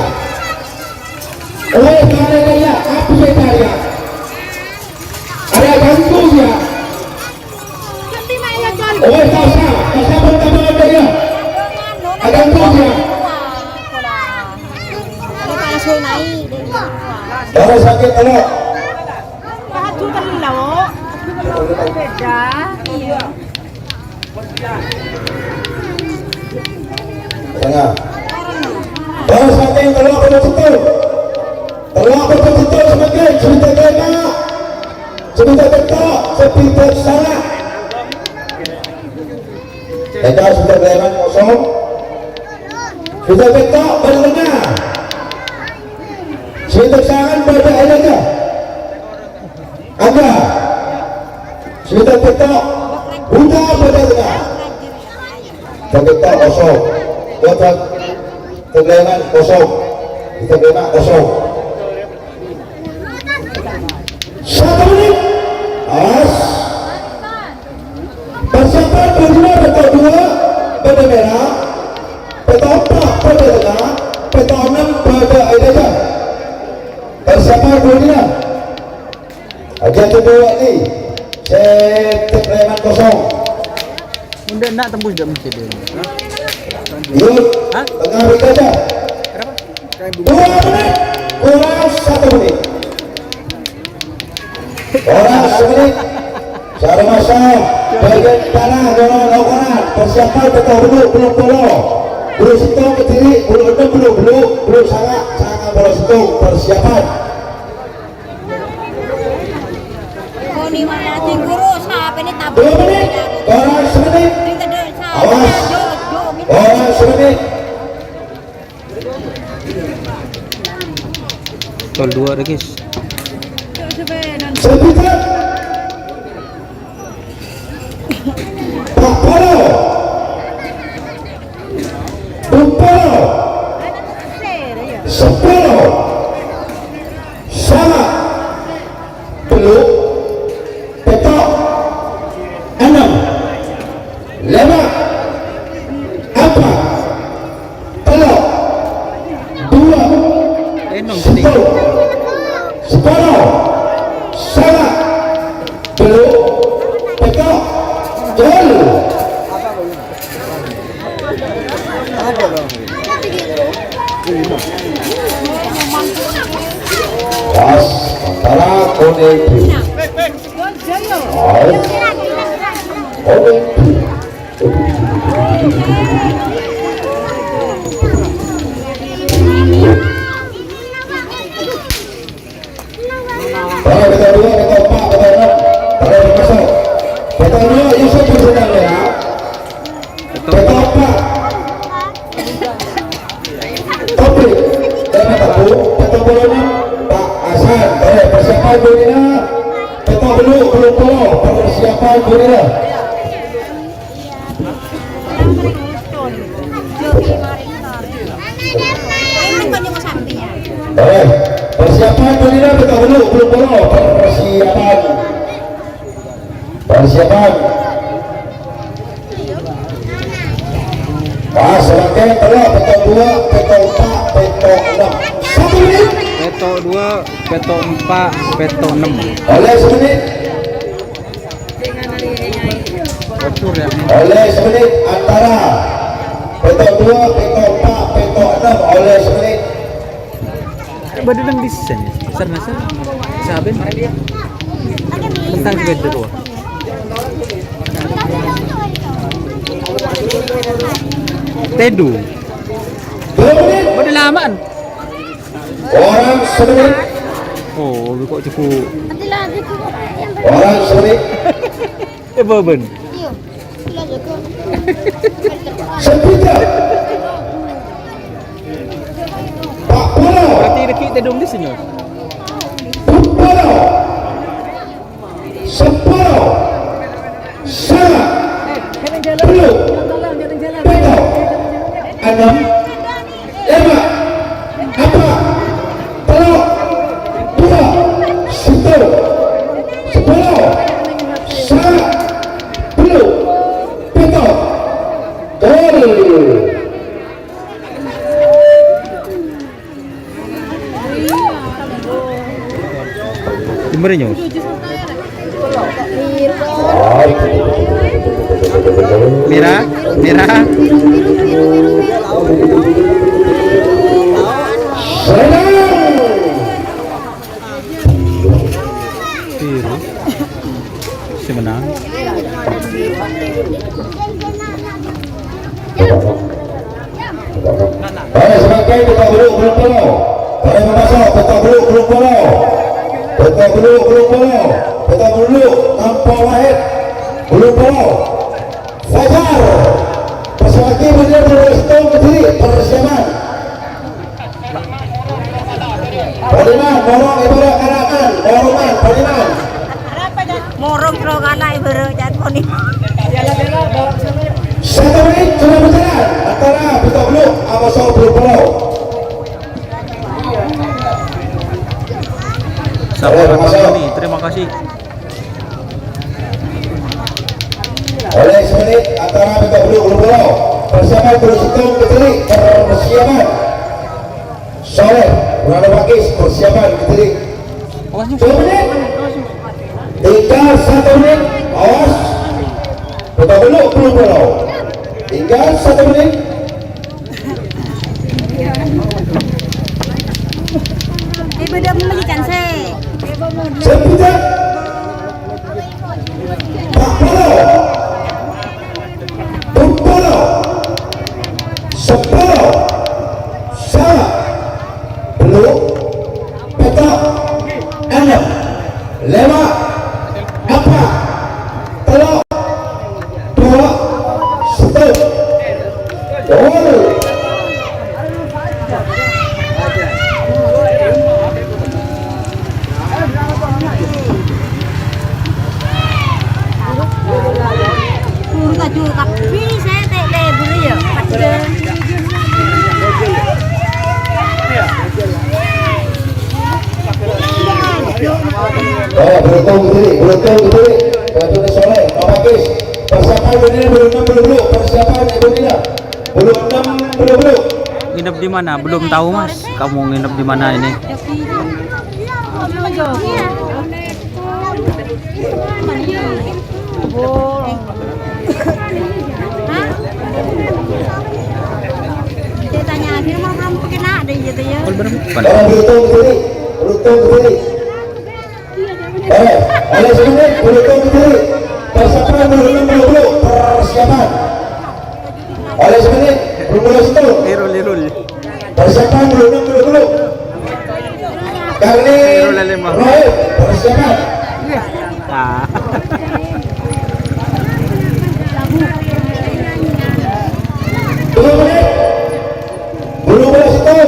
Oh, sepeda, ya, apa sepeda, ya? Ada ganggu, ya? Oh, tak usah, tak usah bertambah ada, ya. Ada ganggu, ya. Terus sakit, kalau. Beda. Iya. Tengah. Terus saking tello' pètto' sèttong. Tello' pètto' sèttong semakin, sabidhâk lèma'. Sabidhâk pètto', sabidhâk sanga. Entar sabidhâk lèma' kosong. Sabidhâk pètto' bâdâ tengah. Sabidhâk sanga bâdâ è tengah. Angga. Sabidhâk pètto'. Buta bâdâ tengah. Sabidhâk pètto' kosong. Buta. Sabidhâk lèma' kosong. Sabidhâk lèma' kosong. Satu menit. Awas. Persiapan bâdâ pètto' duwâ', bâdâ mèra. Pètto' empa' bâdâ tengah. Pètto' ennem bâdâ è dâjâ. Persiapan bâdâ. Aja kedua ni, sèttong lèma' kosong. Unda nak tembus jam sini. Yuk, hah? Tengah week aja. Berapa? Dua menit, kurang satu menit. Kurang semenit. Sareng masa, bagian tanah, golongan okoran, persiapan pètto' bulu, bulu polo. Bulu sèttong kediri, bulu ennem, bulu, bulu, bulu sanga, sanga polo sèttong, persiapan. Koni mana cing guru, siapa ini tabung? Dua menit, orang semenit. Awas. Orang semenit. Gol dua lagi. Sekitar. Empat puluh. Empat puluh. Sepuluh. Sanga. Tello'. Pètto'. Ennem. Lèma'. Empa'. Tello'. Duwâ'. Sèttong. Sepolo. Sanga. Tello'. Pètto'. Gol. Pas, antara Kone Bru. Pas, Kone Bru. Budina, pètto' bellu' polo, persiapan budina. Eh, persiapan budina, pètto' bellu' polo, persiapan. Persiapan. Pas, oke, tello', pètto' duwâ', pètto' empa', pètto' ennem. Satu menit. Pètto' duwâ', pètto' empa', pètto' ennem. Olè samenit. Olè samenit antara pètto' duwâ', pètto' empa', pètto' ennem, olè samenit. Bâdâ nang dissa, Sarnasa. Sabbhân. Tentang sepeda roda. Tedu. Bâdâ lama'an. Orang samenit. Oh, lu kok cukup. Orang samenit. Eh, Boben. Sepeda. Pak Polo. Berarti deki' tedung di sini. Polo. Sepolo. Sanga'. Tello'. Pètto'. Ennem. Lèma', empa', tello', duwâ', sèttong, sapolo, sanga', tello', pètto', gol. Gimana, Nyos? Merah, merah. Biru. Si menang. Para sebagai peta bulu belum polo. Para memaso peta bulu belum polo. Peta bulu belum polo. Peta bulu tanpa wahid belum polo. Fajar. Pas lagi bener terus tong kediri persiapan. Padinan, morong ibarat kanakan, morongan, padinan. Morong soro kana' ibarat can poni. Satu menit sudah berjalan antara Buta Beluk sama Sol Beluk Pulau. Sabar, Mas Tony. Terima kasih. Oleh semenit antara Buta Beluk Pulau Pulau. Persiapan terus itu kembali persiapan. Soleh, Rano Pakis, persiapan kembali. Dua menit. Tinggal satu menit. Awas. Buta Beluk Pulau Pulau. Tinggal satu menit. Eh, bâdâ mèlè can sè. Sepeda. Empat puluh. Empat puluh. Sepuluh. Salah. Belum. Pètto', ennem, lèma', empa', tello', duwâ', sèttong. Gol. Buru kaju kabbhi sè te-, lebur ya, padâ. Oh, beruntung gede, beruntung gede. Batu Soleh, Pak Pakis. Persiapan dunia belum enam belum belum. Persiapan dunia belum enam belum belum. Nginep di mana? Belum tahu, Mas. Kamu nginep di mana ini? Hah? Ditanya, "Akhir mau kamu pakai nak?" Ada gitu ya. Kalau beruntung gede, beruntung gede. Eh, oleh sini, beruntung gede. Persiapan, beruntung, beruntung, persiapan. Oleh sini, beruntung situ. Lirul, lirul. Persiapan, beruntung, beruntung. Karni, Lirul, lima. Rohit, persiapan. Ah. Dua menit. Belum boleh situ.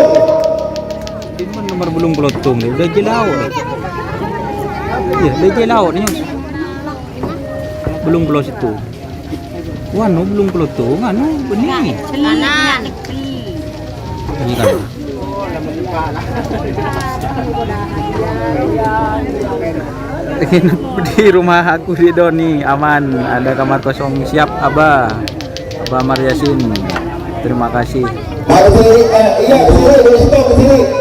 Ini nomor belum pelotung nih, udah jelau. Iyâ, lèjè lao' nèko. Bâllung polo sèttong. Wah, no bâllung polo sèttong, nganu, bânnè. Bâli, ini kan. Di rumah aku di Doni, aman. Ada kamar kosong, siap, Abah. Abah Maryasin, terima kasih.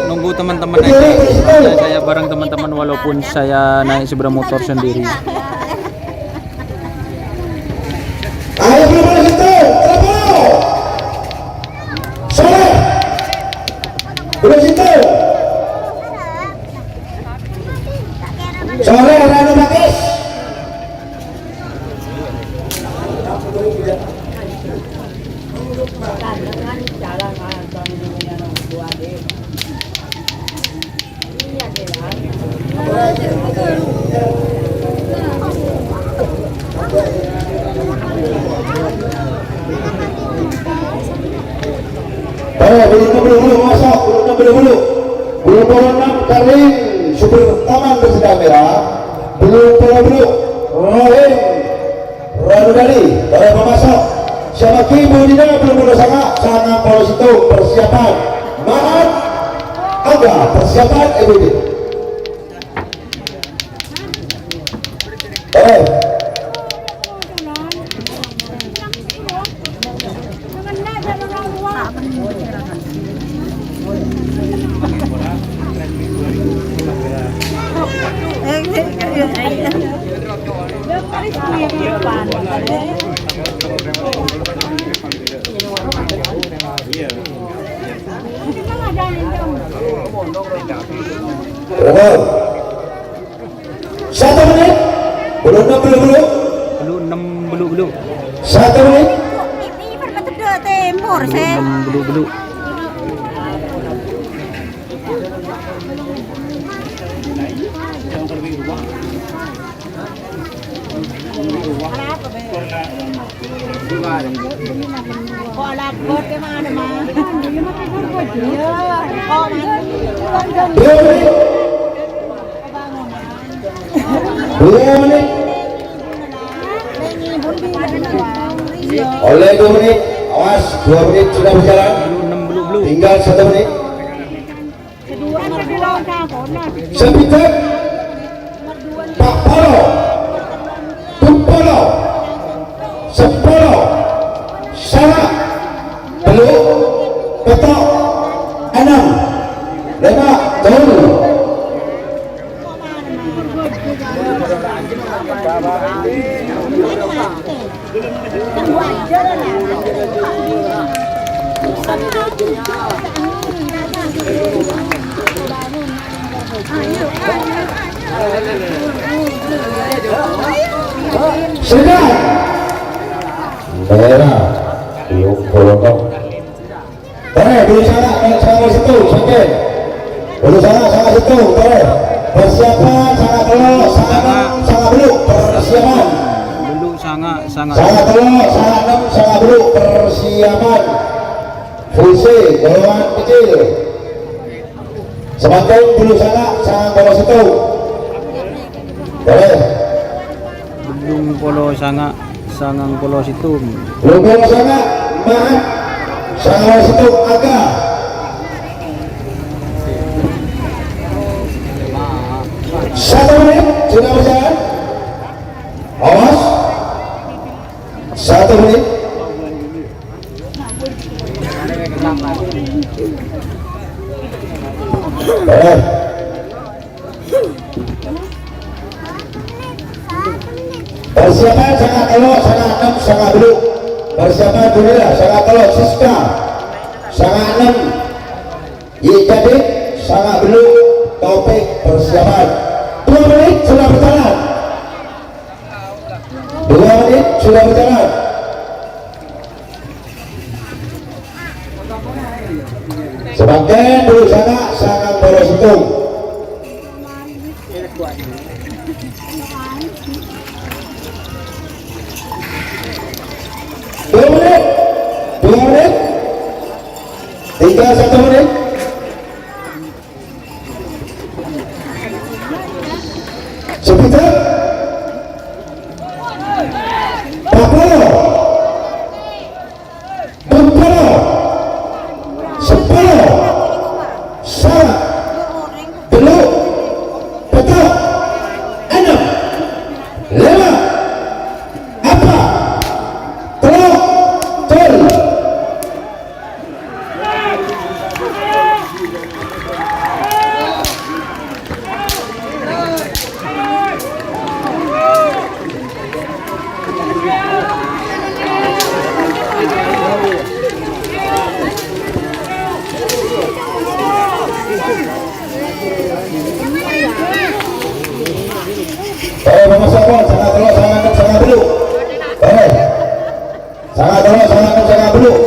Nunggu teman-teman aja. Saya, saya bareng teman-teman walaupun saya naik sepeda motor sendiri. Ayo, belum boleh sentuh. Terlalu. Soleh. Belum sentuh. Soleh, Rano Pakis. Para, belum, belum, belum, masuk, belum, belum, belum. Belum, belum, enam, Karlin, supir taman bersih kamera. Belum, belum, belum. Rohim. Ranu Dali, para pamaso'. Sè maghi budina bâllung polo sanga', sangang polo sèttong, persiapan. Maaf. Aga persiapan, Ibu Din. Eh. Satu menit. Belum enam puluh, belum. Belum enam puluh, belum. Satu menit. Ini kan betul timur, Bulu sih. Enam puluh, belum. Dua menit. Dua menit. Oleh dua menit. Awas, dua menit sudah berjalan. Tinggal satu menit. Sepidhâk, pa' polo, du polo, sapolo, sanga', tello', pètto', ennem, lèma', tello. Sudah. Daerah. Yuk, bolong. Torè, bulu sanga', sanga' sèttong, sampè'. Bulu sanga', sanga' sèttong, torè. Persiapan, sanga' tello', sanga' ennem, sanga' bulu, persiapan. Bulu sanga', sanga'. Sanga' tello', sanga' ennem, sanga' bulu, persiapan. Fungsi, golongan kecil. Samangkèn bulu sanga', sangang polo sèttong. Torè. Bâllung polo sanga', sangang polo sèttong. Bâllung polo sanga', maaf. Sangang polo sèttong, aga. Satu menit sudah berjalan. Awas. Satu menit. Persiapan sanga' tello', sanga' ennem, sanga' bulu. Persiapan Junira, sanga' tello', Siska, sanga' ennem. Yik Jadid, sanga' bulu, Taufik, persiapan. Dua menit sudah berjalan. Dua menit sudah berjalan. Samangkèn bulu sanga', sangang polo sèttong. Dua menit. Dua menit. Tinggal satu menit. Sèttong Sanga tello', sanga ennem, sanga tello'. Oke. Sanga tello', sanga ennem, sanga tello'.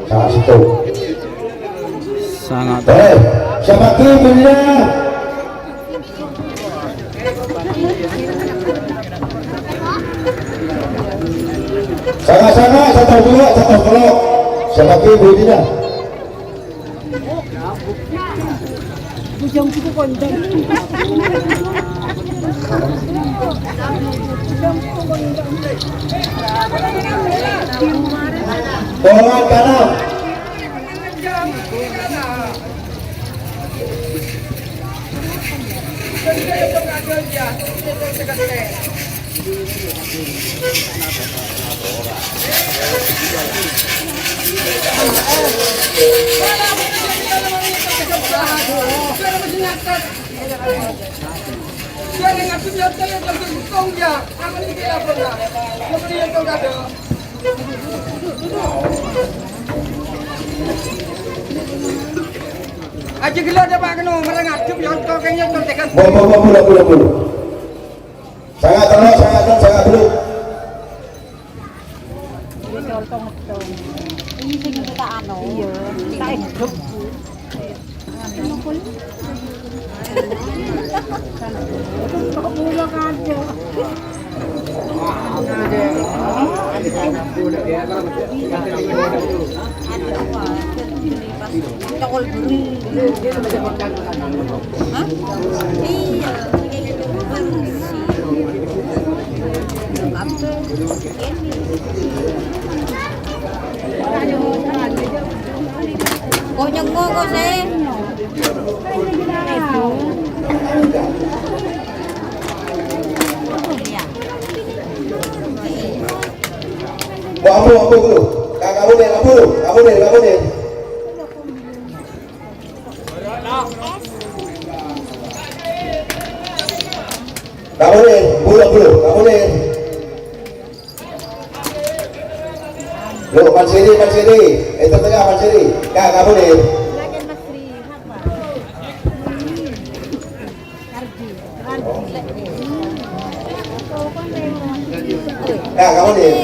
Sanga sèttong. Sanga tello'. Oke. Sapa ki punya? Sanga-sanga, sèttong tello', sèttong tello'. Sapa ki punya? Bujang itu kondang. Tolong kanan. Aja gila ada Pak Keno, mereng adep, ya, kau kayaknya kau tekan. Bo, bo, bo, pulo, pulo, pulo. Sanga tello', sanga ennem, sanga tello'. Iya, sing kita anu. Iya, kita hidup. Kok pulo kaca? Kok nyengko kok sih? Iya. Wah, ampun, ampun, dulu. Kak, kamu nih, ampun, kamu nih, kamu nih. Kamu nih, bulu, bulu, kamu nih. Lu, pansiri, pansiri. Itu tengah, pansiri. Kak, kamu nih. Kak, kamu nih.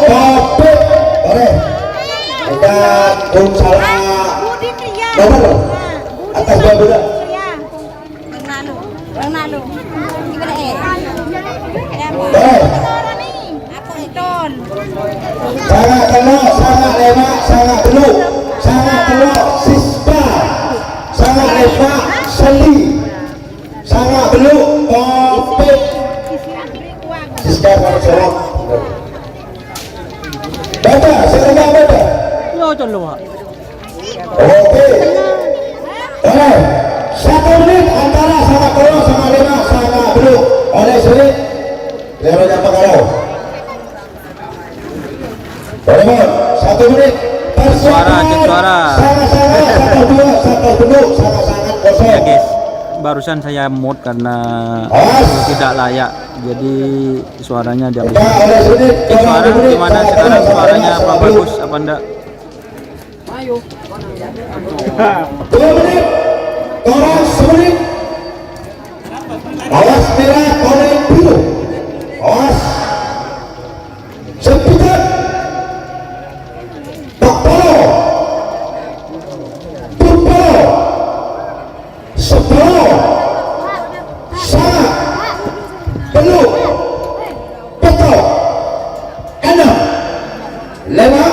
Topik, ore. Kita pun salah. Nomor atas dua belas. Nang nanu, nang nanu. Gimana, eh? Ada apa? Ore. Apa itu? Sanga tello', sanga lèma', sanga tello', sanga tello', Siska, sanga lèma', Seli, sanga tello', Topik. Siska, sanga tello'. Baca, silakan baca. Yo, colo, Pak. Oke. Oke. Satu menit antara sanga tello', sanga lèma', sanga tello'. Oleh Seli, Lero nyapa kalau. Telepon, satu menit. Suara, cek suara. Sama-sama, satu dua, satu dua, sama-sama kosong. Ya, guys, barusan saya mute karena tidak layak. Jadi suaranya diambil. Cek suara gimana sekarang? Suaranya apa bagus apa enggak? Dua menit. Korang semenit. Awas merah, korang biru. Awas. Sepikat. Tepalo. Tepalo. Sepuluh. Sangat. Tello'. Peto'. Ennem. Lèma'.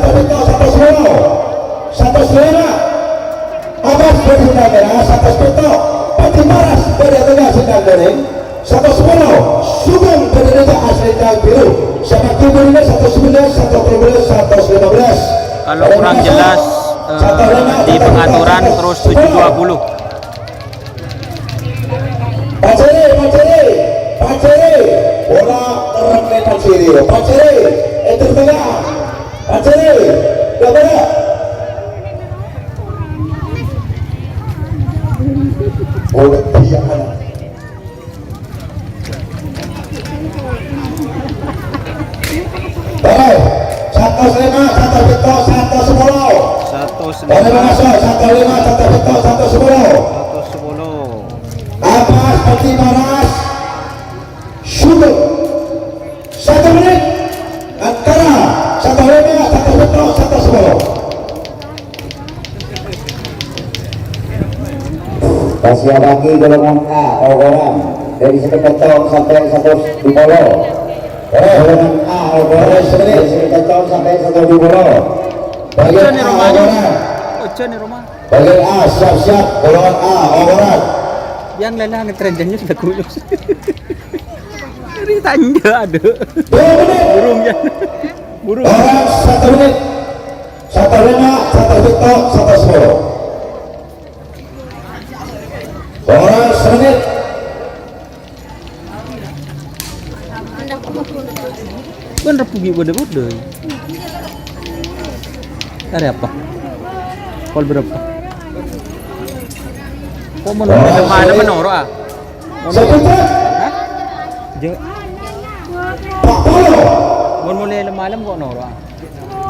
satos pètto', satos polo, satos lèma'. Abbas bâdhi sendal merah, satos pètto'. Padi Paras bâdhi tengnga sendal konèng, satos polo. Sugeng bâdhi tengnga asli sendal biru. Sè padi bâdhi satos sabellâs, satos tello bellâs, satos lèma bellâs. Kalau kurang jelas, eh, di pengaturan terus tujuh dua puluh. Pajere, Pajere, Pajere. Bola terrem Pajere. Pajere, èter tengnga. Pajere, gambar. Bola dia anak. Baik, satos lèma', satos pètto', satos sapolo. Satos lèma'. Baik, masuk, satos lèma', satos pètto', satos sapolo. Satos sapolo. Abbas, Padi Paras. Syukur. Satu menit. Antara satos lèma', satos pètto', satos sapolo. Pasiyabbhâghi golongan A, okoran dâri sèket pètto' sampè' satos dupolo. Golongan A, okoran dâri sèket pètto' sampè' satos dupolo. Bagian A, okoran. Bagian A, siap-siap. Golongan A, okoran. Yang lain ngetren jadinya sudah kulus. Dari tanja ada. Dua menit. Burung ya. Burung. Orang satu menit. Satos lèma', satos pètto', satos sapolo. Orang semenit. Kan Rebbhu ghi' bâdâ-bâdâ. Hari apa? Pukul berapa? Kok mon malem noro' ah? Mon, hah? Jeng. Mon mulai malem kok noro' ah?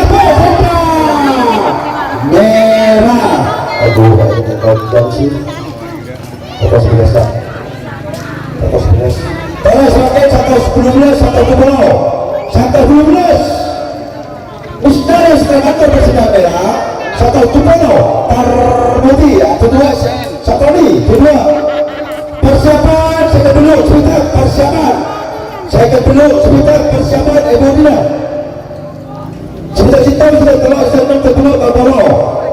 Sèngko' Sèngko'. Merah. Aduh, kok ini tonton sih. Seratus sebelas, Kak. Seratus sebelas. Terus, oke, seratus sepuluh belas, seratus sepuluh. Seratus sepuluh belas. Mustahil setengah tur bersama merah. Seratus sepuluh. Tarmudi, ya, kedua, satu lagi, kedua. Persiapan, saya kedua, sebentar, persiapan. Saya kedua, sebentar, persiapan, Ibu Dina. Cita-cita sudah telah seneng ketemu tak tahu.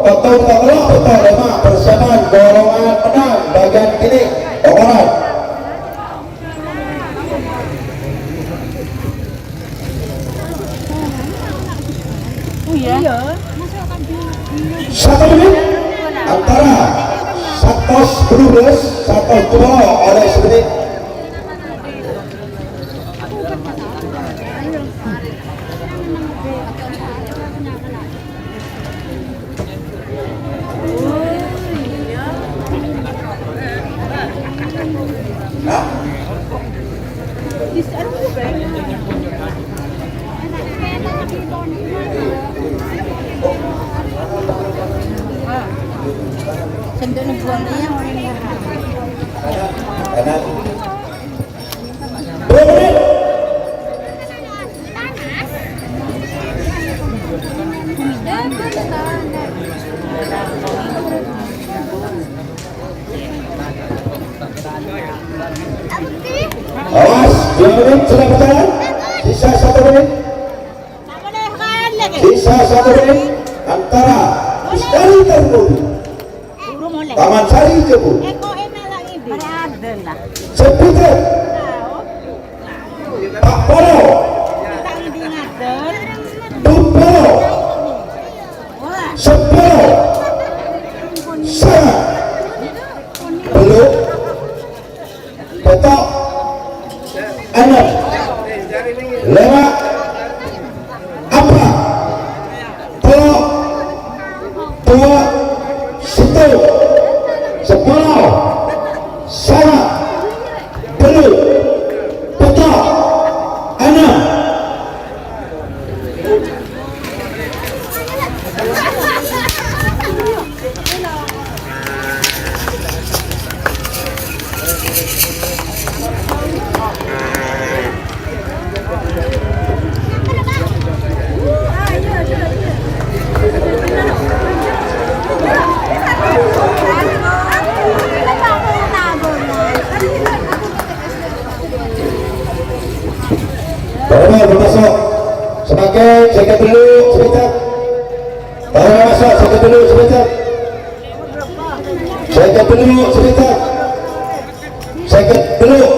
Tak tahu tak telah, tak tahu lemak. Persiapan, dorongan menang, bagian kini, dorongan. Oh iya. Satu menit antara seratus sepuluh belas, seratus dua oleh semenit. Dua menit. Awas, dua menit sudah berjalan. Sisa satu menit. Sisa satu menit antara Lestari Tarmudi, Taman Sari Cebu. Sepite. Pak Polo. Dupolo. Sepolo. Sanga. Belum. Peto'. Ennem. Lèma'. Apa'. Tello'. Duwâ'. Sèttong. Sapolo. Sanga'. Tello'. Peto'. Ennem. Tolong, maso'. Semakin sèket tello', sebentar. Tolong, maso', sèket tello', sebentar. Sèket tello', sebentar. Sèket tello'.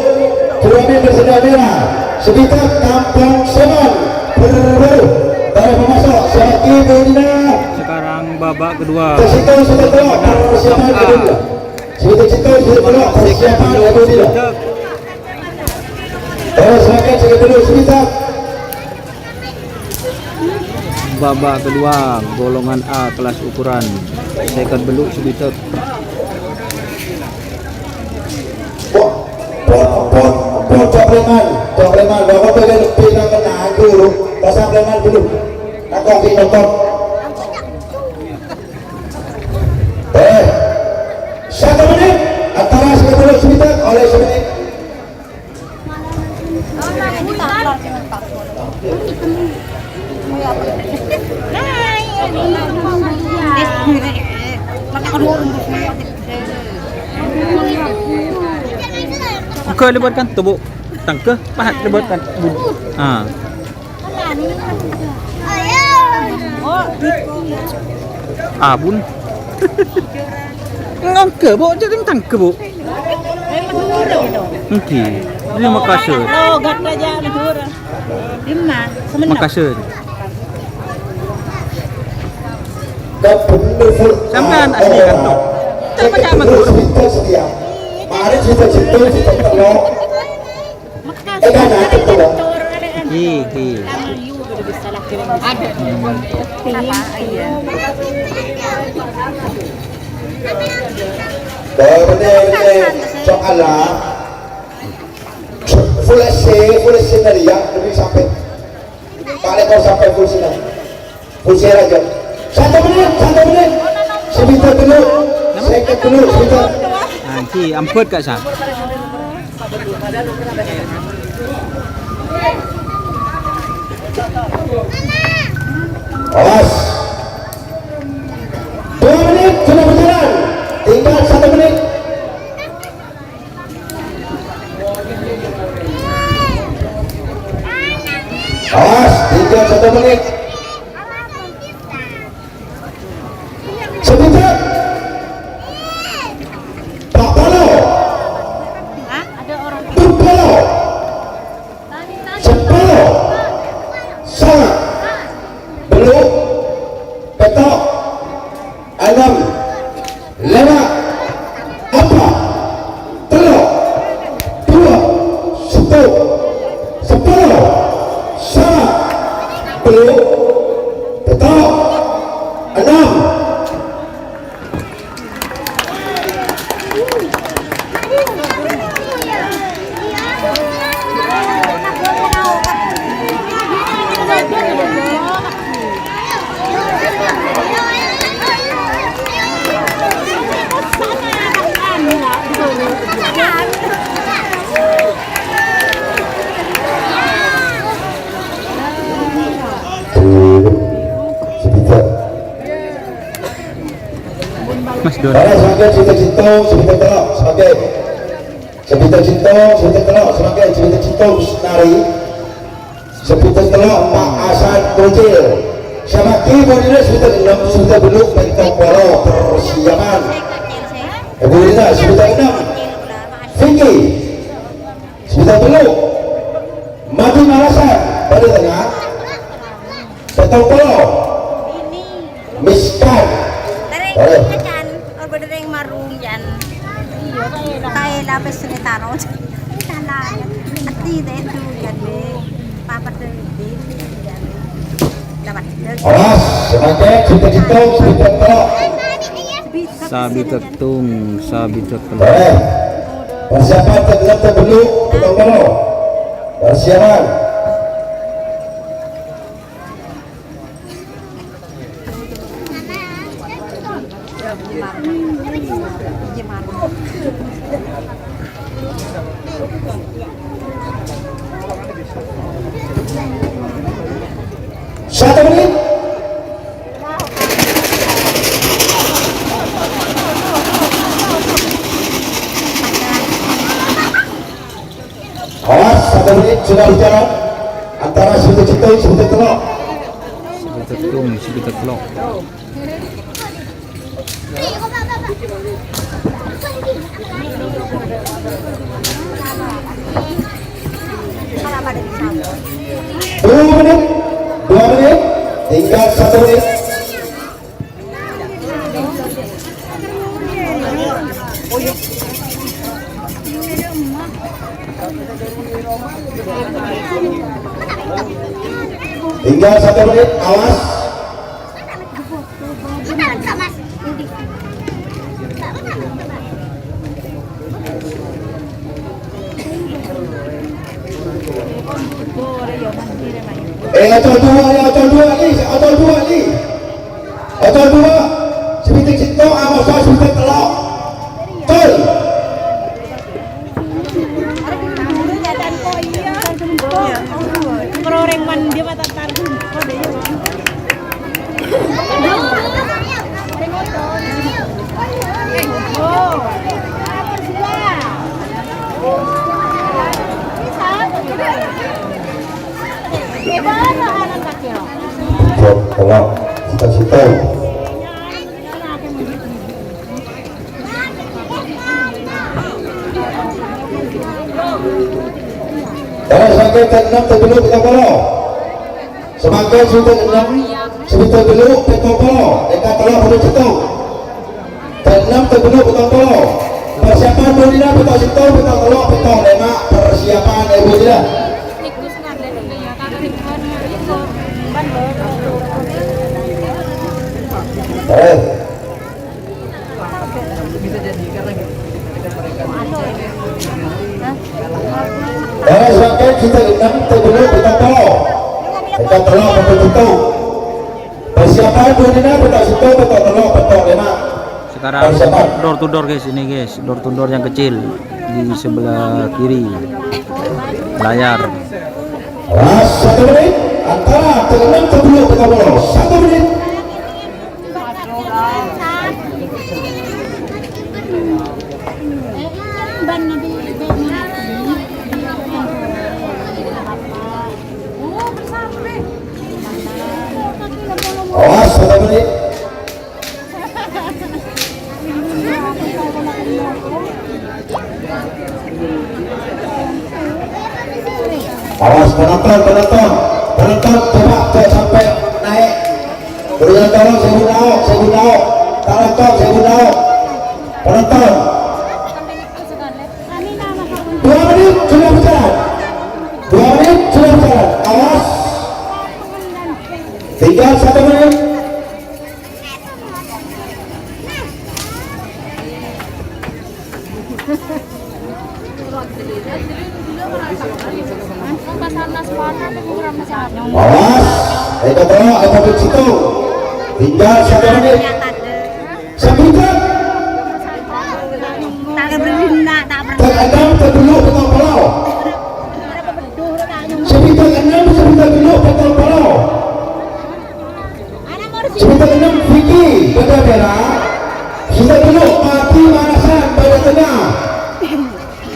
Dua mèter sèdhâ mèra. Sebentar, Kampung Seman. Berburu. Tolong, maso', semakin bina. Sekarang babak kedua. Ke situ, sebentar. Persiapan kedua. Sèket tello', sèket tello', persiapan kedua. Terus lagi, sèket tello', sebentar. Babak kedua, golongan A, kelas ukuran sèket tello' sebitek. Po, po, po, po, cok preman, cok preman, bawa bela lebih nak kena aku, pasang preman dulu. Aku lagi nonton. Eh, satu menit, antara sèket tello' sebitek, oleh semenit. Buka lebar kan tuh, Bu. Tangke, pahat lebar kan, Bu. Ah. Abun. Enggak, Bu. Jadi tangke, Bu. Enggak. Ini Makassar. Logat aja, Madura. Dimma? Semenep. Makassar. Sampean asli kanto. Coba cak Madura. Mari kita jemput, kita tengok. Hi, hi. Bâ'na, bâ'na, soalla full S C, full S C nèka lebbi sampè'. Palèng kor sampè' full S C. Full S C aja. Satu menit, satu menit. Sebentar dulu. Sèket tello', sebentar. Anji, ampet, Kak Sa. Awas. Dua menit sudah berjalan. Tinggal satu menit. Awas, tinggal satu menit. Sebentar. Pak Polo. Pak Polo. Sepolo. Sanga'. Tello'. Pètto'. Ennem. Lèma'. Apa'. Tello'. Duwâ'. Sèttong. Sepolo. Sanga'. Tello'. Pètto'. Ennem. Mas Don. Para samangkèn sè bhidhâ cèttong, sè bhidhâ tello', samangkèn. Sè bhidhâ cèttong, sè bhidhâ tello', samangkèn sè bhidhâ cèttong, Sari. Sè bhidhâ tello', Pa' Hasan Bocil. Samangkèn bâdâna sè bhidhâ ennem, sè bhidhâ tello', pèttong polo, persiapan. Ibu Rina, sè bhidhâ ennem. Vicky. Sè bhidhâ tello'. Madi Marasan, bâdâ tengnga. Pèttong polo. Miskan. Boleh. Kan, or bâdâ rèng marung, Jan. Kaè lapis sè taro. Salah, Jan. Ati tentu, Jan, deh. Papa tentu, Jan. Dapat. Awas, samangkèn, sè bhidhâ cèttong, sè bhidhâ tello'. Sè bhidhâ cèttong, sè bhidhâ tello'. Boleh. Persiapan, pèttong polo, pèttong polo. Persiapan. Satu menit. Awas, satu menit sudah berjalan antara sè bhidhâ cèttong, sè bhidhâ tello'. Sè bhidhâ cèttong, sè bhidhâ tello'. Dua menit, dua menit, tinggal satu menit. Tinggal satu menit, awas. Eh, atau dua, ya, atau dua, Li, atau dua, Li. Atau dua, sè bhidhâ cèttong, amoso sè bhidhâ tello'. Col. Peroreng mandi mata tar. Kalau cita-cita. Para samangkèn ennem tello' pèttong polo. Samangkèn sè bhidhâ ennem, sè bhidhâ tello' pèttong polo. Èka tello' polo cèttong. Ennem tello' pèttong polo. Persiapan bâdâna pèttong cèttong, pèttong tello', pèttong lèma'. Persiapan, eh, bâdâna. Eh. Para samangkèn sè bhidhâ ennem tello' pèttong polo. Èka tello' pèttong cèttong. Persiapan bâdâna pèttong cèttong, pèttong tello', pèttong lèma'. Sekarang door to door, guys, ini, guys, door to door yang kecil di sebelah kiri layar. Awas, satu menit, antara ennem tello' pèttong polo. Satu menit. Awas, satu menit. Awas, penonton, penonton. Penonton, coba, coba sampai naik. Berikan tolong, sè bhidhâ tello', sè bhidhâ tello'. Penonton, sè bhidhâ tello'. Penonton. Dua menit sudah berjalan. Dua menit sudah berjalan. Awas. Tinggal satu menit. Awas. Èka tello', èka cèttong. Tinggal satu menit. Sè bhidhâ. Tak pernah, tak pernah. Sè bhidhâ tello' pèttong polo. Sè bhidhâ ennem, sè bhidhâ tello' pèttong polo. Sè bhidhâ ennem Vicky, bâdâ pèra'. Sè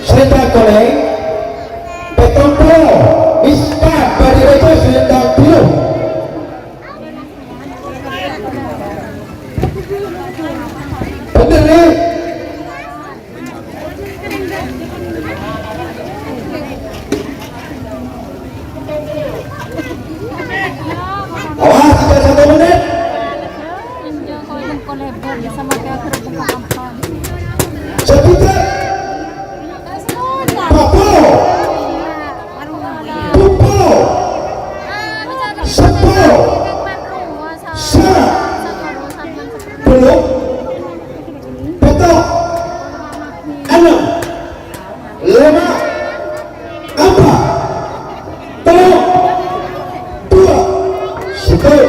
Selendang konèng, pèttong polo. Miskan Bali Rejo, selendang biru. Bhender, Ri. Awas, tinggal satu menit. Sepitik. Papat polo. Empat polo. Sepolo. Sanga'. Tello'. Pètto'. Ennem. Lèma'. Empa'. Tello'. Duwâ'. Sèttong.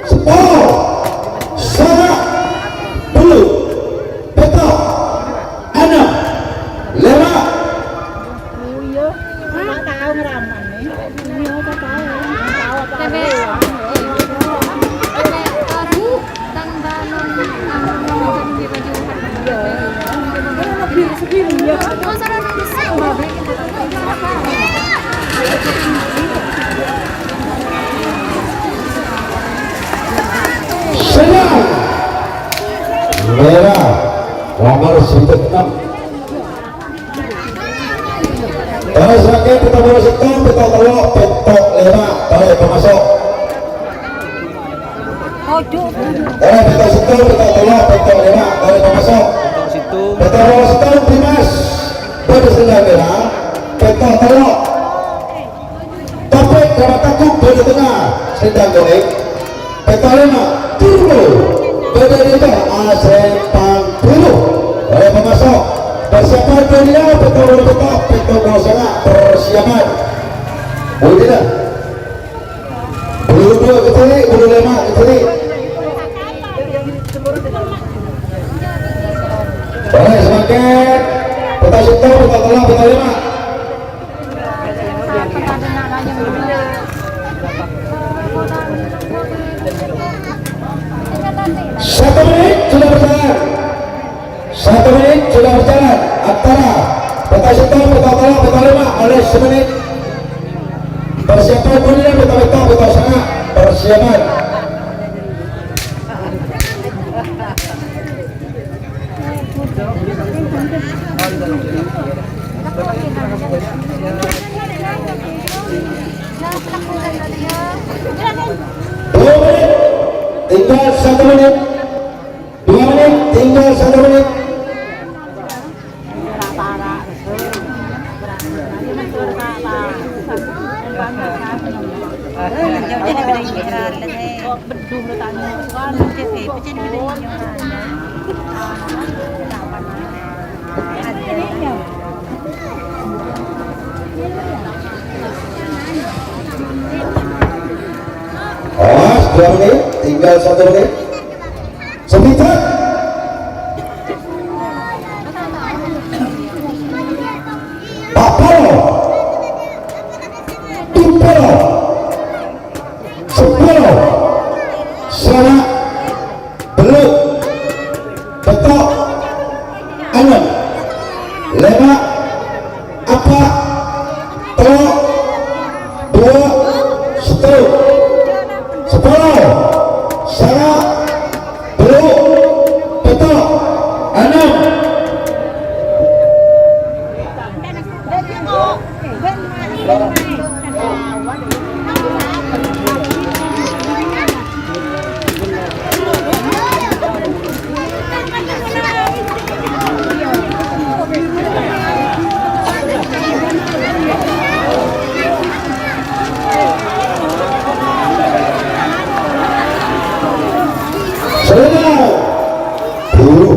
Sepolo. Sanga'. Tello'. Pètto'. Ennem. Lèma'. Sènga' mèra, nomor sèttong ennem. Terros rakèt pètto' polo sèttong, pètto' tello', pètto' lèma', tarè' pamaso'. Terros pètto' sèttong, pètto' tello', pètto' lèma', tarè' pamaso'. Pètto' polo sèttong, Dimas. Bâdâ selendang mèra, pètto' tello'. Taufik Rahmat Agung bâdâ tengnga, selendang konèng. Pètto' lèma', Turbo, bâdâ è dâpa' asèmpang biru. Olè pamaso'. Persiapan dunia, pètto' polo pètto', pètto' polo sanga', persiapan. Budina. Bulu duwâ' kèjhâ', bulu lèma' kèjhâ'. Olè samangkèn. Pètto' sèttong, pètto' tello', pètto' lèma'. Satu menit sudah berjalan. Satu menit sudah berjalan. Antara pètto' sèttong, pètto' tello', pètto' lèma', malè samenit. Persiapan bunyi pètto', pètto', pètto' sanga'. Persiapan. Dua menit. Tinggal satu menit. Dua menit. Tinggal satu menit. Awas, dua menit, tinggal satu menit. Sepitik. Pat polo. Pit polo. Sapolo. Sanga'. Tello'. Pètto'. Ennem. Lèma'. Empa'. Tello'. Duwâ'. Sèttong. Sapolo. Sanga'. Tello'. Pètto'. Ennem. Selena. Buru.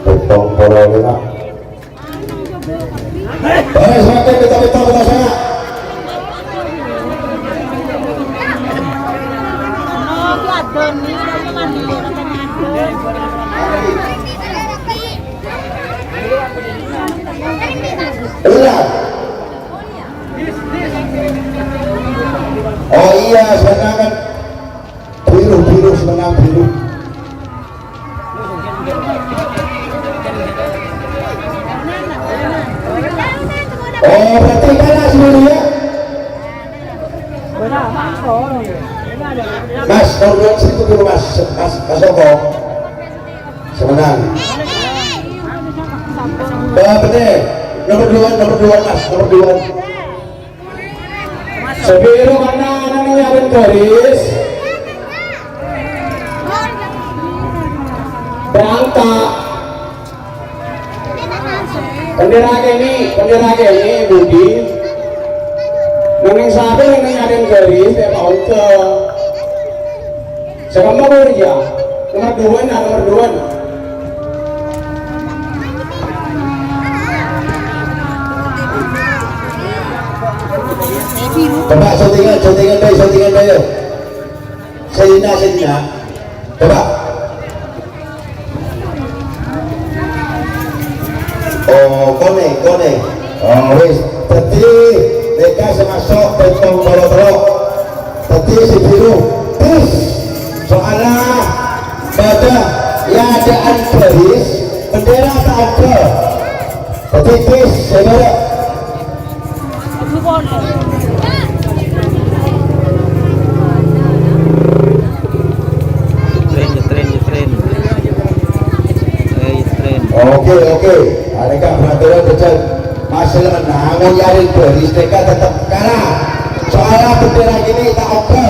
Pètto' polo lèma'. Terros rakèt pètto', pètto', pètto' sanga'. Ulang. Oh iyâ, sennengngan. Biru, biru, sennengngan biru. Oh, berarti kalah sih dulu ya. Mas, nomor dua situ dulu, Mas. Mas, Mas Oko. Semenang. Wah, bener. Nomor dua, nomor dua, Mas. Nomor dua. Sè bhiru kanna' neng nyarèn garis. Berangkat. Bendera kènè', bendera kènè', Budi. Neng satu neng nyarèn garis, ya, Pak Oke. Sè kemma buru, ya. Nomor dua, nah, nomor dua. Coba syutingan, syutingan, Bay, syutingan, Bay, yo. Sèna, sèna. Coba. Oh, konèng, konèng. Oh, wis. Dhâddhi, nèka sè maso' pèttong polo tello'. Dhâddhi sè bhiru, bis. Soalla bâdâ è adâ'ân baris, bendera ta' obâ. Dhâddhi bis, sè bârâ'. Jètrèn, jètrèn, jètrèn. Eh, jètrèn. Oke, oke. Anèka peraturan bhâjâng. Masih menang, mon nyarèn baris nèka tetep kalah. Soalla bendera kènè' ta' obâ.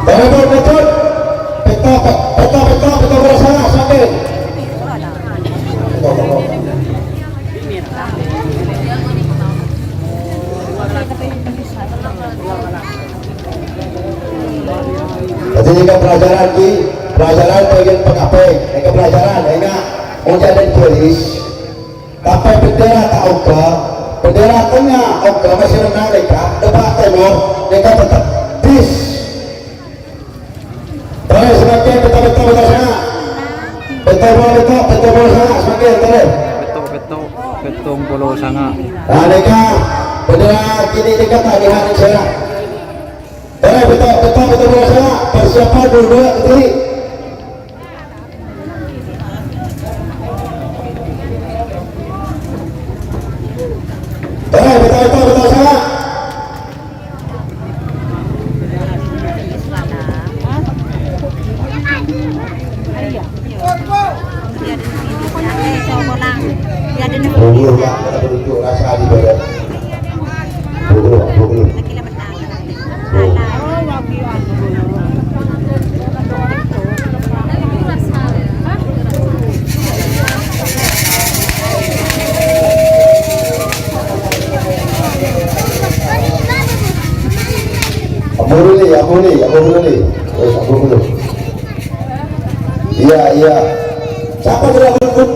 Telepon, telepon. Pètto, pètto, pètto, pètto polo sanga', sampè'. Dhâddhi, nèka pelajaran, Ki. Pelajaran bâgiân pangapè. Nèka pelajaran, enga'. Mon nyarèn baris. Tapè bendera ta' obâ, bendera tengnga obâ masih rèng nalèka, dâpa' tèmor, nèka tetep bis. Torè samangkèn, pètto, pètto, pètto sanga'. Pètto polo pètto, pètto polo sanga' samangkèn, torè. Pètto, pètto, pèttong polo sanga'. Nah, nèka bendera kènè' nèka ta' lihat nèng sèra. Torè, pètto, pètto, pètto polo sanga', persiapan dulu, dulu, kediri. Eh, betul, betul, betul, salah. Pukul, Pak, pada penunjuk rasa di badan. Pukul, pukul. Ampun, Li, ampun, Li, ampun, Li. Wes, ampun, Li. Iya, iya. Siapa sudah ampun?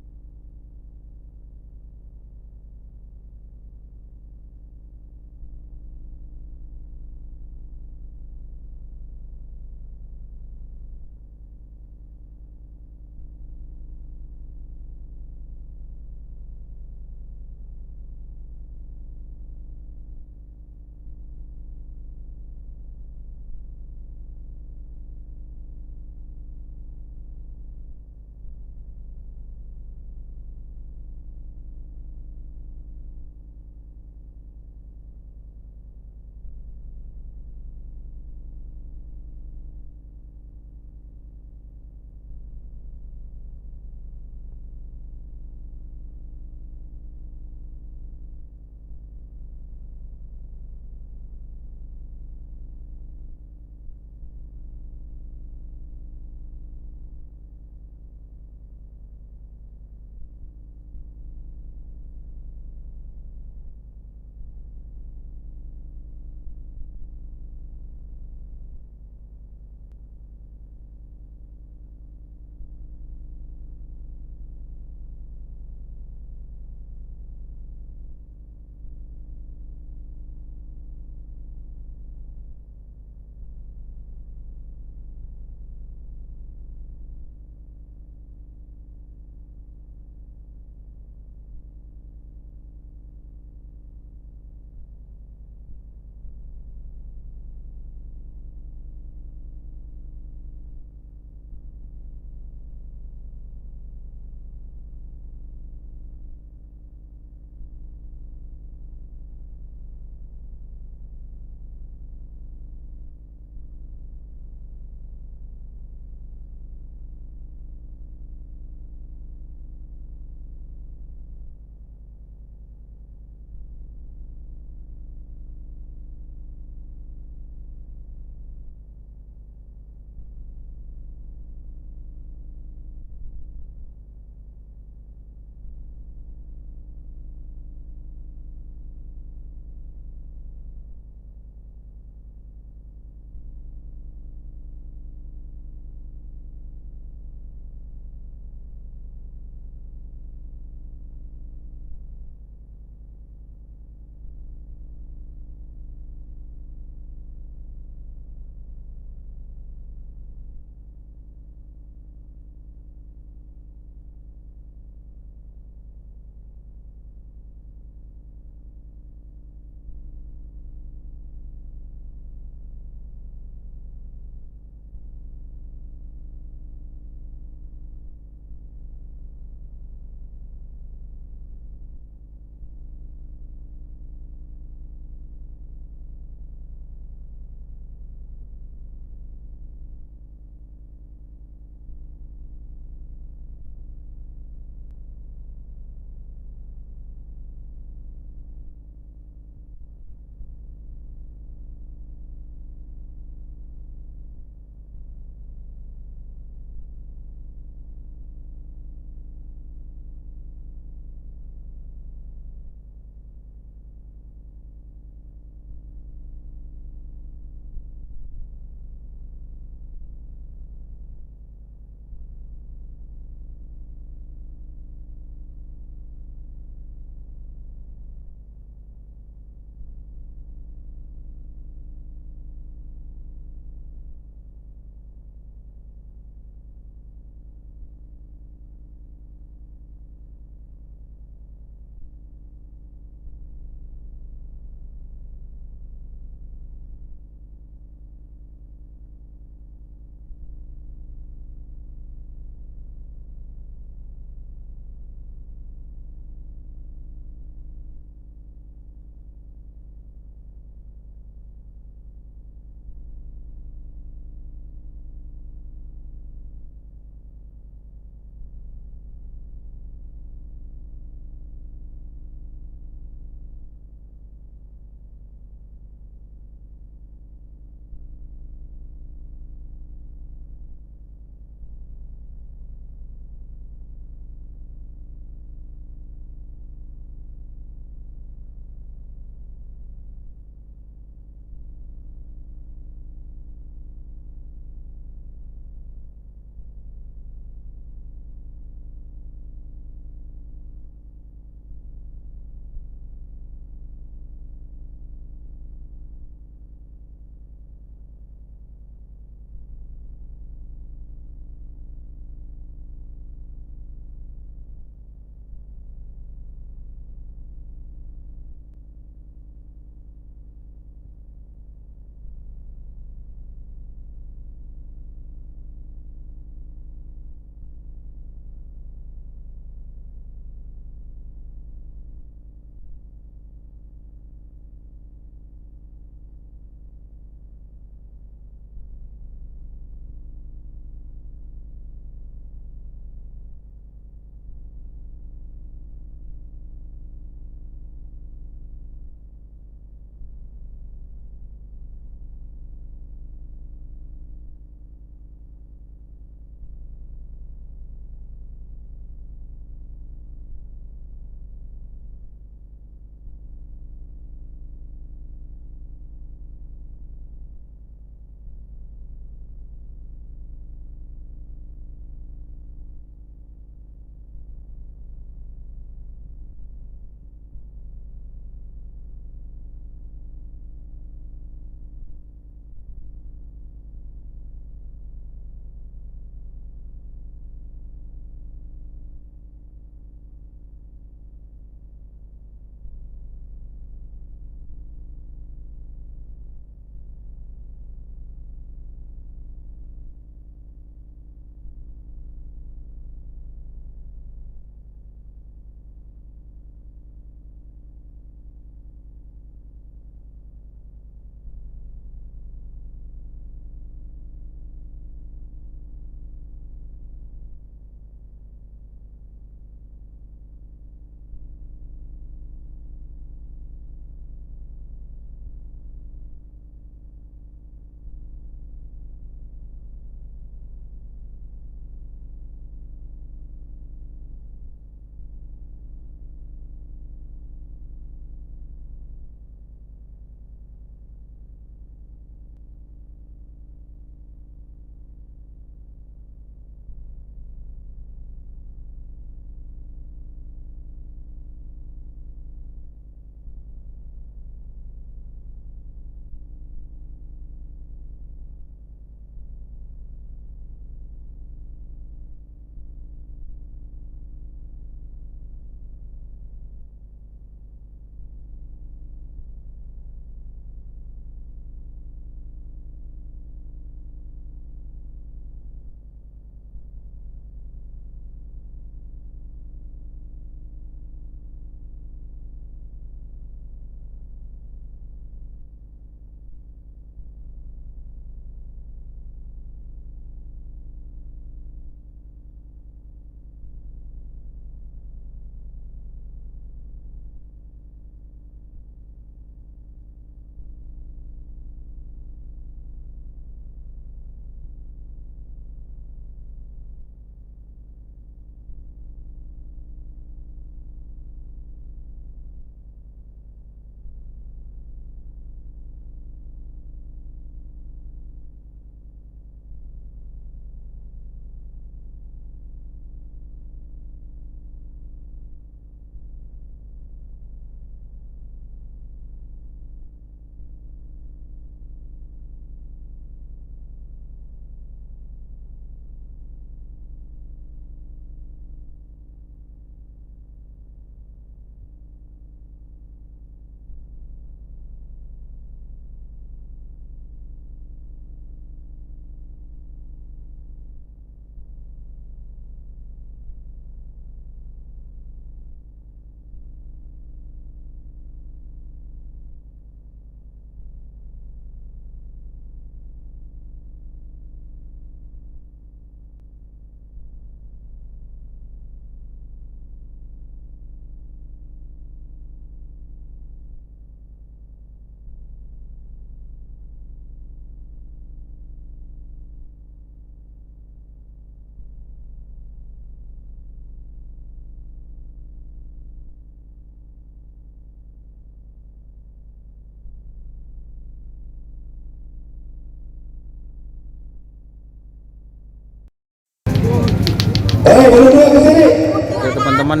Oke, teman-teman.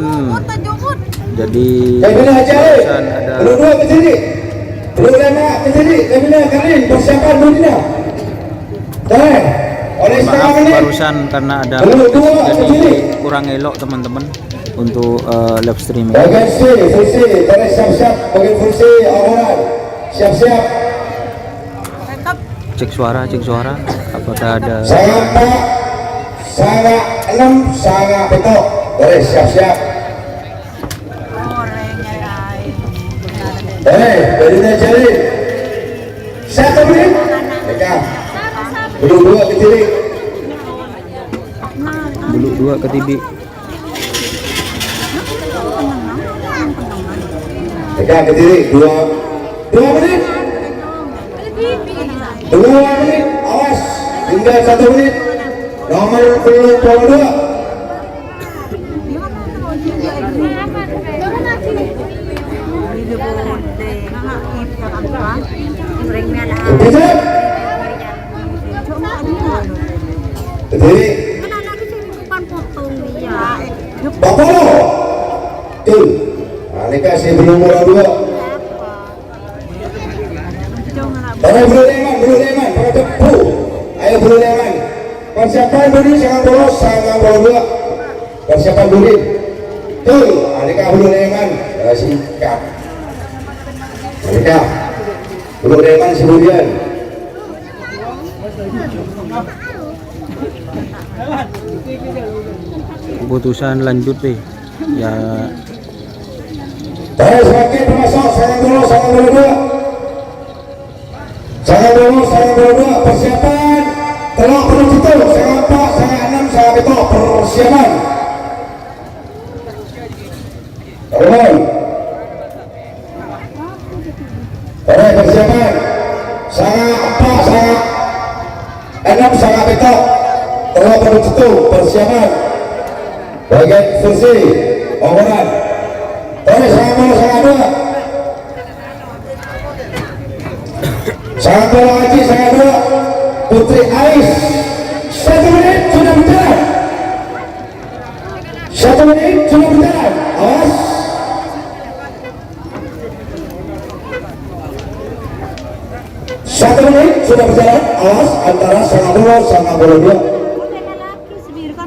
Jadi, barusan ada Maaf, barusan karena ada musik, jadi kurang elok, teman-teman, untuk, eh, live streaming. Siap-siap. Cek suara, cek suara. Apakah ada? Sanga empa', sanga ennem, sanga pètto'. Boleh siap-siap. Eh, bâdâna jârèya. Satu menit. Mereka. Bulu' dua Kediri. Bulu' dua Kediri. Mereka Kediri dua. Dua menit. Dua menit. Awas. Tinggal satu menit. Nomor puluh dua. Kejar. Kediri. Bapak lo. Tuh. Nah, ini kasih belum murah dua. Ayo, Bro Leman, Bro Leman, pada cepu. Ayo, Bro Leman. Persiapan, Bro, ini sangat polos, sangat polos juga. Persiapan, Bro, ini. Tuh, alika Bro Leman. Ya, sikat. Alika. Bro Leman, kemudian. Keputusan lanjut, deh. Ya. Terus, oke, termasuk, sangat polos, sangat polos juga. Sanga polo, sanga polo dua, persiapan. Tello' polo sèttong, sanga empa', sanga ennem, sanga pètto', persiapan. Turun. Oke, persiapan. Sanga empa', sanga ennem, sanga pètto'. Tello' polo sèttong, persiapan. Bagian kursi, okoran. Oke, sanga polo, sanga dua. Sanga polo Aji, sanga dua Putri Ais. Satu menit sudah berjalan. Satu menit sudah berjalan. Awas. Satu menit sudah berjalan. Awas antara sanga polo, sanga polo dua.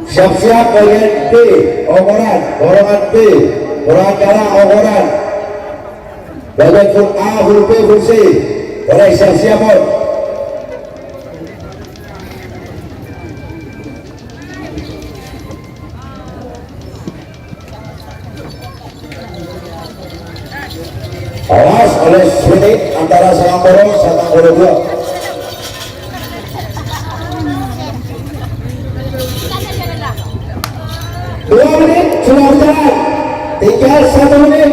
Siap-siap bagian B, okoran, golongan B, kurang cara okoran. Bagian full A, full B, full C. Boleh siap-siap, Bos. Awas oleh Switi antara sanga polo, sanga polo dua. Dua menit sudah berjalan. Tinggal satu menit.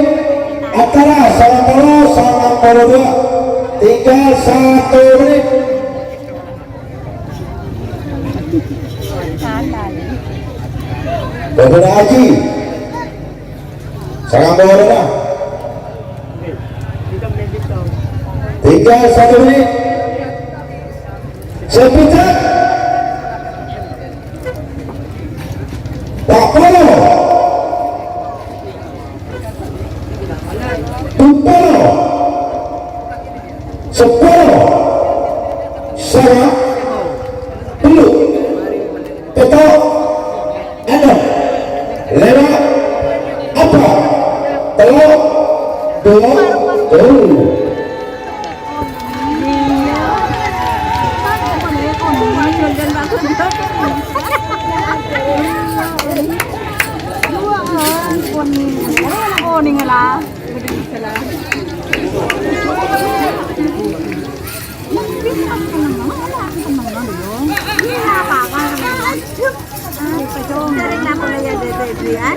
Antara sanga polo, sanga polo dua. Tinggal satu menit. Bapak Haji. Sanga polo dua. Tinggal satu menit. Sepitak. Empat puluh. Empat puluh. Sepolo. Sanga. Tello'. Pètto'. Ennem. Lèma'. Empa'. Tello'. Dua. Tello'.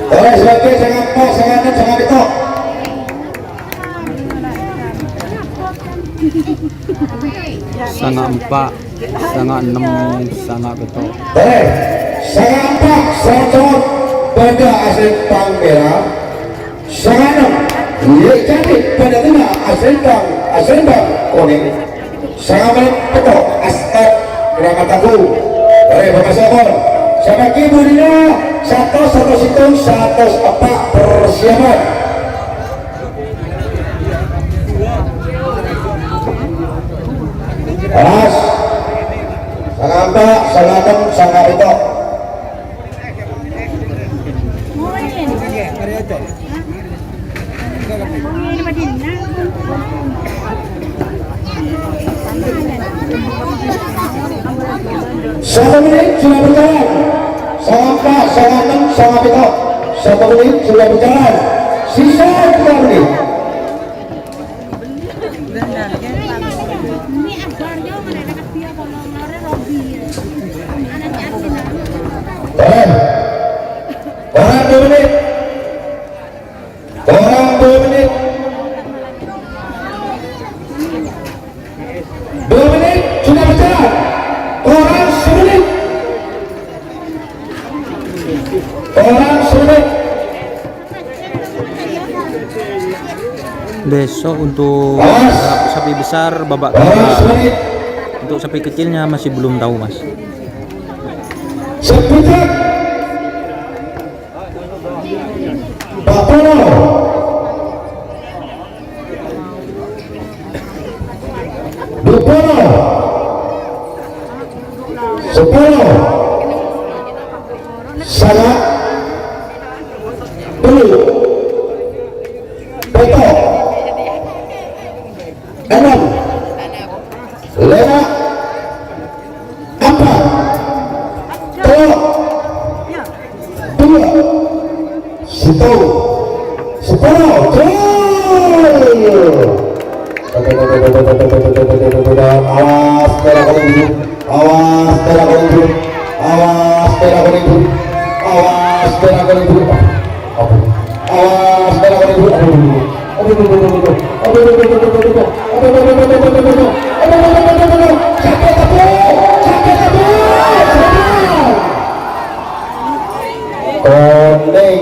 Ora sebagai sanga empa', sanga ennem, sanga pètto'. Sanga empa', sanga ennem, sanga pètto'. Boleh. Sanga empa' sèttong padâ asèmpang mèra. Sanga ennem, iyâ ca'na padâ tenna asèmpang, asèmpang konèng. Sanga pètto' Astar Kramataku. Boleh, Bapak Sopor. Sapa ki budina? Satos, satos sèttong, satos empa', persiapan. Pas. Sanga empa', sanga ennem, sanga pètto'. Satu menit sudah berjalan. Sanga empa', sanga ennem, sanga pètto'. Satu menit sudah berjalan. Sisa tiga menit. Kurang. Kurang dua menit. Kurang dua menit. Dua menit sudah berjalan. Kurang semenit. Kurang semenit. Besok untuk sapi besar babak kedua. Untuk sapi kecilnya masih belum tahu, Mas. Seputar. Empat puluh. Dua puluh. Sepuluh. Sanga. Telu. Pètto'. Ennem. Lèma. Empa'. Tello'. Dua. Sèttong. Sepuluh. Gol. Awas, pèra' kalimbing. Awas, pèra' kalimbing. Awas, pèra' kalimbing. Awas, pèra' kalimbing. Awas, pèra' kalimbing. Aduh, aduh, aduh. Aduh, aduh, aduh. Sakit, aduh. Sakit, aduh. Sakit. Konèng.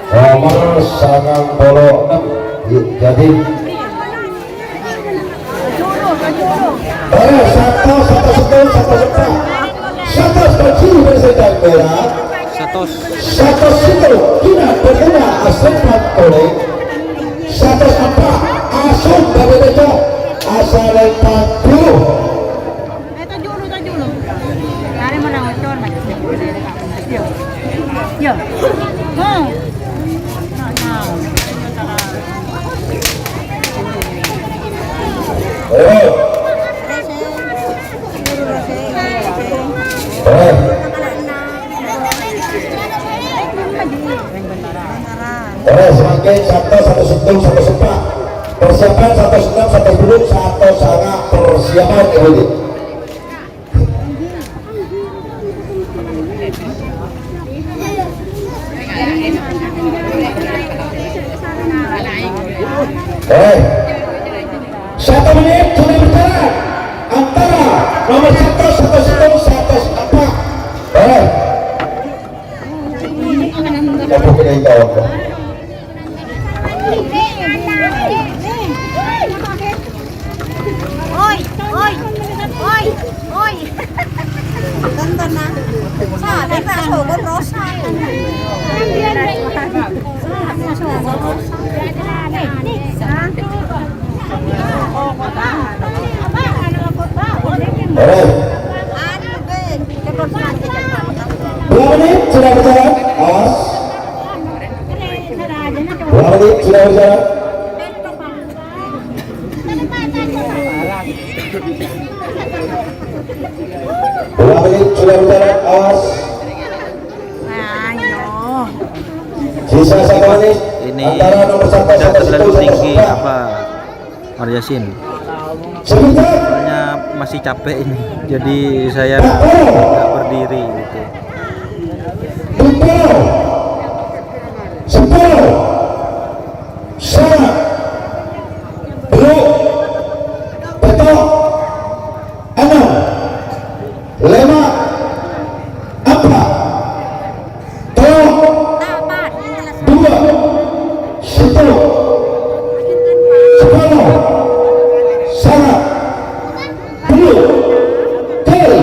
Nomor sangang polo ennem, Yuk Jadin. Ora, satos, satos sèttong, satos empa'. Satos baju bersendal merah. Satos. Satos sèttong, Gina Berguna, asal Pat Konèng. Satos empa', Asum Babebeco, asal Pat Biru. Eh, toju' lu, toju' lu. Arè mon ocor, Mas. Yo. Yo. Hmm. Eh. Eh. Ora, samangkèn satos, satos sèttong, satos empa'. Persiapan satos ennem, satos telu, satos sanga'. Persiapan, Ibu. Eh, satu menit sudah berjalan antara nomor satos, satos sèttong, satos empa'. Eh. Apa kena tahu? Oi, oi, oi, oi. Tonton, nah. Sa, bebas, oh, kon rosa. Dua menit sudah berjalan. Awas. Dua menit sudah berjalan. Dua menit sudah berjalan. Awas. Sisa satu menit. Ini antara nomor satu, satu, terlalu tinggi, apa, Mar Yasin? Sebentar. Soalnya masih capek ini, jadi saya nggak berdiri gitu. Sepuluh. Sepuluh. Sanga'. Tello'. Pètto'. Ennem. Lèma'. Empa'. Tello'. Dua. Sèttong. Sepuluh. Sanga'. Tello'. Gol.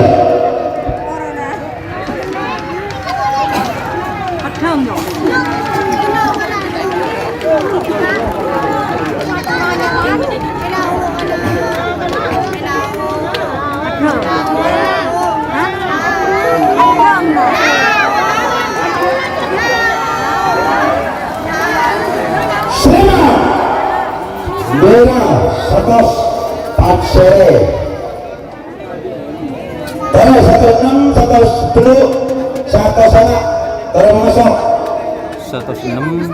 Satos pat sèrè. Terros satos ennem, satos tello, satos sanga'. Terros maso'. Satos ennem,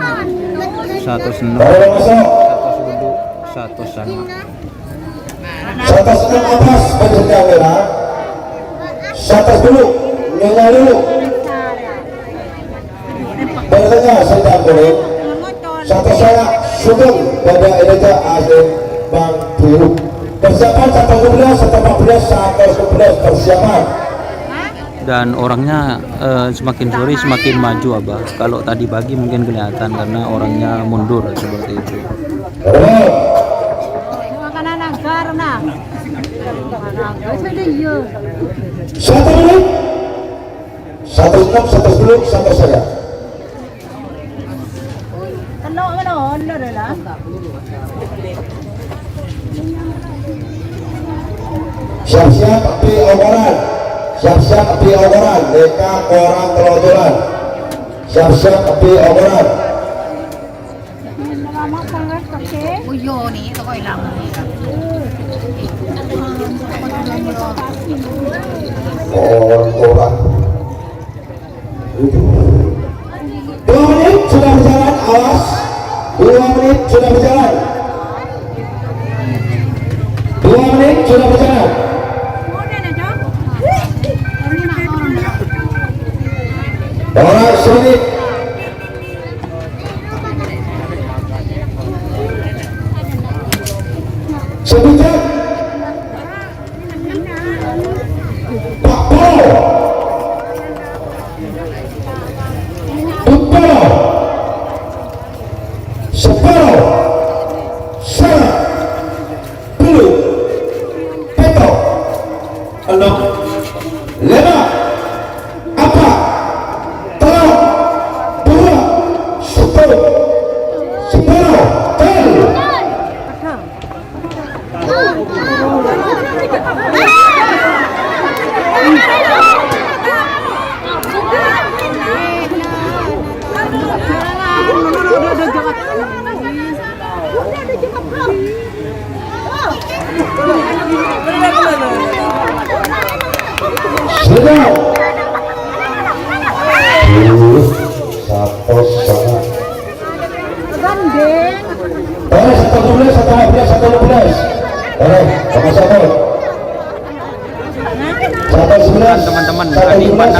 satos ennem, terros maso'. Satos tello, satos sanga'. Satos ennem atas, bâdâ sè mèra. Satos tello, nyonya lulu. Bâdâ sè cangkoring. Satos sanga', Sugeng, bâdâ è dâjâ asèng Bang Biru. Persiapan satos dua belas, satos empat belas, satos dua belas, persiapan. Dan orangnya, eh, semakin sore semakin maju, Abah. Kalau tadi pagi mungkin kelihatan karena orangnya mundur seperti itu. Terus. Makanan angkar, nah. Satu menit. Satos ennem, satos tello, satos sanga'. Siap-siap bi' okoran. Siap-siap bi' okoran. Nèka korang tello juta. Siap-siap bi' okoran. Oh iya, nih, toko ilang. Oh, orang. Dua menit sudah berjalan, awas. Dua menit sudah berjalan. Dua menit sudah berjalan. Orang semenit. Semenjak Pak Polo, Pak Polo, sepuluh, salah, belum, peto, enam, lima, Apa? Tello, dua, sepuluh, sepuluh, tello. Sudah. Satos sanga'. Eh, satos dua belas, satos lima belas, satos enam belas. Eh, sama-sama. Satos sebelas, teman-teman, satos lima belas,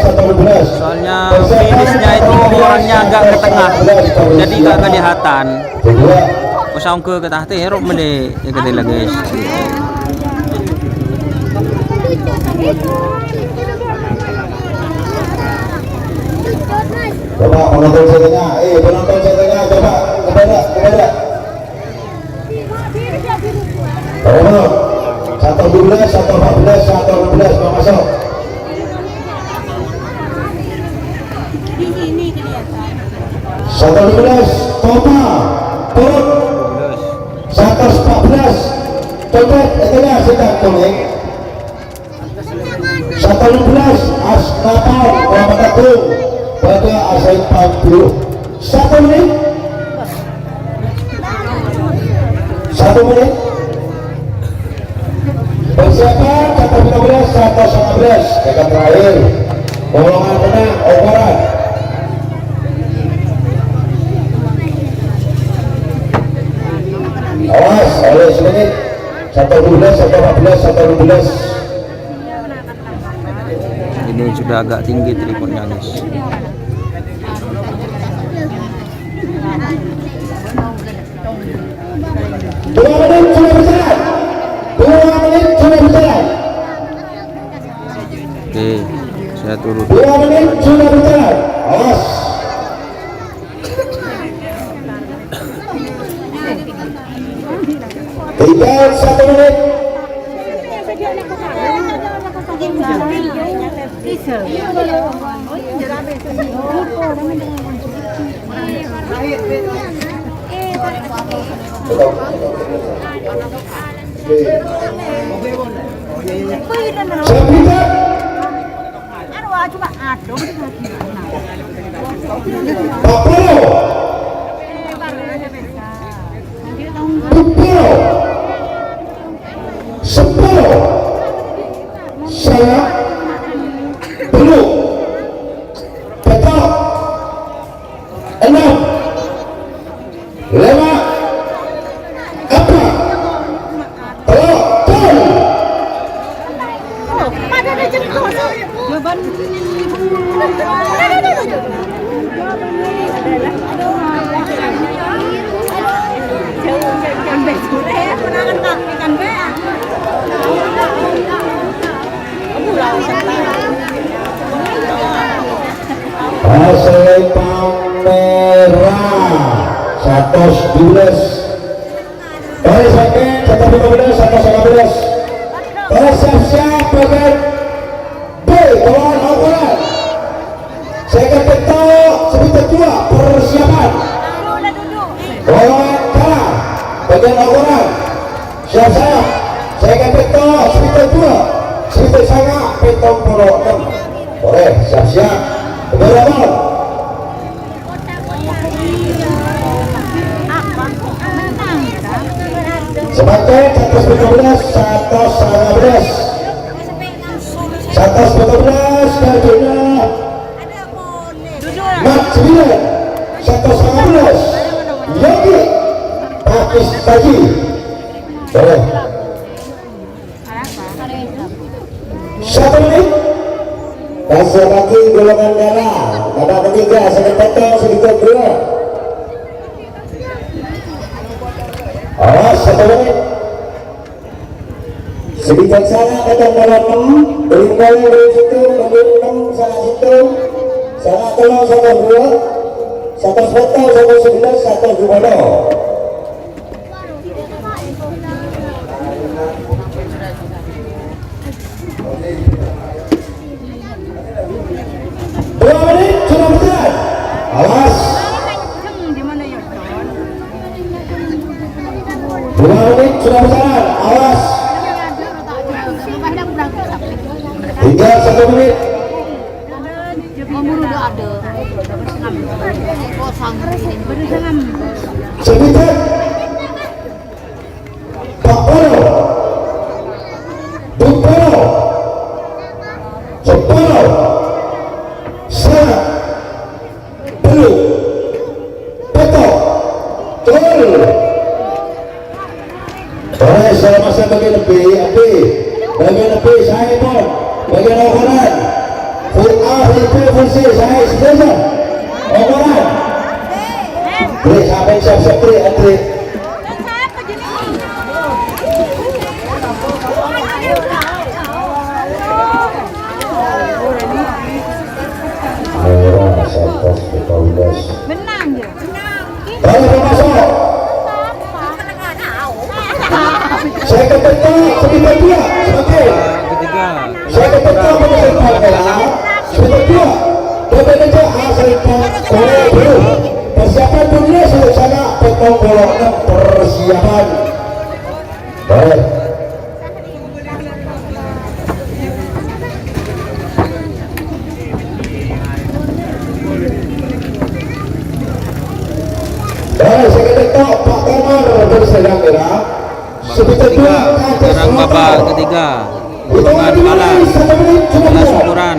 satos enam belas. Soalnya finishnya itu orangnya agak ke tengah, jadi nggak kelihatan. Kedua. Pas ongko ke tahte, ero mene ya kedela, guys. Coba penonton setengah, eh, penonton setengah, coba kepada, kepada. Ayo, satos dua belas, satos empat belas, satos enam belas, Pak Masuk. Satos dua belas, Toma, turun. Satos empat belas, Copet, itulah sedang kuning. Satos lima belas, Asnatal, Ramadhan Agung, pada Asain Panggung. Satu menit. Satu menit. Persiapan, satos lima belas, satos lima belas, kakak terakhir. Golongan menang, operan. Awas, oleh semenit. Satos dua belas, satos empat belas, satos lima belas. Ini sudah agak tinggi tripodnya, guys. Dua menit sudah berjalan. Dua menit sudah berjalan. Oke, saya turun. Dua menit sudah berjalan. Awas. Tinggal satu menit. Pak Polo. Era satos dua belas. Tolè sampèyan satos lima belas, satos lima belas. Tolè siap-siap bâgiyân B, bâgiyân okoran. Sèket pètto', sè pètto' duwâ', persiapan. Bâgiyân kala, bâgiyân okoran. Siap-siap. Sèket pètto', sè pètto' duwâ', sè pètto' sanga', pèttong polo ennem. Oke, siap-siap. Beberapa. Sampèyan satos lima belas, satos lima belas. Satos lima belas, Kardinal. Mat sembilan, satos lima belas. Yogi Pakis Taji. Boleh. Satu menit. Kasih lagi golongan darah. Babak ketiga, sèket pètto', sèket duwâ'. Awas, satu menit. Sè bicaksana katong malem, bâri' polè bâri' sèttong, bâri' ennem, sanga' sèttong, sanga' tello', sanga' duwâ', satos pètto', satos sabellâs, satos duwâ polo. Dua menit sudah berjalan. Awas. Dua menit sudah berjalan. Awas. Tinggal satu menit. Sebentar. Empat puluh. Dua puluh. Sepuluh. Sanga'. Tello'. Pètto'. Gol. Ora, salamasa bâgiyân lebbi, Abdi. Bâgiyân lebbi, saèpon. Bâgiyân okoran. Full A, full B, full C, saè sadhâjâ. Okoran. Bri, sampèyan siap-siap, Bri, Andri. Ora, satos pèttolas. Menang, ya? Kalau mau masuk. Saya kebetulan, saya kebetulan, oke. Ketiga. Saya kebetulan, saya kebetulan. Saya kebetulan, saya kebetulan. Persiapan dunia sudah sana, pètto puluh enam persiapan. Baik. Baik, saya kata tok, Pak Komar bersedang, ya. Babak ketiga, sekarang babak ketiga. Golongan kalah kelas ukuran.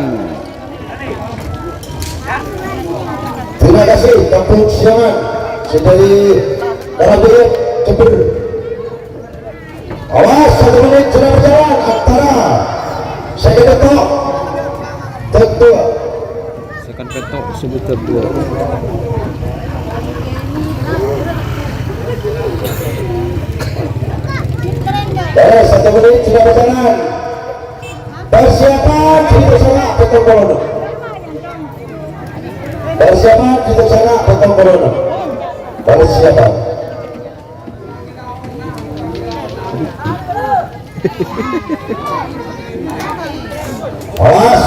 Terima kasih, Kampung Siangan. Dari Karabaya, Jember. Awas, satu menit sudah berjalan antara saya kata tok. Tentu. Saya kan pètto' sebut kedua. Baik, satu menit sudah berjalan. Persiapan di sana, pètto puluh enam. Persiapan di sana, pètto puluh enam. Persiapan. Awas.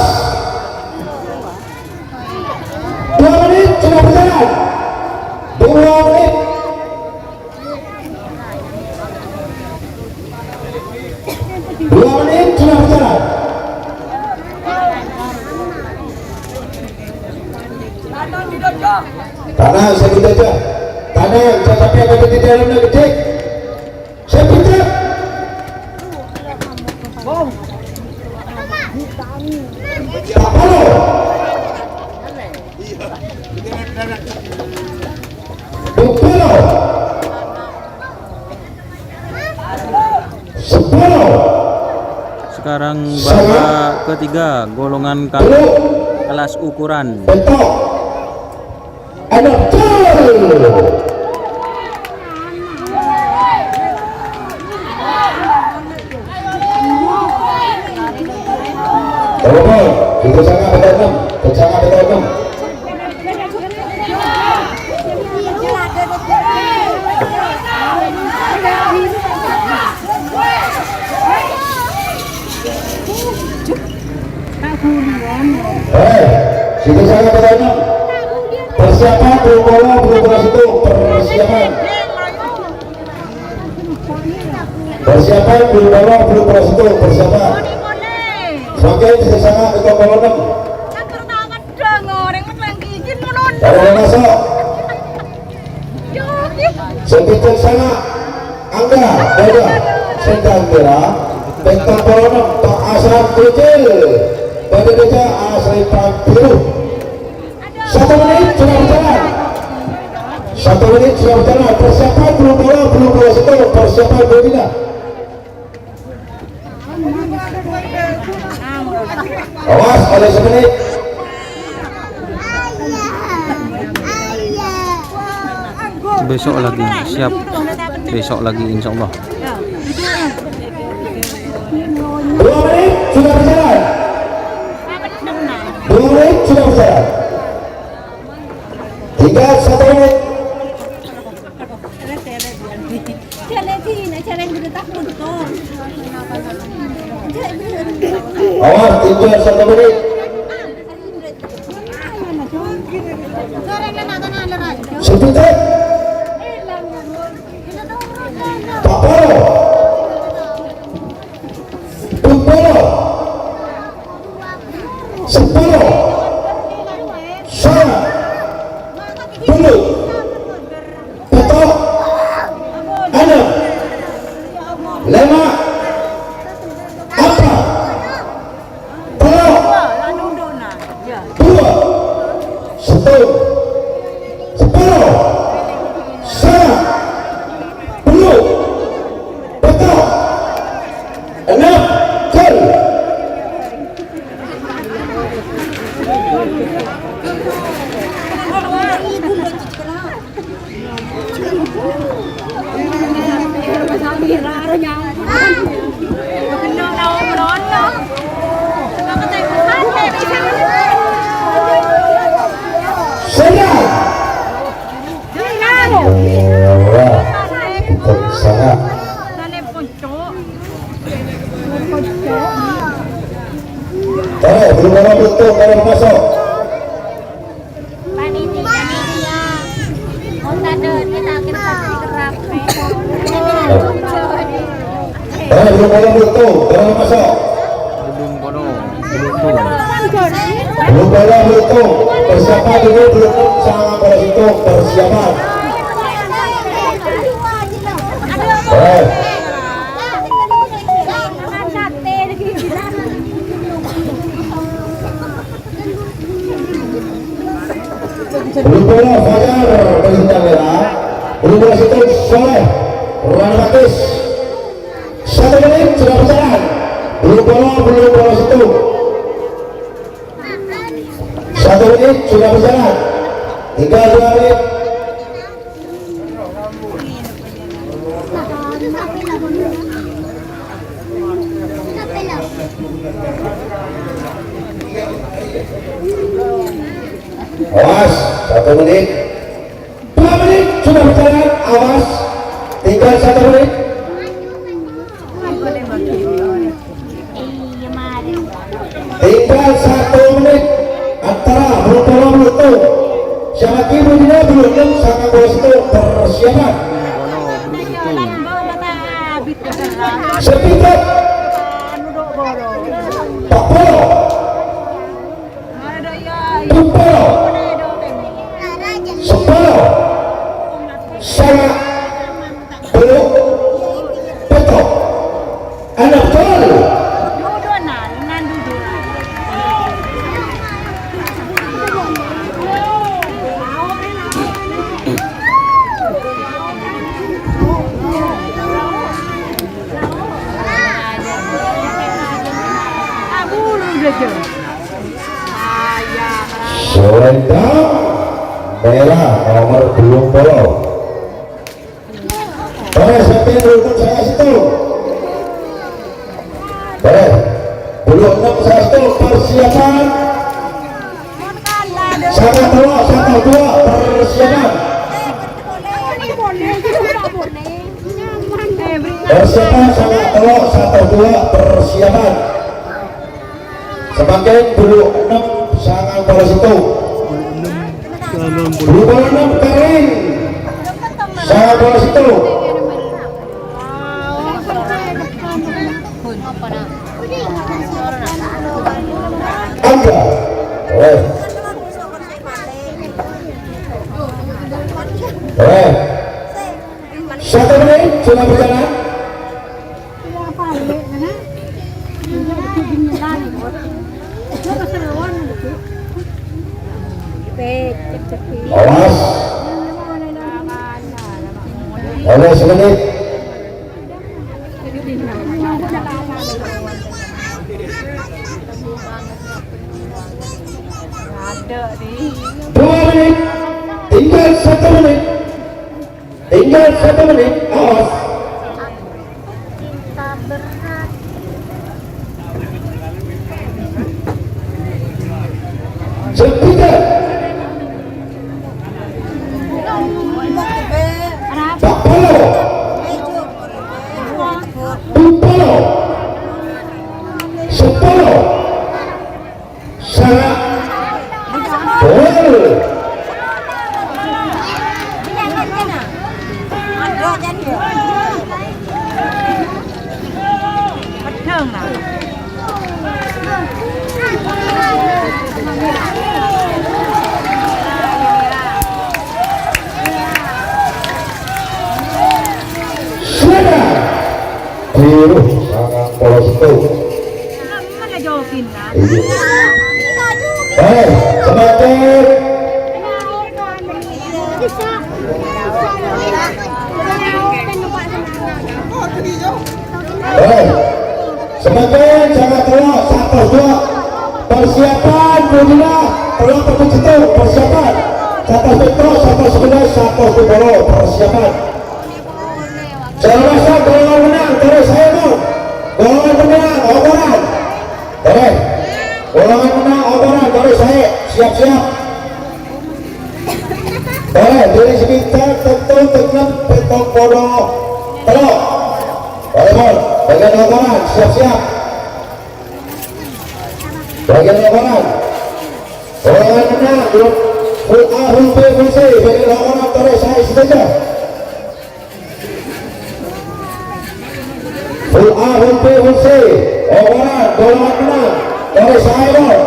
Dua menit sudah berjalan. Dua menit. Dua menit sudah berjalan. Tanang, saya minta aja. Tanang, tetapi ada di dalamnya gede. Saya minta. Tak perlu. Betul. Sepuluh. Sekarang babak ketiga, golongan ka-, kelas ukuran. Betul. Ada gol. Telepon, itu sangat betul enam, itu sangat betul enam. Sèttong sanga' ka ennem. Persiapan, bulu polo, bulu polo sèttong. Persiapan. Persiapan, bulu polo, bulu polo sèttong. Persiapan. Samangkèn sèttong sanga' ka bulu polo ennem. Pada maso'. Sè pètto' sanga', Angga, Baja, Sendang Tera, pètto' polo ennem, Pak Hasan Kucil, Baja-baja asrèpang biru. Satu menit sudah berjalan. Satu menit sudah berjalan. Persiapan bulu polo, bulu polo sèttong, persiapan bulu polo. Awas, ada semenit. Besok lagi, siap. Besok lagi, insya Allah. Dua menit sudah berjalan. Dua menit sudah berjalan. Tinggal satu menit. Awas, tinggal satu menit. Sebentar. Pak Polo. Pun Polo. Sepuluh. Sanga'. Bulu. Pètto'. Ennem. Lèma'. Apa? Tello'. Dua. Sèttong. Sepuluh. Sanga'. Bulu. Pètto'. Ennem. Gol. Sèra. Wah, sanga'. Tarik, belum lama betul, tarik masuk. Tarik, belum lama betul, tarik masuk. Belum lama betul. Persiapan dulu, belum sama, kalau itu persiapan. Tarik. Bulu polo Fajar, Bintang Merah. Bulu polo sèttong Soleh, Rana Pakis. Satu menit sudah berjalan. Bulu polo, bulu polo sèttong. Satu menit sudah berjalan. Tinggal dua menit. Awas, satu menit. Dua menit sudah berjalan, awas. Tinggal satu menit. Tinggal satu menit antara bulu polo bulu sèttong. Siapa kira bulu ennem sama bulu sèttong persiapan. Sekitar empat puluh. Bulu polo. Sepuluh. Sanga'. Bulu. Pètto'. Ennem gol. Selendang merah nomor dua puluh. Oke, siapin dulu, saya situ. Oke, bulu ennem saya situ, persiapan. Sanga' tello', sanga' duwâ', persiapan. Persiapan, sanga' tello', sanga' duwâ', persiapan. Samangkèn bulu ennem Sangang polo sèttong. Dua polo ennem Karin. Sangang polo sèttong. Angga. Eh. Eh. Satu menit, sudah berjalan. Awas. Awas, semenit. Dua menit. Tinggal satu menit. Tinggal satu menit, awas. Sekitar. Empat puluh. Empat puluh. Sepuluh. Sara. Gol. Sudah. Biru, sangang polo sèttong. Iya. Eh, semangat. Eh, semangat, sangat kuat. Satos dua. Persiapan, Budina. Perlu perlu sèttong, persiapan. Satos pètto, satos sebelas, satos dua puluh, persiapan. Sè lowassa golongan mennang, torè saè, Mon. Golongan mennang, okoran. Torè. Golongan mennang, okoran, torè saè. Siap-siap. Torè, dâri sakènta' tanto tengnga pèttong polo tello'. Torè, Mon. Bâgiân okoran, siap-siap. Bâgiân okoran. Golongan mennang, grup full A, full B, full C. Bâgiân okoran, torè saè sadhâjâ. Full A, full B, full C. Okoran, golongan mennang. Torè saè, Mon.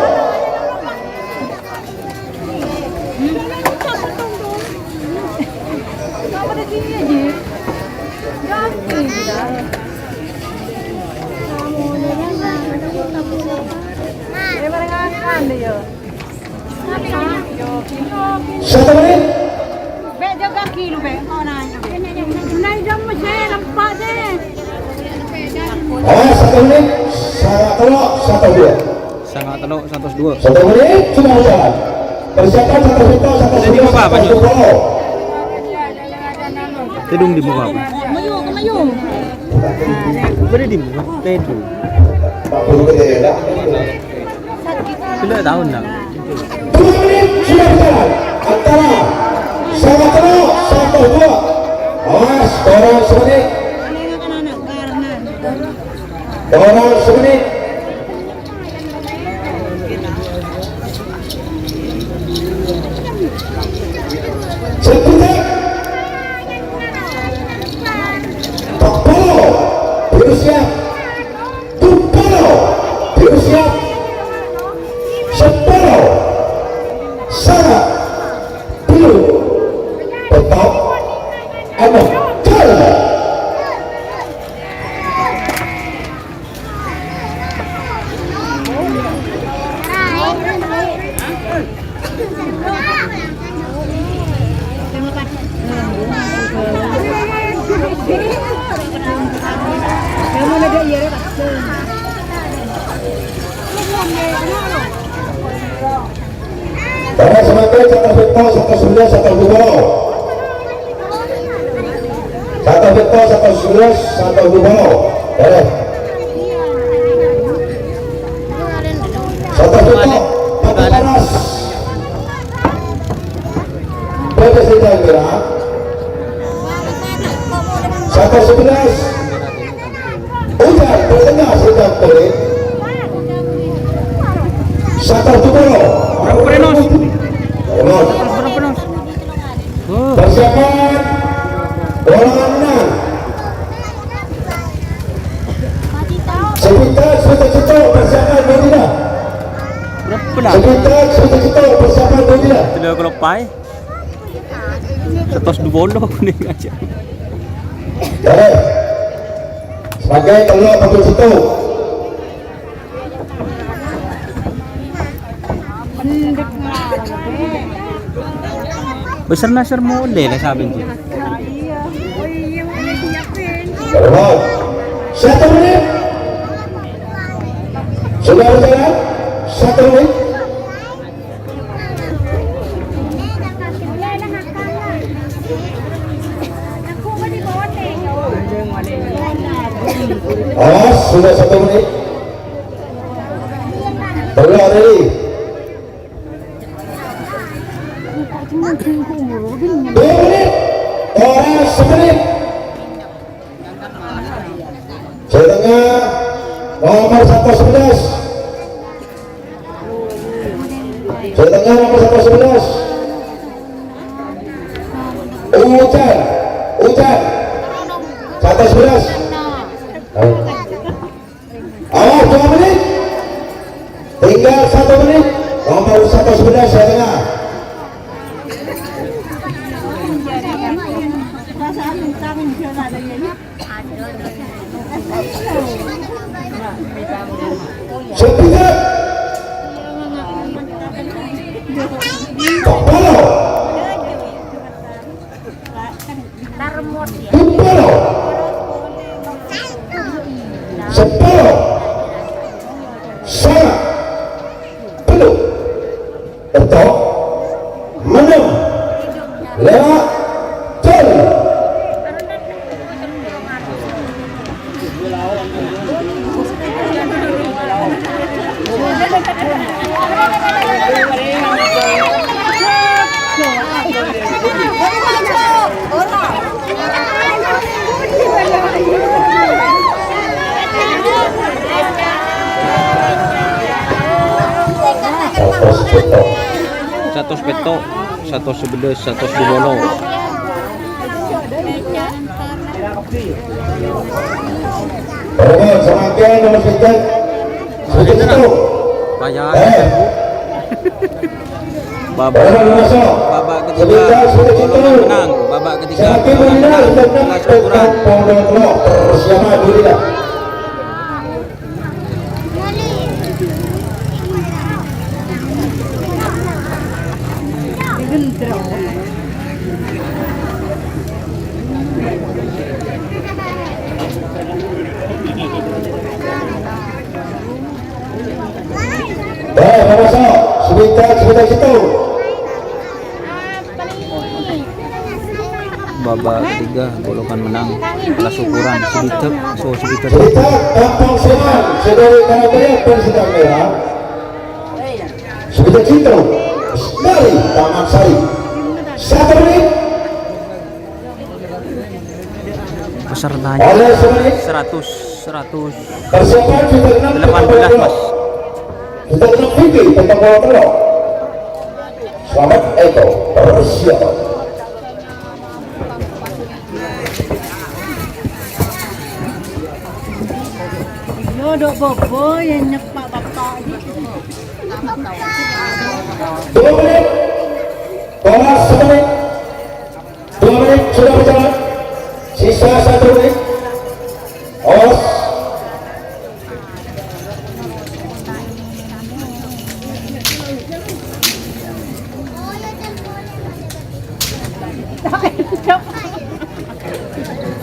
Satu menit. Bè', jâgâ kilo, Bè'. Engko' nanya, Bè'. Nai jam masih lempa' deh. Oh, satu menit. Sangat tello', satos dua. Sangat tello', satos dua. Satu menit sudah berjalan. Persiapan satos pètto, satos sebelas, satos dua puluh. Tèdung di muka apa? Mayu, mayu. Beri di muka. Tèdung. Sudah tahu ndak? Dua menit sudah berjalan. Antara sangat tello', satos dua. Awas, torè semenit. Torè semenit. Sebentar. Empat puluh. Biru siap. Dua puluh. Biru siap. Sepuluh. Sara. Biru. Tetap. Aman. Jalan. Para semangat, satos pètto, satos sebelas, satos dua puluh. Satos pètto, satos sebelas, satos dua puluh. Boleh. Satos pètto, Pati Panas. Pada sidang gerak. Satos sebelas. Ujan bertengah sedang turun. Satos dua puluh. Perenos. Perenos. Perenos. Oh. Persiapan bola menang. Sekitar satu juta persiapan Madinah. Berapa lah? Sekitar satu juta persiapan Madinah. Tidak kelupai. Satos dua puluh kuning aja. Eh, sebagai telok betul situ. Besar nasar model ya, saben tuh. Satu menit. Sudah berjalan satu menit. Awas, sudah satu menit. Keluar dari. Dua menit. Awas, semenit. Sè tengnga, nomor satos sebelas. Sè tengnga, nomor satos sebelas. Ujan, Ujan. Satos sebelas. Awas, dua menit. Tinggal satu menit. Nomor satos sebelas, sè tengnga. Sepuluh. Sepuluh. Sepuluh. Sepuluh. Sanga. Tello'. Etto'. Mennang. Lèma'. Col. Satos pètto'. Satos pètto', satos sabellâs, satos dubellâs. Oke, samangkèn nomor sèttong. Sèttong. Bayar. Eh. Babak, babak ketiga, Bolo menang. Babak ketiga, Bolo menang. Kelas ukuran. Persiapan dulu, ya. Eh, mamaso, sebentar, sebentar situ. Babak ketiga, Bolokan menang. Kelas ukuran, Cibitek, so Cibitek. Cibitek, Kampung Seman, Seduri Karabaya, Persita Merah. Sebentar situ, dari Taman Sari. Satu menit. Pesertanya seratus, seratus delapan belas, Mas. Selamat, Eko. Persiapan. Yo, dok bobo yang nyepak bapak gitu. Dua menit. Thomas, semenit. Dua menit sudah berjalan. Sisa satu menit. Os.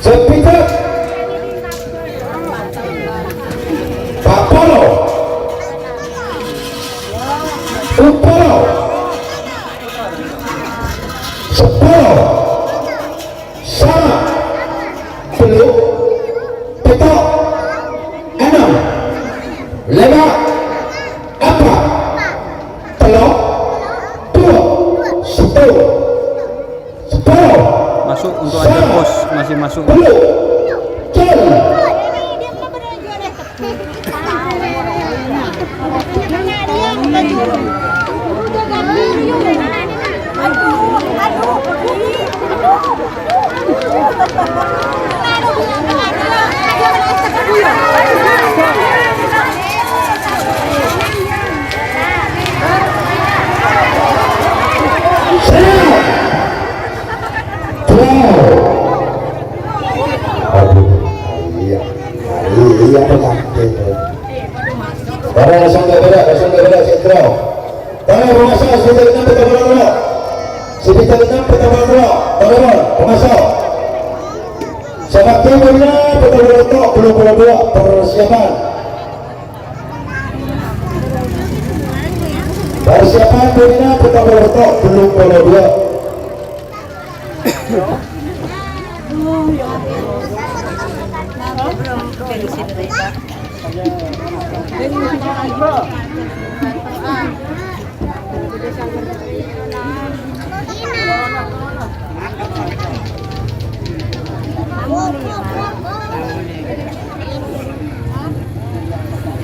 Sepita. Papolo. Upolo. Sepolo. Sanga. Tello'. Pètto'. Ennem. Lèma'. Apa'. Tello'. Duwâ'. Sèttong. Sepuluh. Masuk untuk aja, Bos. Masih masuk. Sepuluh. Col. Udah Aduh, iya. Iya, benar. Para sangga bela, sangga bela, sentral. Para pemasa, sekitar enam peta bola dua. Sekitar enam peta bola dua. Para pemasa. Semakin banyak peta bola dua, belum bola dua, persiapan. Persiapan, Purina, peta bola dua, belum bola dua.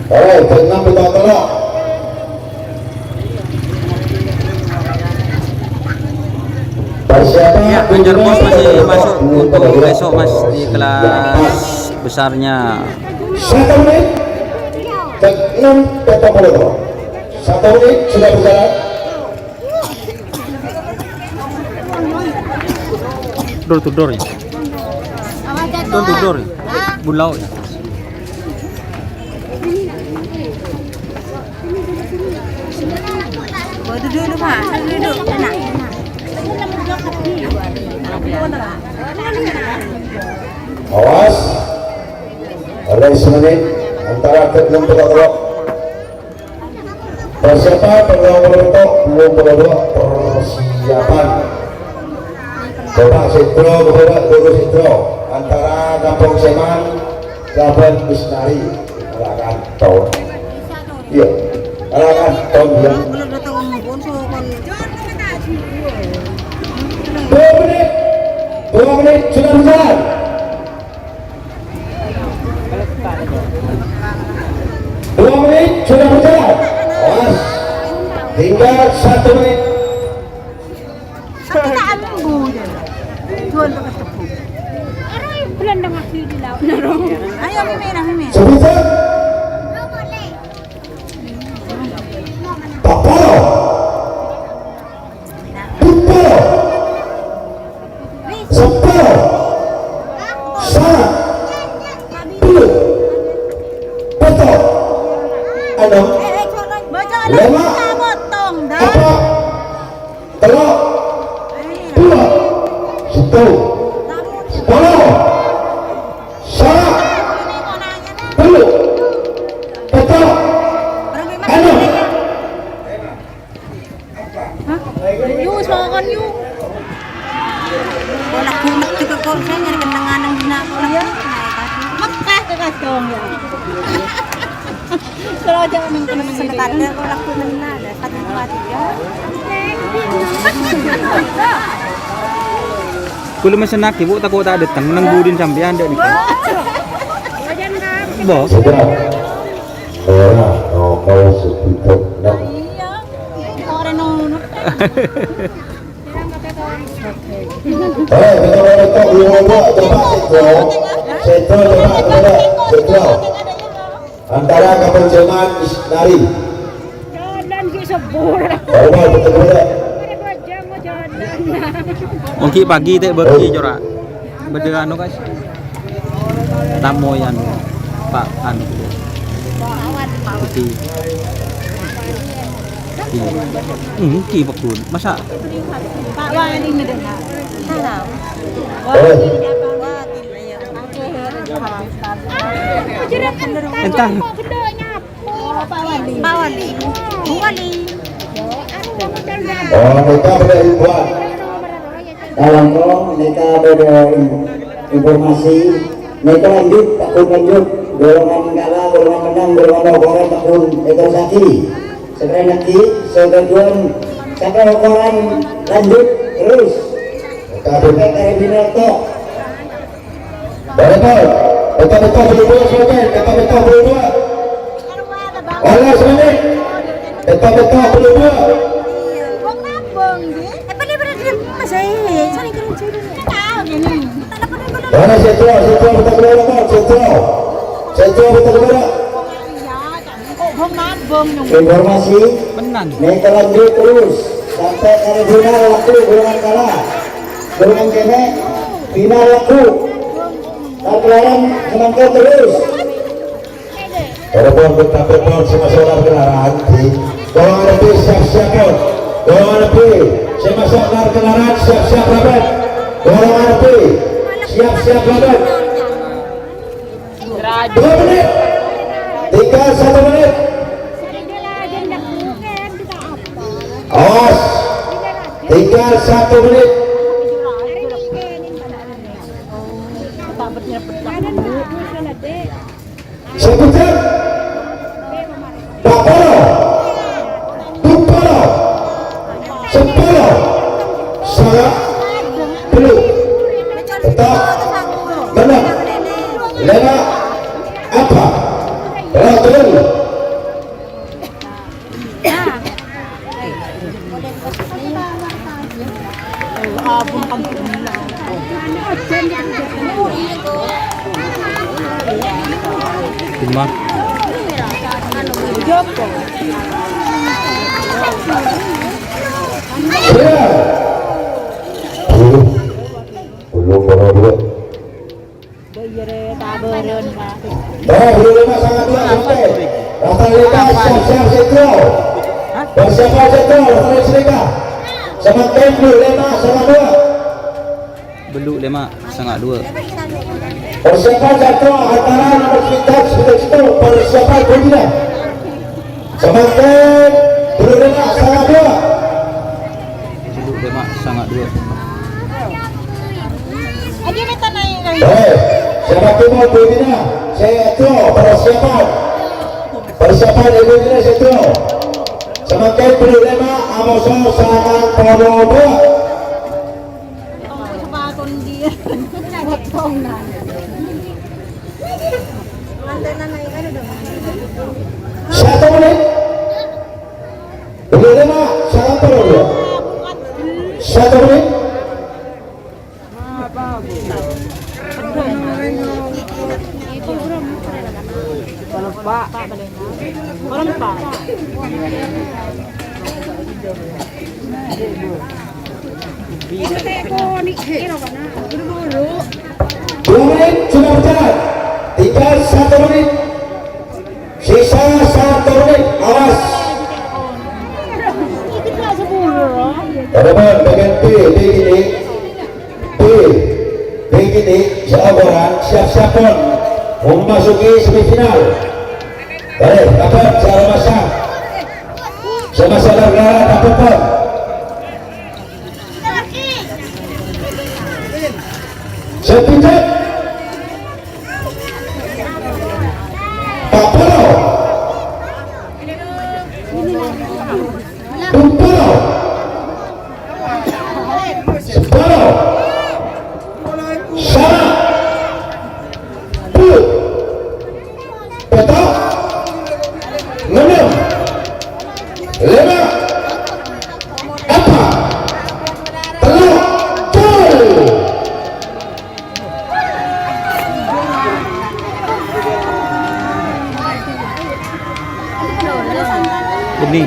Alright, enam peta tolak. Persiapan. Ya, Banjar Post masih masuk untuk besok, Mas, di kelas besarnya. Satu menit. Cek enam peta tolak. Satu menit sudah berjalan. Door to door ya. Door to door ya. Bulau ya. Oh, duduk dulu, Pak. Duduk, enak, enak. Awas. Oleh semenit antara kedua pelaku. Persiapan, persiapan, persiapan. Bapak Sentro, Bapak Guru Sentro, antara Kampung Seman, Kampung Misnari, Larangan Town. Iya, Larangan Town, ya. Dua menit, dua menit sudah berjalan. Dua menit sudah berjalan. Awas. Tinggal satu menit. Tapi tak ambu je. Tuan tak ketemu. Ayo, Mimin, nah, Mimin. Sebentar. Papa. Papa. Sepuluh. Sanga. Tello'. Pètto'. Ennem. Lèma'. Apa'. Tello'. Duwâ'. Sèttong. Sapolo. Sanga. Tello'. Pètto'. Ennem. Hah? Yu, sokon, yu. Kok lagu Mekkah kok, saya nyari kenangan yang dina kok. Iya. Mekkah ke kacong, ya. Kalau aja nang kenangan sedekatan kok lagu mana ada, satu, dua, tiga. Kulâ mesen nagi, Bu, tako' ta' dâteng, nang budina sampèyan, Dek, nèko. Bo. Sudah. Ora, nomor sepuluh enam. Iya. Ora nono. Eh, kita mau nonton dulu, Bu. Coba, Sentro. Sentro, coba, coba. Sentro. Antara Kampung Seman, Misnari. Jalan ki sebur. Coba, betul, Bu. Mungkin pagi tè bâgi, Cora. Bâdâ anu, guys. Tamoy anu, Pak, anu. Putih. Iya. Hmm, ki pekun. Masa? Pak Wali ngedengar. Salam. Wakil, iya. Entah. Pak Wali. Pak Wali. Bu Wali. Oh, nèka bâdâ himbauan. Kalangkong, nèka bâdâ in-, informasi. Nèka lanjut, takon lanjut. Golongan kala, golongan menang, golongan okoran takon terus lagi. Sebenarnya lagi, sebagian sampai okoran lanjut terus. Sampai ke final tok. Betul. Betul-betul berdua, Sultan. Betul-betul berdua. Oleh Sultan. Betul-betul berdua. Wong Lampung, nggih. Eh, pada, pada diam, Mas, eh. Sorry, kurang jujur. Tahu gini. Mana Sentro, Sentro, betul-betul, Sentro. Sentro, betul-betul. Iya, kok Wong Lampung, nyong. Informasi. Menang. Nèka lanjut terus. Sampai ke final, waktu kurang kalah. Dorong kene, final laku. Lar-kelaran menangkan terus. Walaupun kita berdoa sama saudara kelaran, di golongan lebih siap-siap, pon. Golongan lebih, sama saudara kelaran, siap-siap rapat. Golongan lebih, siap-siap rapat. Dua menit. Tinggal satu menit. Awas. Tinggal satu menit. Sebutan. Bapolo. Dupolo. Sepolo. Sanga'. Tello'. Pètto'. Lèma'. Apa? Rajul. Cuma. Belum, belum, belum. Oh, belum lèma' sanga' dua sampai. Rasa leka siap-siap sèttro. Persiapan sèttro, rasa leka. Samangkèn belum lèma' sanga' dua. Belum lèma' sanga' dua. Persiapan sèttro antara nomor sembilan sampai situ. Persiapan budina. Samangkèn belum lèma' sanga' dua. Belum lèma' sanga' dua. Aja minta naik lagi. Eh, siapa tuh mau budina? Sèttro, persiapan. Persiapan ibu budina sèttro. Samangkèn belum lèma', amoso sanga' polo dua. Sepatu dia. Potongan. Satu menit. Belum lèma', sanga' polo dua. Satu menit. Dua menit sudah berjalan. Tinggal satu menit. Sisa satu menit. Awas. Teman-teman, bagian B, B ini. B, B ini, seorang siap-siap, pon. Memasuki semifinal. Baik, dapat saya masang. Sama-sama dapat, pon. Sepindah. Papua. Papua. Sepuluh. Sanga'. Puluh. Pètto'. Ngennem. Lèma'. Apa? Tello'. Gol. Beni.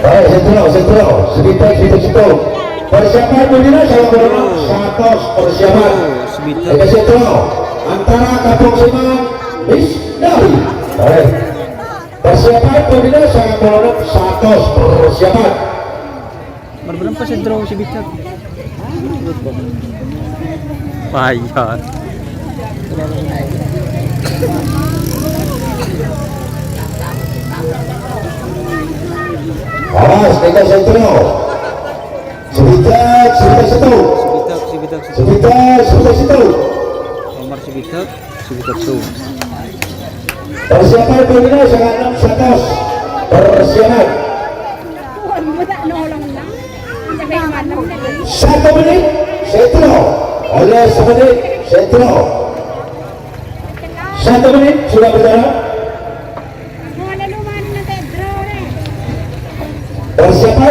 Baik, sèttro, sèttro. Sebentar, sebentar, sebentar. Persiapan budina, sanga' polo satos persiapan. Sebentar. Èka sèttro. Antara Kampung Siman, Miss Dari. Baik. Persiapan budina, sanga' polo satos persiapan. Nomor berapa sèttro si Bicak? Payah. Awas, kita sèttro. Sebitak, sebitak sèttro. Sebitak, sebitak, sebitak. Sebitak, sebitak sèttro. Nomor sebitak. Persiapan pembina sanga' ennem satos. Persiapan. Satu menit, sèttro. Oleh semenit, sèttro. Satu menit sudah berjalan. Persiapan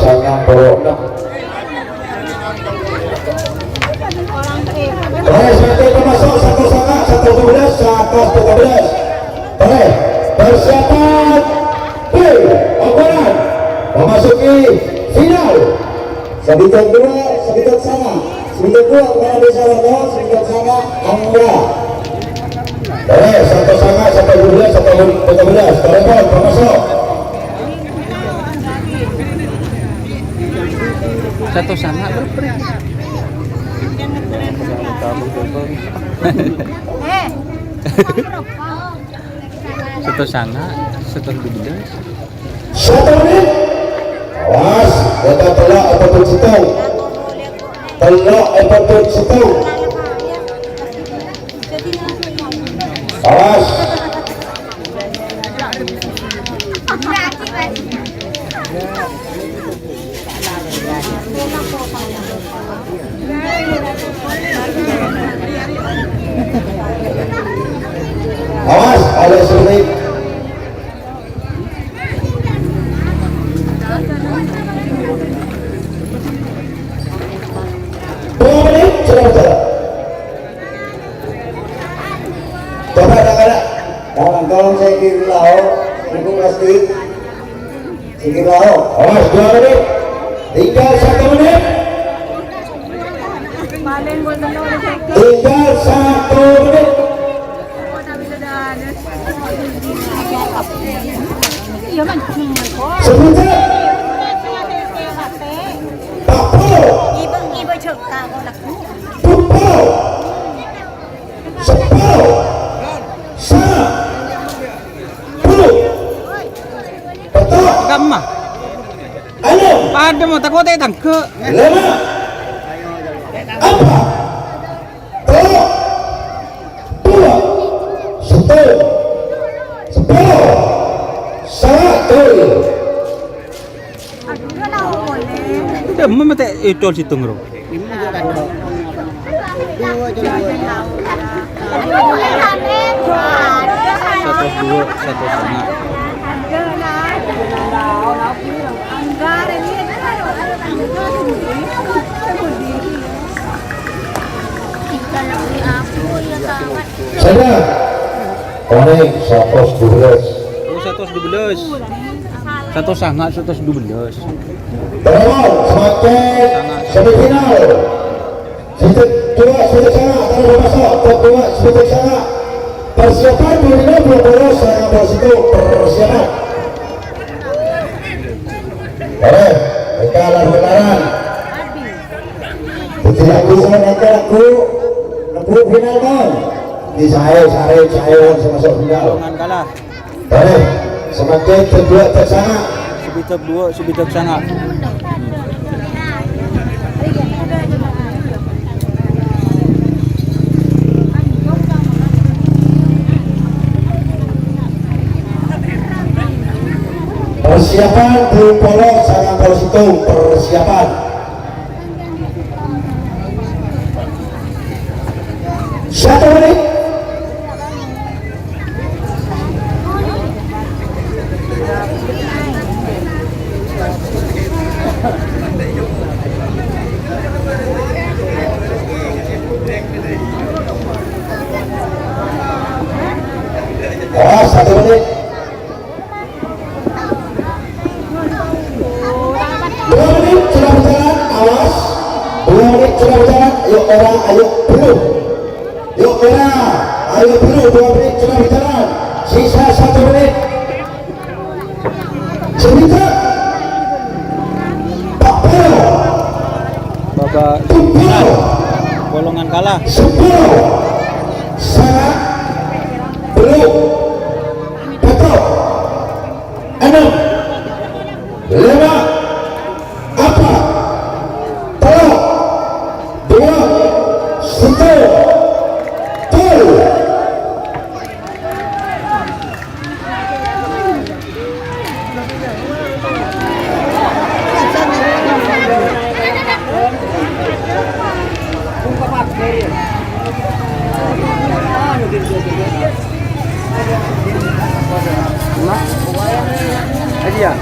sangang polo ennem. Terros, satu termasuk, satu sanga', satu dua belas, satu tiga belas. Terros, persiapan B, Ongkonan memasuki final. Sabidhâk dua, sabidhâk sanga'. Sabidhâk dua, Ongkonan Desa Warno, sabidhâk sanga', Angga. Terros, satu sanga', satu dua belas, satu tiga belas. Telepon, termasuk. Satu sanga' berapa? Eh. Satos sanga', satos dubellâs. Satos menit. Awas, kita tello' apa tuh, Cito? Tello' apa tuh, Cito? Awas. Awas, oleh sini. Dua menit, sudah berjalan. Coba anak-anak, tolong, tolong saya kiri lao, ini plastik. Saya kiri lao. Awas, dua menit. Tinggal satu menit. Tinggal satu menit. Sebentar. Empat puluh. Ibu, ibu juga, kok lagu. Empat puluh. Sepuluh. Sapuluh. Betul. Kamma. Ayo. Padâ mon tako' ta' tangghâ'. Lima. Empat. Tello'. Dua. Satu. Sepuluh. Satu. Dâmma mate' ècol sèttong ro. Satos duwâ', satos sanga'. Saudara, onèng satos dubellâs. Oh, satos dubellâs. Satos sanga', satos dubellâs. Teman, semakin semifinal. Sèttong duwâ', sèttong sanga', tara maso', sèttong duwâ', sèttong sanga'. Persiapan dulu, dua puluh, sanga' polo sèttong, persiapan. Oke, mereka lari-larian. Jadi, aku sama mereka, aku, aku final, Bang. Di saya, saya, saya, saya masuk final. Jangan kalah. Tarèk, semakin terbuat tersana. Sèttong duwâ', sèttong sanga'. Persiapan dua puluh, sanga' polo sèttong, persiapan. Satu menit. Oh, satu menit. Dua menit sudah berjalan, awas. Dua menit sudah berjalan, ayo ora, ayo belum. Yuk, ora, ayo belum, dua menit sudah berjalan. Sisa satu menit. Sebentar. Pak Polo. Babak Tunggu. Golongan kalah. Sepuluh. Sangat. Belum. Betul. Enam, lima, empat, tello', duwâ', sèttong, tolè. Aja ya?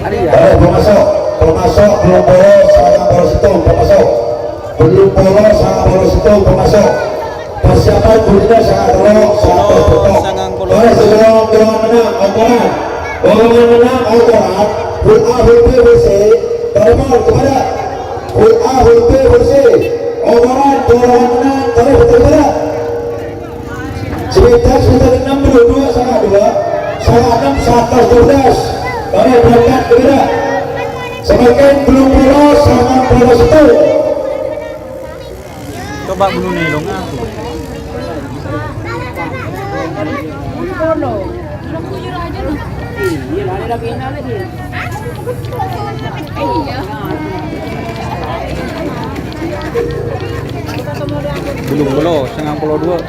Aja ya? Baik, pemasok, pemasok, belum polo, sanga' polo sèttong, pemasok. Belum polo, sanga' polo sèttong, pemasok. Persiapan budina sanga' polo, sanga' polo sèttong. Sanga' polo. Baik, sebelum kita menang, operan. Kalau menang, operan. Huruf A, huruf B, huruf C. Telepon kepada huruf A, huruf B, huruf C. Operan, kalau menang, terus bergerak. Sekitar, sekitar enam puluh dua sama dua, sama enam, seratus dua belas. Kami berangkat ke Medan. Semakin belum pulas, sama pulas itu. Coba bunuh nih dong, aku. Bâllung polo, sangang polo duwâ'.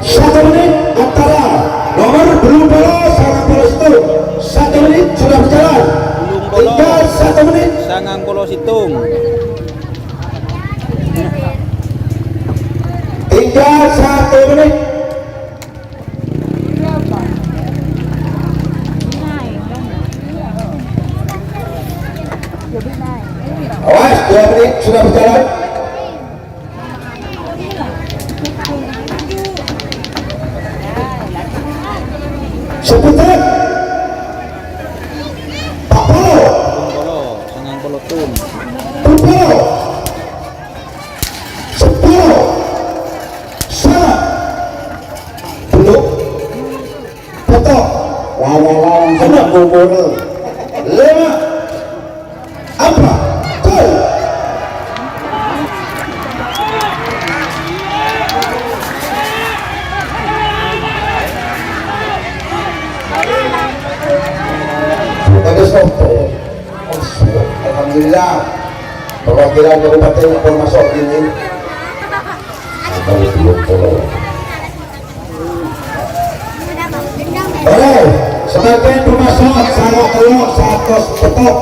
Satu menit antara nomor bâllung polo, sangang polo sèttong. Satu menit sudah berjalan. Bâllung polo. Tinggal satu menit. Sangang polo sèttong. Tinggal satu menit. Awas, dua menit sudah berjalan. Sebentar. Empat puluh. Sangang polo sèttong. Empat puluh. Sepuluh. Salah. Belum. Betul. Lama-lama. Enam. Kubur. Lima. Apa? Gol. Bukan sopo. Alhamdulillah. Perwakilan kabupaten pon maso' ini. Abang belum polo. Oke, samangkèn pon maso' sanga' tello' satos pètto'.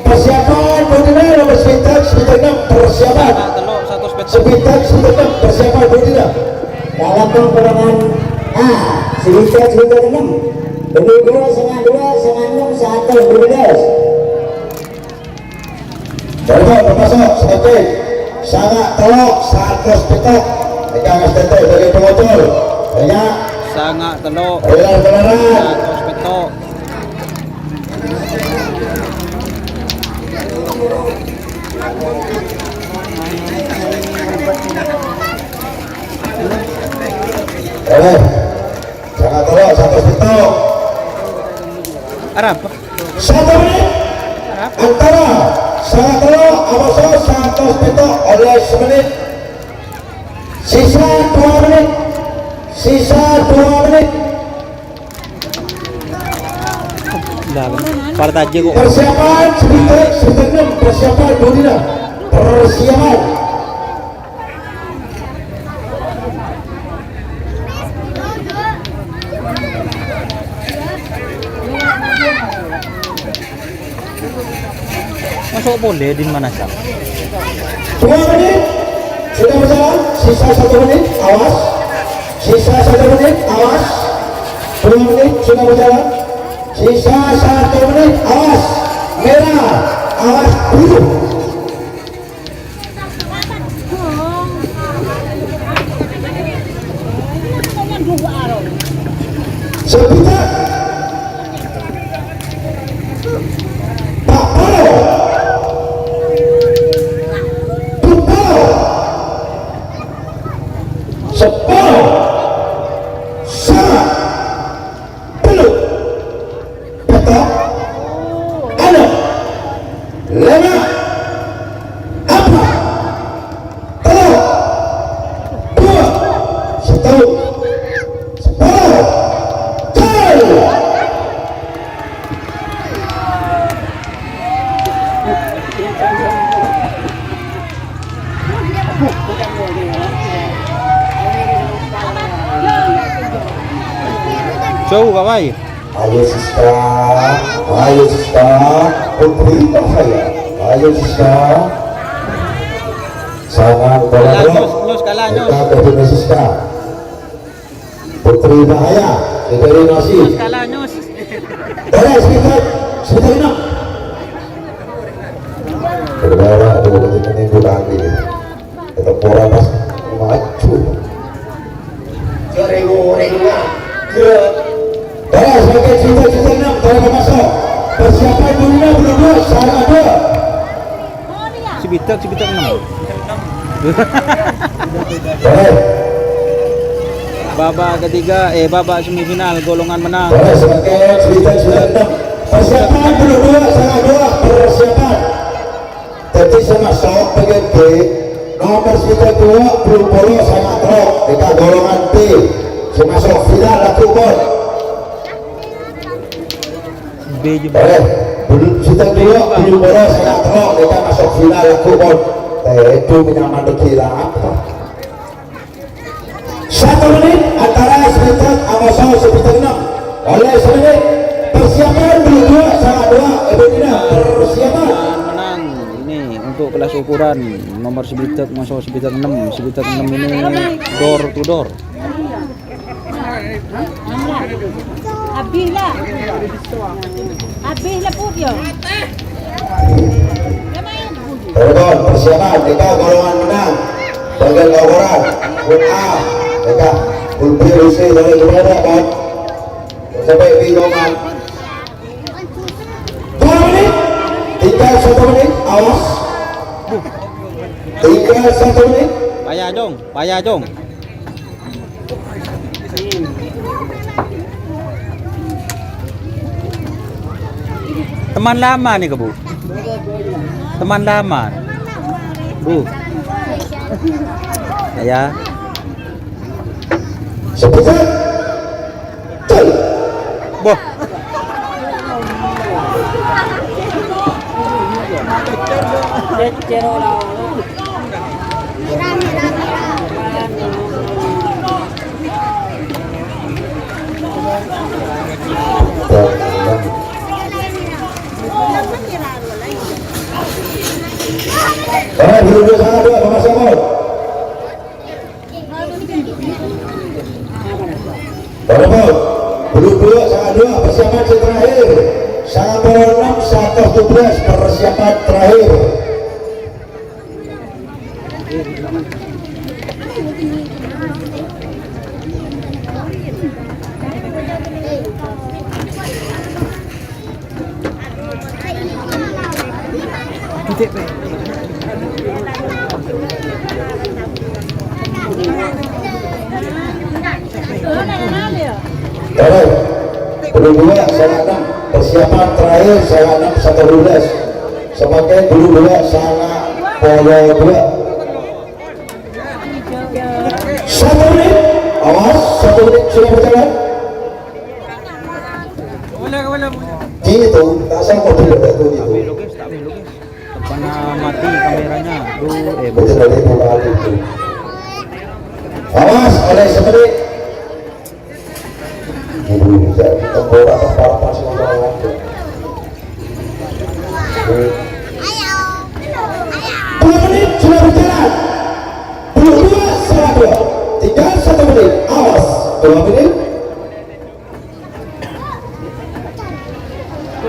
Persiapan budina, nomor sepinter, sepinter enam, persiapan. Sanga' tello' satos pètto'. Sepinter, sepinter enam, persiapan budina. Dalam pengurangan A, sepinter, sepinter enam. Bendungan sanga' duwâ', sanga' ennem, satos dua belas. Coba, pon maso', sakit. Sanga' tello', satos pètto'. Èka ngastètè bagi pengocol. Banyak. Sanga' tello'. Rela, rela, rela. Satos pètto'. Oke. Sanga' tello', satos pètto'. Arapa? Satu menit. Arapa? Antara sanga' tello', abaso, satos pètto', oleh semenit. Sisa dua menit. Sisa dua menit. Lah, partajâ kok. Persiapan sebentar, sebentar, persiapan budina. Persiapan. Maso' polè, Din, mana, Sam? Dua menit sudah berjalan, sisa satu menit, awas. Sisa satu menit, awas. Dua menit sudah berjalan, sisa satu menit, awas. Merah, awas, biru. Sebentar. Empat puluh. Empat puluh. Sepuluh. Salah. Tello'. Pètto'. Ennem. Lèma'. Apa? Tello'. Duwâ'. Sèttong. Sepuluh. Gol. Jauh, Kak Wai. Ayo, Siska. Ayo, Siska. Putri Cahaya. Ayo, Siska. Sangat kalah, Nyus, Nyus, kalah, Nyus. Kita ke Siska. Putri Cahaya, dari Nasi. Nyus, kalah, Nyus. Beres, kita, kita enak. Saudara, dulu kita minggu lagi. Tetap bola pas maju. Goreng-goreng lah. Beres, oke, kita, kita enak. Bola masuk. Persiapan dunia belum dua, salah dua. Sibidhâk, Sibidhâk ennem. Babak ketiga, eh, babak semifinal, golongan menang. Boleh, semakin Sibidhâk, Sibidhâk ennem. Persiapan dulu, dua, salah dua, persiapan. Jadi sama sok pengen Nomor sèttong duwâ', bâllung polo sanga' tello', èka golongan B, sè maso' final lagghu' pon. B juga. Eh, bâllung, sèttong duwâ', bâllung polo sanga' tello', èka maso' final lagghu' pon. Tèdung nyaman lagi lah apa? Satu menit antara Sbidek Amoso Sbidek enam. Oleh semenit persiapan bâllung duwâ' sanga' duwâ', Ibu Dina, persiapan. Menang ini untuk kelas ukuran nomor Sbidek, maso' Sbidek enam. Sbidek enam ini door to door. Abih lah. Abih lah, Put, yo. Teman-teman, persiapan kita golongan menang. Bagian laporan, grup A, kita grup B, grup C, dari grup A, kan? Sampai di golongan. Dua menit. Tinggal satu menit. Awas. Tinggal satu menit. Payah, Jong. Payah, Jong. Teman lama nih, Bu. Teman lama. Bu. Ya. Sebentar. Boh. Eh, dulu, dulu, sana, dulu, Mas Samuel. Para pon, bâllung duwâ' sanga' duwâ', persiapan sè terakhir. Sanga' polo ennem, satos dubellâs, persiapan terakhir. Terus, bâllung duwâ' sanga' ennem, persiapan terakhir sanga' ennem satos dubellâs. Semakin bâllung duwâ' sanga' polo duwâ'. Satu menit, awas, satu menit sudah berjalan. Gitu, tak sanggup tidak itu gitu. Pernah mati kameranya. Aduh, eh, betul dari itu kali itu. Awas, oleh semenit. Gitu, bisa. Tembok atas parapan semua orang. Dua menit sudah berjalan. Bâllung duwâ' sanga' duwâ'. Tinggal satu menit. Awas. Dua menit.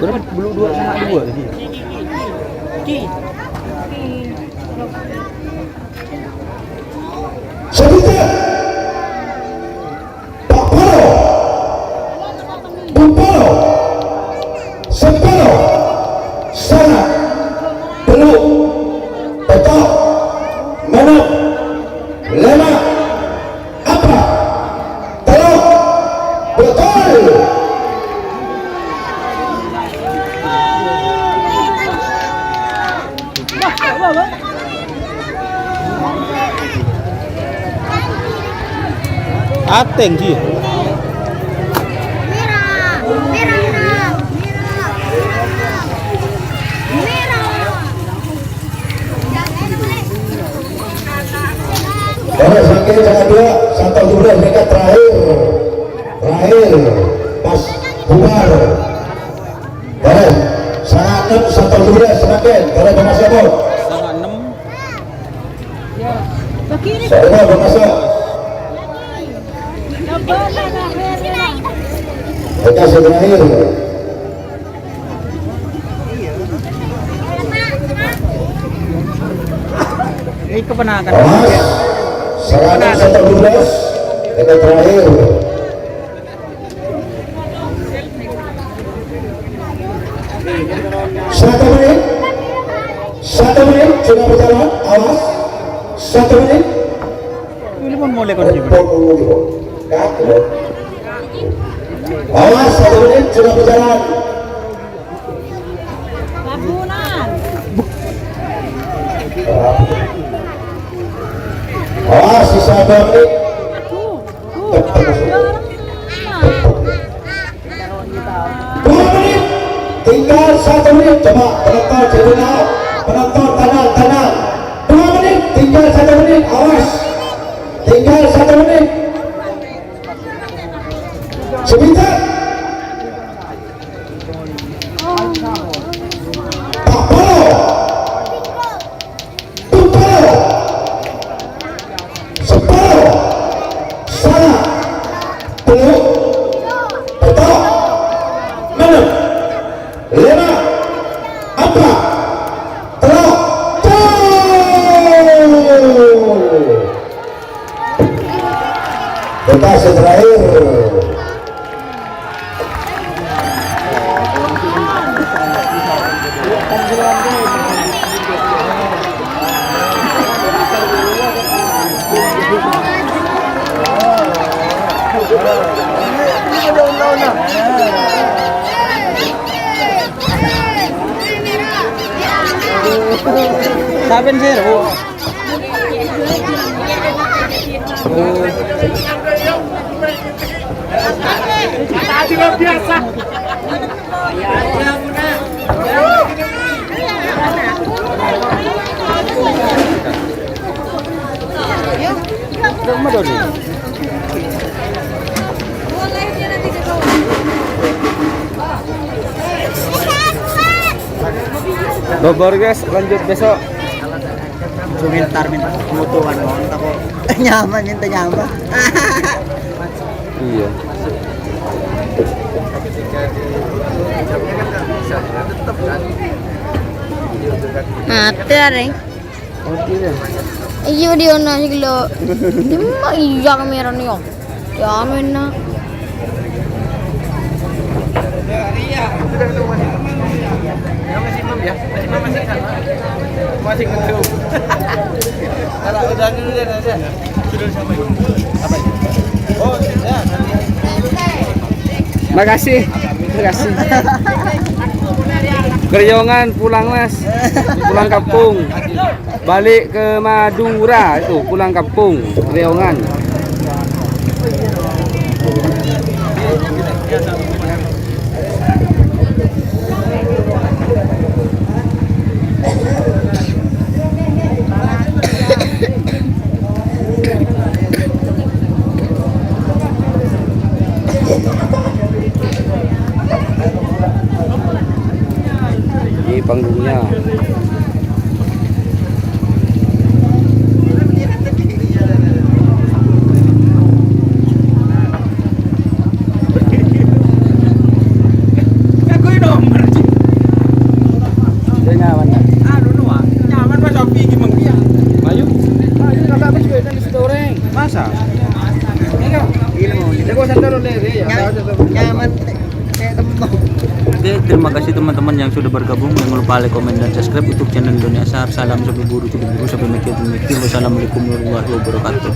Berapa? Bâllung duwâ' sanga' duwâ' tadi. Sebentar. Pa'polo, dupolo, sèmpolo, sanga', tello', pètto', ennem, lèma', empa', tello', bhâkal. Ateng, Ji. Terus lagi yang kedua, satu dua mereka terakhir. Terakhir, pas bubar. Boleh. Sanga' ennem, satu dua belas, semakin. Boleh, Bang Mas Eko. Sanga' ennem. Saya, Bang Mas Eko. Kita sudah terakhir. Ini keponakan. Awas. Sanga' ennem, satu dua belas. Kita terakhir. Satu menit. Satu menit sudah berjalan. Awas. Satu menit. Ini pun mulai kunci. Awas, satu menit sudah berjalan. Rabunan. Awas, sisa dua menit. Dua menit. Tinggal satu menit. Coba penonton, penonton, tenang, tenang. Dua menit. Tinggal satu menit. Awas. Tinggal satu menit. Sebentar. Empat puluh. Empat puluh. Sepuluh. Sanga. Tello'. Pettong. Ennem. Lima. Empat. Tello'. Gol. Kita terakhir. Saben sir, Bu. Tadi luar biasa. Bobor, guys, lanjut besok. Komentar minta kebutuhan, mon, tako nyaman, minta nyaman. Iya. Mati arè. Mati ya. Iya, dia nanya gelo. Cuma iya kameranya. Ya, mena. Masih ngeduh. Kalau udah dulu deh, udah. Judul siapa itu? Apa itu? Oh, ya, nanti. Makasih. Makasih. Keriongan pulang, Mas. Pulang kampung. Balik ke Madura itu, pulang kampung, Riongan. Ini panggungnya. Aku nomor. Dia nyaman, ya? Anu, no, ah. Nyaman, Mas, kopi iki mengki, ya. Ayo. Ayo, kakak, aku juga nang nasi goreng. Masa? Iya. Ini mau, ini. Jago sandal oleh dia, ya. Nyaman. Oke, terima kasih teman-teman yang sudah bergabung. Jangan lupa like, komen, dan subscribe YouTube channel Indonesia. Salam sampai buru, sampai buru, sampai mikir, mikir. Wassalamualaikum warahmatullahi wabarakatuh.